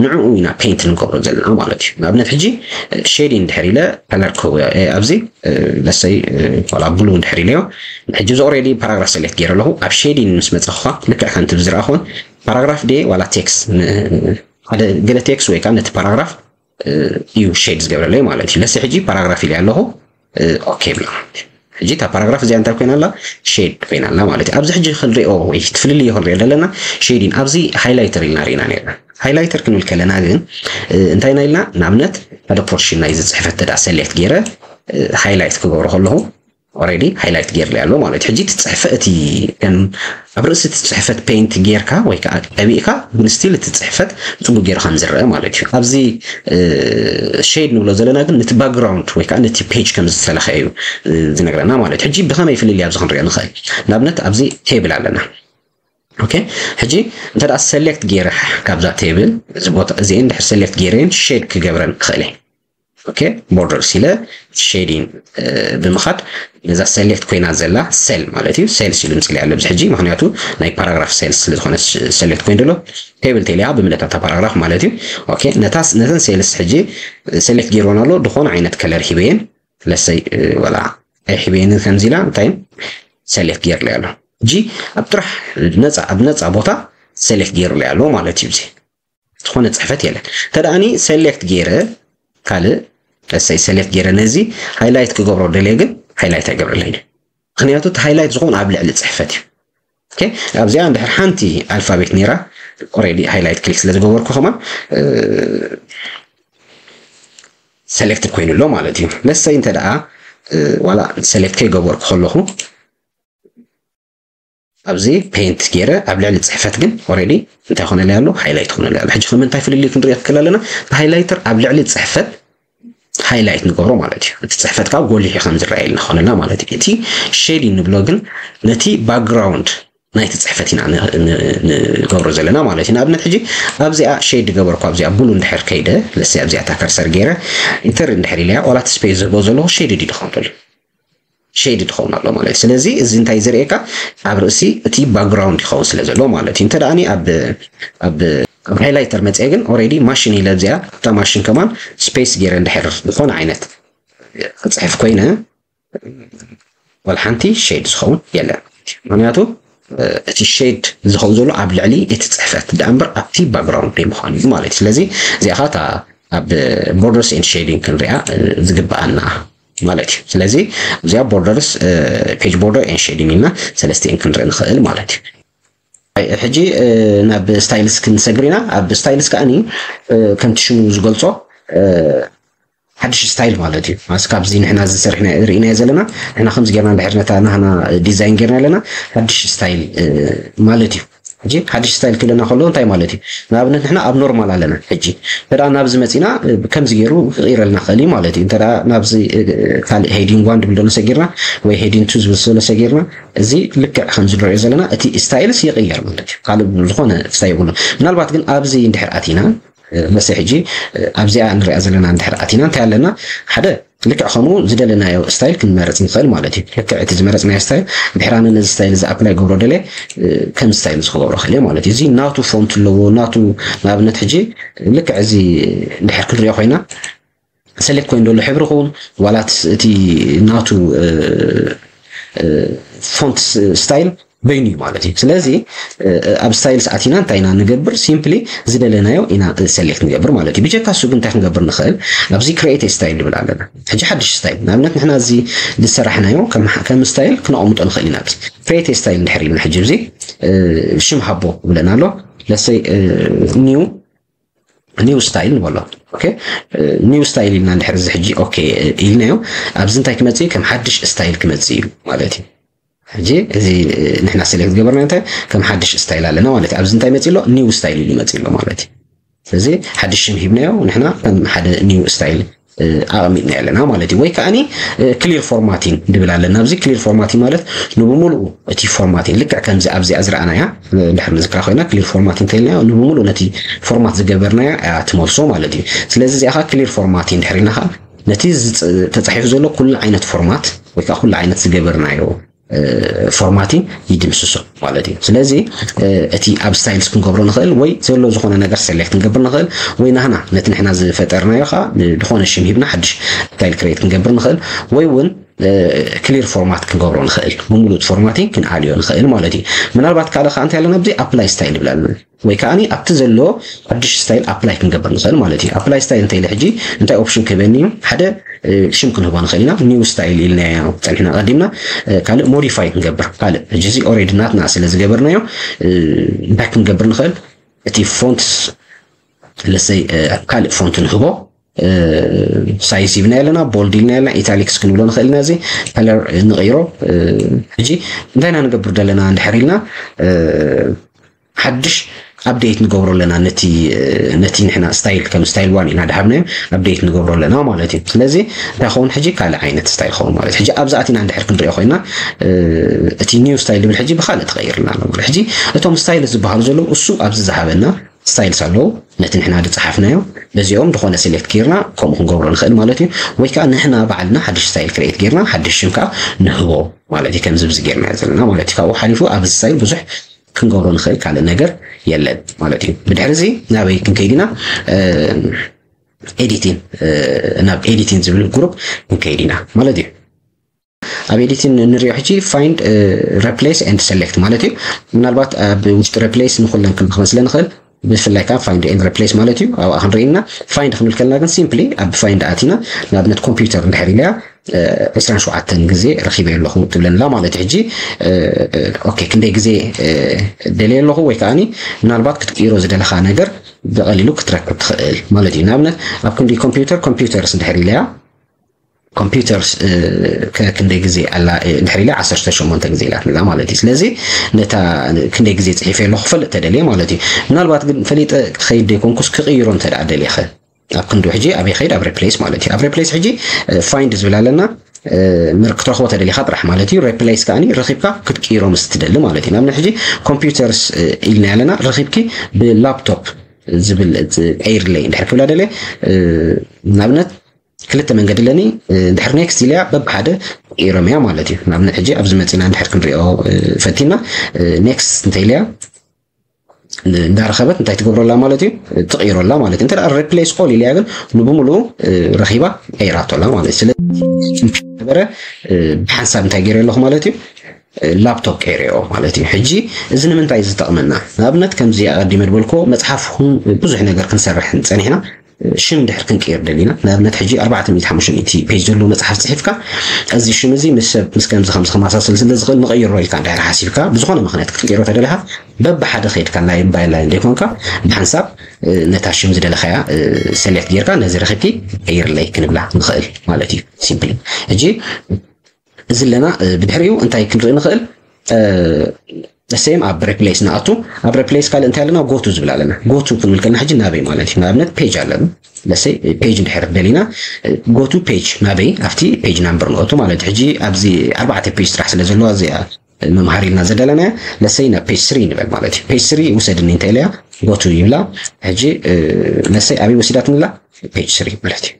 ንዕኡ ኢና ፔንት ንገብሮ ዘለና ማለት እዩ። ንኣብነት ሕጂ ሼዲን ድሕር ኢለ ከለር ኣብዚ ለሰይ ዋላ ብሉ እንድሕር ኢለዮ ሕጂ እዚ ኦሬዲ ፓራግራፍ ሰሌክት ገይረ ኣለኹ። ኣብ ሼዲን ምስ መፀኹ ልክዕ ከምቲ ዝረኣኹን ፓራግራፍ ድየ ዋላ ቴክስት ሓደ ገለ ቴክስት ወይ ከዓ ነቲ ፓራግራፍ እዩ ሼድ ዝገብረለይ ማለት እዩ። ለሲ ሕጂ ፓራግራፍ ኢለ ኣለኹ። ኦኬ ብሎ ሕጂ እታ ፓራግራፍ እዚኣ እንታይ ኮይና ኣላ? ሼድ ኮይና ኣላ ማለት እዩ። ኣብዚ ሕጂ ክንሪኦ ወይ ትፍልልዮ ክንሪኦ ዘለና ሼዲን ኣብዚ ሃይላይተር ኢልና ርኢና ነርና። ሃይላይተር ክንብል ከለና ግን እንታይ ኢና ኢልና? ንኣብነት ሓደ ፖርሽን ናይ ዝፅሕፈት ተዳ ሰሌክት ገይረ ሃይላይት ክገብሮ ከለኹ ኦሬዲ ሃይላይት ገይርለይ ኣሎ ማለት እዩ። ሕጂ እቲ ፅሕፈት እቲ ከም ኣብ ርእሲ እቲ ፅሕፈት ፔንት ጌርካ ወይ ከዓ ቀቢእካ ግን ስቲል እቲ ፅሕፈት ፅቡቅ ገይሩ ከም ዝረአ ማለት እዩ። ኣብዚ ሼድ ንብሎ ዘለና ግን ነቲ ባክግራውንድ ወይ ከዓ ነቲ ፔጅ ከም ዝተለኸ እዩ ዝነግረና ማለት እዩ። ሕጂ ብኸመይ ፍልልይ ኣብዚ ክንሪኦ ንኽእል? ንኣብነት ኣብዚ ቴብል ኣለና። ኦኬ፣ ሕጂ እንተ ደኣ ሰሌክት ገይረ ካብዛ ቴብል እዚ ቦታ እዚአን ድሕር ሰሌክት ገይረን ሼድ ክገብረን ክኽእል እየ። ኦኬ፣ ቦርደርስ ኢለ ሼዲን ብምኻድ ነዛ ሰሌክት ኮይና ዘላ ሴል ማለት እዩ። ሴልስ ኢሉ ምፅሊ ኣሎ ኣብዚ ሕጂ ምክንያቱ ናይ ፓራግራፍ ሴልስ ስለ ዝኾነ ሰሌክት ኮይኑ ዘሎ ቴብል ቴሊያ ብምልእታታ ፓራግራፍ ማለት እዩ። ኦኬ፣ ነተን ሴልስ ሕጂ ሰሌክት ገይርወን ኣሎ ዝኾነ ዓይነት ከለር ሂበየን ለሰይ ወላ ኣይሕበየንን ከምዚ ኢላ እንታይ ሰሌክት ገይርለይ ኣሎ። ሕጂ ኣብ ጥራሕ ነፃ ኣብ ነፃ ቦታ ሰሌክት ገይርለይ ኣሎ ማለት እዩ። እዚ ዝኾነ ፅሕፈት የለን። ተደኣኒ ሰሌክት ገይረ ካልእ ለሰይ ሰሌክት ገይረ ነዚ ሃይላይት ክገብሮ ደልየ ግን ሃይላይት ኣይገብረለይ። ምክንያቱ እቲ ሃይላይት ዝኾን ኣብ ልዕሊ ፅሕፈት እዩ። ኦኬ ኣብዚኣ እንድሕር ሓንቲ ኣልፋቤት ነይራ ኦሬዲ ሃይላይት ክሊክ ስለ ዝገበርኩ ከማን ሰሌክትድ ኮይኑ ኣሎ ማለት እዩ። ለሰይ እንተ ደኣ ዋላ ሰሌክት ከይገበርኩ ከለኹ ኣብዚ ፔንት ገይረ ኣብ ልዕሊ ፅሕፈት ግን ኦሬዲ እንታይ ኾነለይ ኣሎ ሃይላይት ኾነለይ ኣሎ። ሕጂ ከምንታይ ፍልልይ ክንሪኦ ክክእል ኣለና ሃይላይተር ኣብ ልዕሊ ፅሕፈት ሃይላይት ንገብሮ ማለት እዩ። እቲ ፅሕፈት ካብ ጎሊሑ ከም ዝረኣየልና ኾነና ማለት እዩ። እቲ ሼድ እንብሎ ግን ነቲ ባክግራውንድ ናይቲ ፅሕፈት ኢና ንገብሮ ዘለና ማለት እዩ። ንኣብነት ሕጂ ኣብዚኣ ሼድ ገበርኩ፣ ኣብዚኣ ብሉ እንድሕር ከይደ፣ ለሲ ኣብዚኣ እታ ከርሰር ገይረ ኢንተር እንድሕር ኢለያ ዋላ እቲ ስፔስ ዝህቦ ዘለኹ ሼድ ድኸውን ዘሎ ሼድ ድኸውን ኣሎ ማለት እዩ። ስለዚ እዚ እንታይ ዘርእየካ ኣብ ርእሲ እቲ ባክግራውንድ ይኸውን ስለ ዘሎ ማለት እዩ። እንተ ደኣኒ ኣብ ኣብ ኣብ ሃይላይተር መፅአ ግን ኦልሬዲ ማሽን ኢለ ኣብዚኣ እታ ማሽን ከማን ስፔስ ገይረ እንድሕር ዝኾነ ዓይነት ክፅሕፍ ኮይነ ዋላ ሓንቲ ሼድ ዝኸውን የለን። ምክንያቱ እቲ ሼድ ዝኸውን ዘሎ ኣብ ልዕሊ እቲ ፅሕፈት ደኣ እምበር ኣብቲ ባክግራውንድ ዘይምዃኑ እዩ ማለት እዩ። ስለዚ እዚኣ ኸዓ እታ ኣብ ቦርደርስ ኤንድ ሼዲንግ ክንሪኣ ዝግብኣና ማለት እዩ። ስለዚ እዚኣ ቦርደርስ ፔጅ ቦርደር ኤንድ ሼዲንግ ኢልና ሰለስቲኤን ክንርኢ ንኽእል ማለት እዩ። ሕጂ ናብ ስታይልስ ክንሰግር ኢና። ኣብ ስታይልስ ከዓኒ ከምቲ ሽሙ ዝገልጾ ሓድሽ ስታይል ማለት እዩ። ማስ ካብዚ ንሕና ዝሰርሕና ርኢናዮ ዘለና ንሕና ከምዚ ጌርና እንድሕር ነታ ናህና ዲዛይን ጌርና ኣለና ሓድሽ ስታይል ማለት እዩ። ሕጂ ሓድሽ ስታይል ክብለና ከሎ እንታይ ማለት እዩ? ንኣብነት ንሕና ኣብ ኖርማል ኣለና። ሕጂ እንተ ደኣ ናብዚ መጺና ከምዚ ገይሩ ክቕይረልና ክእል እዩ ማለት እዩ። እንተ ደኣ ናብዚ ካልእ ሄዲንግ ዋን ድብል ዘሎ ሰጊርና ወይ ሄዲንግ ቱ ዝብል ዘሎ ሰጊርና እዚ ልክዕ ከምዚ ንሪኦ ዘለና እቲ ስታይልስ ይቕየር ማለት እዩ። ካልእ ዝኾነ ስታይ የብሉ። ምናልባት ግን ኣብዚ እንድሕር ኣቲና መሰ ሕጂ ኣብዚኣ ንሪኣ ዘለና እንድሕር ኣቲና እንታይ ኣለና ሓደ ልክዕ ከምኡ ዝደለናዮ ስታይል ክንመርፅ ንኽእል ማለት እዩ። ልክዕ እቲ ዝመረፅናዮ ስታይል ድሕራነ ነዚ ስታይል እዚ ኣፕላይ ገብሮ ደለ ከም ስታይል ዝክገብሮ ክእል ማለት እዩ። እዚ ናቱ ፎንት ኣለዎ ናቱ ንኣብነት ሕጂ ልክዕ እዚ ድሕር ክንሪኦ ኮይና ሰሌክት ኮይኑ ዘሎ ሕብሪ ክውን ዋላት እቲ ናቱ ፎንት ስታይል በይኑ እዩ ማለት እዩ። ስለዚ ኣብ ስታይልስ ኣቲና እንታይ ኢና ንገብር? ሲምፕሊ ዝደለናዮ ኢና ሰሌክት ንገብር ማለት እዩ። ብጀካ እሱ ግን እንታይ ክንገብር ንኽእል? ኣብዚ ክሬት ስታይል ንብል ኣለና። ሕጂ ሓድሽ ስታይል ንኣብነት ንሕና እዚ ዝሰራሕናዮ ከም ስታይል ክነቐምጦ ንኽእል ኢና። ክሬት ስታይል እንድሕር ኢልና ሕጂ እዚ ሽም ሃቦ ብለና ኣሎ። ለሰይ ኒው ኒው ስታይል ንበሎ። ኦኬ ኒው ስታይል ኢልና እንድሕር እዚ ሕጂ ኦኬ ኢልናዮ ኣብዚ እንታይ ክመፅእ እዩ? ከም ሓድሽ ስታይል ክመፅእ እዩ ማለት እዩ። ሕጂ እዚ ንሕና ሰሌክት ዝገበርና እንታይ ከም ሓድሽ ስታይል ኣለና ማለት እዩ። ኣብዚ እንታይ መፂ ኣሎ? ኒው ስታይል ኢሉ መፂ ኣሎ ማለት እዩ። ስለዚ ሓድሽ ሽም ሂብናዮ ንሕና ከም ሓደ ኒው ስታይል ኣቐሚጥና ኣለና ማለት እዩ። ወይ ከዓኒ ክሊር ፎርማቲንግ ንብል ኣለና። ኣብዚ ክሊር ፎርማቲንግ ማለት ንብሙሉኡ እቲ ፎርማቲንግ ልክዕ ከምዚ ኣብዚኣ ዝረኣናያ ድሕር ንዝክራ ኮይና ክሊር ፎርማቲንግ እንተኢልናዮ ንብሙሉኡ ነቲ ፎርማት ዝገበርናያ እያ ትመልሶ ማለት እዩ። ስለዚ እዚኣ ከዓ ክሊር ፎርማቲንግ ድሕር ኢልና ከዓ ነቲ ተፃሒፉ ዘሎ ኩሉ ዓይነት ፎርማት ወይ ከዓ ኩሉ ዓይነት ዝገበርናዮ ፎርማቲንግ ይድምስሶ ማለት እዩ። ስለዚ እቲ ኣብ ስታይልስ ክንገብሮ ንኽእል ወይ ዘሎ ዝኾነ ነገር ሰሌክት ክንገብር ንኽእል ወይ ናህና ነቲ ንሕና ዝፈጠርናዮ ከዓ ዝኾነ ሽም ሂብና ሓድሽ ስታይል ክሬት ክንገብር ንኽእል ወይ እውን ክሊር ፎርማት ክንገብሮ ንኽእል ብምሉእ ፎርማቲንግ ክንኣልዮ ንኽእል ማለት እዩ። ምናልባት ካልእ ከዓ እንታይ ኣለና ኣብዚ ኣፕላይ ስታይል ይብል ኣለና ወይ ከዓ ኣብቲ ዘሎ ሓድሽ ስታይል ኣፕላይ ክንገብር ንኽእል ማለት እዩ። ኣፕላይ ስታይል እንተ ኢለ ሕጂ እንታይ ኦፕሽን ክህበኒ እዩ? ሓደ ሽም ክንህቦ ንኽእል ኢና። ኒው ስታይል ኢልናዮ ፀኒሕና ቀዲምና ካልእ ሞዲፋይ ክንገብር ካልእ ሕጂ እዚ ኦሬዲ ናትና ስለ ዝገበርናዮ እንታይ ክንገብር ንኽእል? እቲ ፎንት ለሰይ ካልእ ፎንት ንህቦ ሳይዝ ሂብና ኣለና ቦልድ ኢልና ኣለና ኢታሊክስ ክንብሎ ንኽእል ኢና። እዚ ከለር ንቐይሮ። ሕጂ እንታይ ኢና ንገብር ዘለና እንድሕር ኢልና ሓድሽ ኣፕዴት ንገብሮ ኣለና ነቲ ነቲ ንሕና ስታይል ከም ስታይል ዋን ኢና ድሃብናዮ ኣፕዴት ንገብሮ ኣለና ማለት እዩ። ስለዚ እንታይ ኸውን ሕጂ ካልእ ዓይነት ስታይል ኸውን ማለት ሕጂ ኣብዚ ኣቲና እንድሕር ክንሪኦ ኮይና እቲ ኒው ስታይል ዝብል ሕጂ ብካልእ ተቐይርልና ኣሎ ማለት ሕጂ እቶም ስታይል ዝበሃሉ ዘለዉ እሱ ኣብዚ ዝሃበና ስታይልስ ኣለዉ ነቲ ንሕና ዝፀሓፍናዮ በዚኦም ዝኾነ ሴሌክት ጌርና ከምኡ ክንገብሮ ንኽእል ማለት እዩ። ወይ ከዓ ንሕና ባዕልና ሓድሽ ስታይል ክሬት ጌርና ሓድሽ ሽም ከዓ ንህቦ ማለት እዩ። ከምዚ ብዚ ጌርና ዘለና ማለት እዩ። ካብኡ ሓሊፉ ኣብዚ ስታይል ብዙሕ ክንገብሮ ንኽእል ካልእ ነገር የለን ማለት እዩ። ብድሕሪ እዚ ናበይ ክንከይድ ኢና? ኤዲቲን ናብ ኤዲቲን ዝብል ግሩፕ ክንከይድ ኢና ማለት እዩ። ኣብ ኤዲቲን ንሪኦ ሕጂ ፋይንድ ረፕሌስ ኤንድ ሰሌክት ማለት እዩ። ምናልባት ኣብ ውሽጢ ረፕሌስ ንኩለን ክንረኽበን ስለ ንኽእል ብፍላይ ከዓ ፋይንድ ኤንድ ረፕሌስ ማለት እዩ። ኣብኣ ክንርኢ ኢና። ፋይንድ ክንብል ከለና ግን ሲምፕሊ ኣብ ፋይንድ ኣቲና ንኣብነት ኮምፒውተር እንድሕር ኢለያ ዕስራን ሸውዓተን ግዜ ረኺበ ኣለኹ ትብለንላ ማለት እዩ። ሕጂ ኦኬ ክንደይ ግዜ ደልየ ኣለኹ ወይ ከዓኒ ምናልባት ክትቅይሮ ዝደለኻ ነገር ብቐሊሉ ክትረክብ ትኽእል ማለት እዩ። ንኣብነት ኣብ ክንዲ ኮምፒውተር ኮምፒውተርስ እንድሕር ኢለያ ኮምፒውተርስ ክንደይ ግዜ ኣላ እንድሕር ኢለ ዓሰርተ ሸሞንተ ግዜ ኢላትላ ማለት እዩ። ስለዚ ነታ ክንደይ ግዜ ፅሒፈ ኣለኹ ክፈልጥ ተደልየ ማለት እዩ። ምናልባት ግን ፈሊጠ ክኸይድ ዘይኮንኩስ ክቕይሮ እንተ ደኣ ደልየ ኸ ኣብ ክንዱ ሕጂ ኣበይ ኸይድ? ኣብ replace ማለት እዩ። ኣብ replace ሕጂ find ዝብል ኣለና። ክትረኽቦ ተደሊኻ ጥራሕ ማለት እዩ። Replace ከኣኒ ረኺብካ ክትቅይሮ ምስ ትደሊ ማለት እዩ። ንኣብነት ሕጂ computers ኢልና ኣለና፣ ረኺብኪ ብ laptop ዝብል ቀይርለይ እንድሕር ክብላ ደለ። ንኣብነት ክልተ መንገዲ ኣለኒ። እንድሕር next ኢለያ በብሓደ ትቅይሮም እያ ማለት እዩ። ንኣብነት ሕጂ ኣብዚ መፂና እንድሕር ክንሪኦ ፈቲና next እንተ ኢለያ እንዳረኸበት እንታይ ትገብረላ ማለት እዩ? ትቕይሮላ ማለት እዩ። እንተ replace all ኢለያ ግን ንብምሉኡ ረኺባ ቀይራቶላ ማለት እዩ። ስለዚ ነበረ ብሓንሳብ እንታይ ገይረ ኣለኹ ማለት እዩ? laptop ቀይረዮ ማለት እዩ። ሕጂ እዚ ንምንታይ ዝጠቕመና? ንኣብነት ከምዚ ኣቐዲመ ዝበልኩዎ መፅሓፍ ኹን ብዙሕ ነገር ክንሰርሕ ጸኒሕና ሽም ድሕር ክንቀይር ደሊና፣ ንኣብነት ሕጂ ኣርባዕተ ሚእቲ ሓሙሽተ ሚእቲ page ዘለዎ መፅሓፍ ፅሒፍካ እዚ ሽም እዚ ምስ ሰብ ምስ ከምዚ ከምዚ ክመሳሰል ስለ ዝኽእል ንቐይሮ ኢልካ እንድሕር ሓሲብካ ብዝኾነ ምኽንያት ክትቀይሮ ተደለኻ በብሓደ ከይድካ line by line ዘይኮንካ ብሓንሳብ ነታ ሽም ዝደለኻያ select ጌርካ ነዚ ረኺብኪ ቀይርለይ ክንብላ ንኽእል ማለት እዩ። Simply ሕጂ እዚ ኣለና። ብድሕሪኡ እንታይ ክንርኢ ንኽእል? Same ኣብ replace ንኣቱ። ኣብ replace ካልእ እንታይ ኣለና? Go to ዝብል ኣለና። Go to ክንብል ከለና ሕጂ ናበይ ማለት እዩ? ንኣብነት page ኣለና። ለሰይ page እንድሕር ደሊና go to page ናበይ ኣብቲ page number ንኣቱ ማለት እዩ። ሕጂ ኣብዚ ኣርባዕተ page ጥራሕ ስለ ዘለዋ እዚኣ መምሃሪ ኢልና ዘደለናያ ለሰይ ናብ page three ንበል ማለት እዩ። Page three ውሰድኒ እንተ ኢለያ go to ይብላ። ሕጂ ለሰይ ኣበይ ወሲዳትንላ? Page three ማለት እዩ።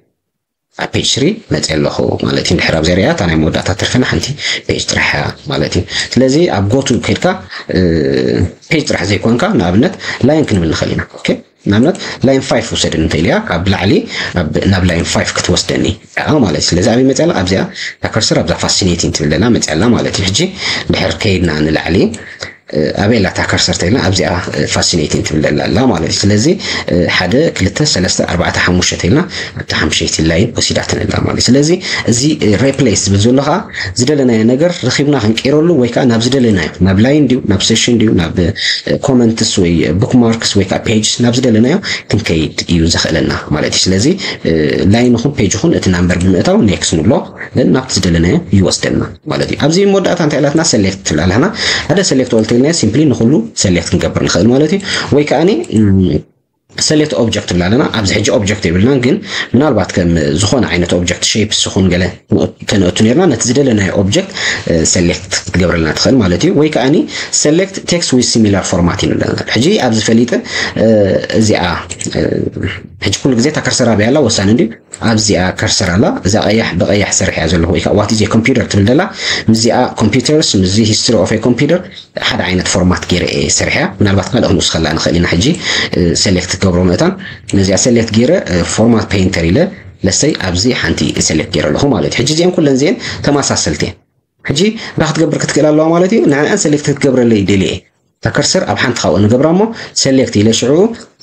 ኣብ page three መፅእ ኣለኹ ማለት እዩ። እንድሕር ኣብዚ ሪኣ እታ ናይ መወዳእታ ትርፍና ሓንቲ page ጥራሕ እያ ማለት እዩ። ስለዚ ኣብ go to ከድካ page ጥራሕ ዘይኮንካ ንኣብነት line ክንብል ንኽእል ኢና። ንኣብነት line five ውሰድኒ እንተ ኢለያ ካብ ላዕሊ ናብ line five ክትወስደኒ እያ ማለት እዩ። ስለዚ ኣበይ መፅእ ኣላ? ኣብዚኣ እታ cursor ኣብዛ fascinating ትብል ዘላ መፅእ ኣላ ማለት እዩ። ሕጂ እንድሕር ከይድና ንላዕሊ ኣበይ ኣላ እታ cursor ተይልና ኣብዚኣ fascinating ትብል ዘላ ኣላ ማለት እዩ። ስለዚ ሓደ ክልተ ሰለስተ ኣርባዕተ ሓሙሽተ ተይልና ኣብታ ሓምሸይቲ line ወሲዳትን ኣላ ማለት እዩ። ስለዚ እዚ replace ዝብል ዘሎ ከዓ ዝደለናዮ ነገር ረኺብና ክንቀይረሉ ወይ ከዓ ናብ ዝደለናዮ ናብ line ድዩ ናብ session ድዩ ናብ comments ወይ bookmarks ወይ ከዓ page ናብ ዝደለናዮ ክንከይድ እዩ ዘኽእለና ማለት እዩ። ስለዚ line ኹን page ኹን እቲ number ብምእታው next ንብሎ ናብቲ ዝደለናዮ ይወስደና ማለት እዩ። ኣብዚ መወዳእታ እንታይ ኢላትና select ትብል ኣለና። ሓደ select all ተልና simply ንኹሉ select ክንገብር ንኽእል ማለት እዩ። ወይ ከዓኒ select object ትብል ኣለና። ኣብዚ ሕጂ object የብልናን ግን ምናልባት ከም ዝኾነ ዓይነት object shape ስኹን ገለ ተነእቱ ነርና ነቲ ዝደለናዮ object select ክትገብረልና ትኽእል ማለት እዩ። ወይ ከዓኒ select text with similar format ይብለና። ሕጂ ኣብዚ ፈሊጠ እዚኣ ሕጂ ኩሉ ግዜ እታ cursor ኣበይ ኣላ ወሳኒ እንድዩ ኣብዚኣ cursor ኣላ እዛ ቀያሕ ብቀያሕ ሰርሕ እያ ዘለኹ ወይ ከዓ what is a computer ትብል ዘላ ምስዚኣ computers ምስዚ history of a computer ሓደ ዓይነት format ገይረ እየ ሰርሐያ። ምናልባት ካልእ ክንውስኸላ ንኽእል ኢና። ሕጂ select ክትገብሮ መእታን ነዚኣ select ገይረ format painter ኢለ ለሰይ ኣብዚ ሓንቲ select ገይረ ኣለኹ ማለት እዩ። ሕጂ እዚአን ኩለን እዚአን ተመሳሰልቲ እየን። ሕጂ እንታይ ክትገብር ክትክእል ኣለዋ ማለት እዩ? ንዕኣን select ክትገብረለይ ደልየ እታ cursor ኣብ ሓንቲ ካብኡ ንገብራ እሞ select ኢለ ሽዑ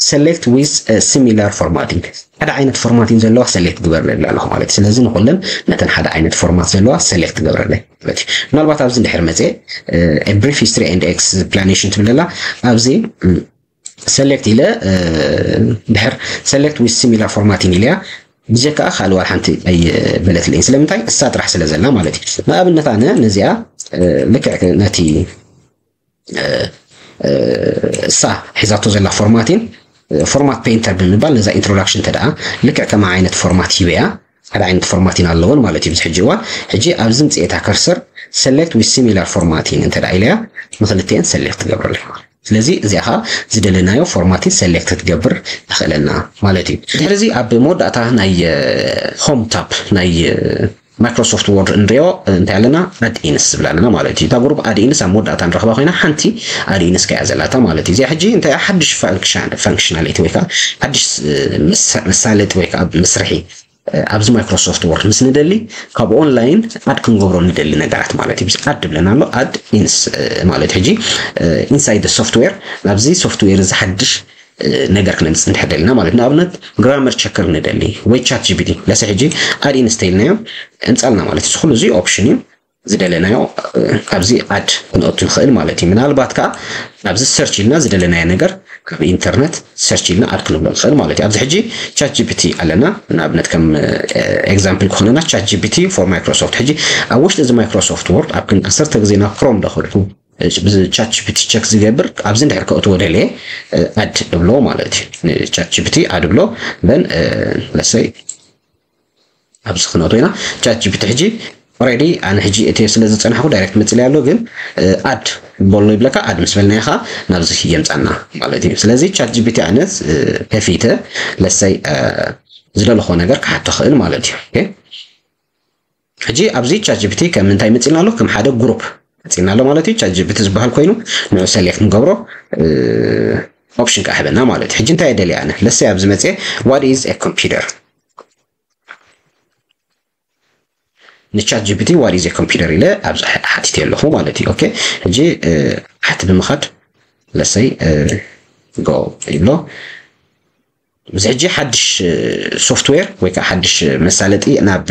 select with similar formatting ሓደ ዓይነት formatting ዘለዋ select ግበርለይ ኣለኹ ማለት እዩ። ስለዚ ንኹለን ነተን ሓደ ዓይነት format ዘለዋ select ግበረለይ ማለት እዩ። ምናልባት ኣብዚ እንድሕር መፅየ a brief history and explanation ትብል ዘላ ኣብዚ select ኢለ ድሕር select with similar formatting ኢለያ ብጀካ ካልእ ዋላ ሓንቲ ኣይበለትለይን። ስለምንታይ? እሳ ጥራሕ ስለ ዘላ ማለት እዩ። ንኣብነት ኣነ ነዚኣ ልክዕ ነቲ እሳ ሒዛቶ ዘላ formatting format painter ብምባል ነዛ introduction እንተ ደኣ ልክዕ ከማ ዓይነት format ሂበያ ሓደ ዓይነት formatting ኣለወን ማለት እዩ። ኣብዚ ሕጂ እዋን ሕጂ ኣብዚ ምፅኤታ cursor select with similar formatting እንተ ደኣ ኢለያ ንክልተኤን select ትገብረለይ ማለት እዩ። ስለዚ እዚኣ ከዓ ዝደለናዮ formatting select ክትገብር ተኽእለና ማለት እዩ። ድሕሪ እዚ ኣብ መወዳእታ ናይ home tab ናይ Microsoft Word እንሪኦ እንታይ ኣለና? Add-ins ዝብል ኣለና ማለት እዩ። እታ group add-ins ኣብ መወዳእታ ንረኽባ ኮይና ሓንቲ add-ins ከያ ዘላታ ማለት እዩ። እዚኣ ሕጂ እንታይ ሓድሽ functionality ወይ ከዓ ሓድሽ መሳለጢ ወይ ከዓ መስርሒ ኣብዚ Microsoft Word ምስ ንደሊ ካብ online add ክንገብሮ ንደሊ ነገራት ማለት እዩ። Add ዝብለና ኣሎ add-ins ማለት ሕጂ inside software ኣብዚ software እዚ ሓድሽ ነገር ክነምፅእ እንድሕር ደሊና ማለት ንኣብነት grammar checker ንደሊ ወይ chat gpt ለሰ ሕጂ add-ins ተይልናዮ እንፃልና ማለት እዚ ኩሉ እዚ option እዩ። ዝደለናዮ ኣብዚ add ክንኣቱ ንኽእል ማለት እዩ። ምናልባት ከዓ ኣብዚ search ኢልና ዝደለናዮ ነገር ካብ internet search ኢልና add ክንብሎ ንኽእል ማለት እዩ። ኣብዚ ሕጂ chat gpt ኣለና። ንኣብነት ከም example ክኾነና chat gpt for Microsoft ሕጂ ኣብ ውሽጢ እዚ Microsoft Word ኣብ ክንዲ ዓሰርተ ግዜ ናብ Chrome ዶ ከድኩ ቻት ጂፒቲ ቸክ ዝገብር ኣብዚ እንድሕር ከእትዎ ደልየ ኣድ እብሎ ማለት እዩ። ቻት ጂፒቲ ኣድ እብሎ። ን ለሰይ ኣብዚ ክነእቶ ኢና። ቻት ጂፒቲ ሕጂ ኦሬዲ ኣነ ሕጂ እቲ ስለ ዝፀናሕኩ ዳይሬክት መፅሊ ኣሎ፣ ግን ኣድ በሎ ይብለካ። ኣድ ምስ በልና ኢኻ ናብዚ የምፃና ማለት እዩ። ስለዚ ቻት ጂፒቲ ኣነ ከፊተ ለሰይ ዝደለኾ ነገር ክሓቶ ክእል ማለት እዩ። ሕጂ ኣብዚ ቻት ጂፒቲ ከም ምንታይ መፂና ኣሎ? ከም ሓደ ግሩፕ መፂና ኣሎ ማለት እዩ። ቻት ጂፒቲ ዝበሃል ኮይኑ ንዑ ሰሌክት ንገብሮ ኦፕሽን ከዓ ህበና ማለት እዩ። ሕጂ እንታይ የደልየ ኣነ? ለሰይ ኣብዚ መፅየ what is a computer ንቻት ጂፒቲ what is a computer ኢለ ኣብዚ ሓቲተ ኣለኹ ማለት እዩ። ኦኬ ሕጂ ሓቲ ብምኻድ ለሰይ ጎ ይብሎ። እዚ ሕጂ ሓድሽ ሶፍትዌር ወይ ከዓ ሓድሽ መሳለጢ ናብ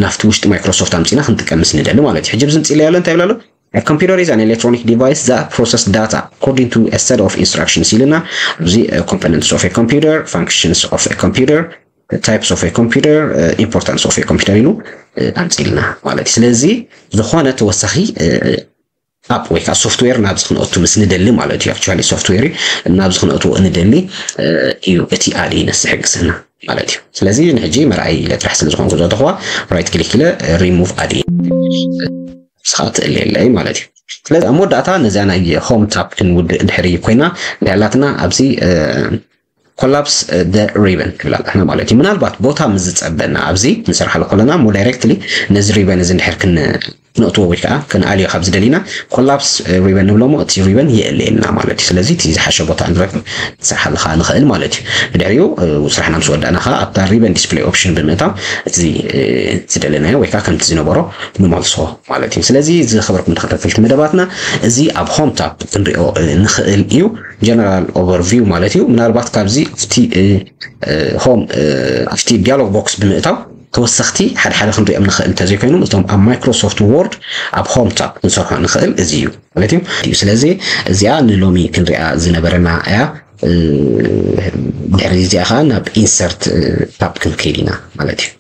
ናብቲ ውሽጢ ማይክሮሶፍት ኣምፂና ክንጥቀም ምስ ንደሊ ማለት እዩ። ሕጂ ብዝምፅእ ያለ እንታይ ይብላሉ? A computer is an electronic device that process data according to a set of instructions ኢልና ኣብዚ components of a computer, functions of a computer, types of a computer, importance of a computer ኢሉ ኣምፂልና ማለት እዩ። ስለዚ ዝኾነ ተወሳኺ ኣፕ ወይ ከዓ ሶፍትዌር ናብዚ ክነእቱ ምስ ንደሊ ማለት እዩ። ኣክቹዋሊ ሶፍትዌር ናብዚ ክነእትዎ ንደሊ እዩ እቲ ኣድ ኢንስ ዝሕግዘና ማለት እዩ። ስለዚ ንሕጂ መርኣይ ኢለ ጥራሕ ስለ ዝኾንኩ ዘተኽዋ ራይት ክሊክ ኢለ ሪሙቭ ኣድ ኢንስ ስኻ ትእልየለይ ማለት እዩ። ስለዚ ኣብ መወዳእታ ነዚኣ ናይ ሆም ታብ ክንውድእ እንድሕር ኮይና እንታይ ኣላትና ኣብዚ ኮላፕስ ደ ሪበን ንብል ኣለና ማለት እዩ። ምናልባት ቦታ ምስ ዝፀበና ኣብዚ ንሰርሓሉ ከለና እሞ ዳይሬክትሊ ነዚ ሪበን እዚ እንድሕር ክን- ክነእትዎ ወይ ከዓ ክንኣልዮ ካብ ዝደሊና ኮላፕስ ሪበን ንብሎ እሞ እቲ ሪበን የእልየልና ማለት እዩ። ስለዚ እቲ ዝሓሸ ቦታ ንረክብ ንሰርሓሉ ከዓ ንኽእል ማለት እዩ። ብድሕሪኡ ስራሕና ምስ ወዳእና ከዓ ኣብታ ሪበን ዲስፕሌይ ኦፕሽን ብምእታው እቲ ዝደለናዮ ወይ ከዓ ከምቲ ዝነበሮ ንመልሶ ማለት እዩ። ስለዚ ዝኸበርኩም ተኸታተልቲ መደባትና እዚ ኣብ ሆም ታብ ክንሪኦ ንኽእል እዩ። ጀነራል ኦቨርቪው ማለት እዩ። ምናልባት ካብዚ ኣብቲ ሆም ኣብቲ ዲያሎግ ቦክስ ብምእታው ተወሰኽቲ ሓደ ሓደ ክንሪኦም ንኽእል እንተዘይኮይኖም እቶም ኣብ ማይክሮሶፍት ወርድ ኣብ ሆም ታብ ክንሰርሖ ንኽእል እዚ እዩ ማለት እዩ። ስለዚ እዚኣ ንሎሚ ክንሪኣ ዝነበረና እያ። ድሕሪ እዚኣ ከዓ ናብ ኢንሰርት ታብ ክንከይድ ኢና ማለት እዩ።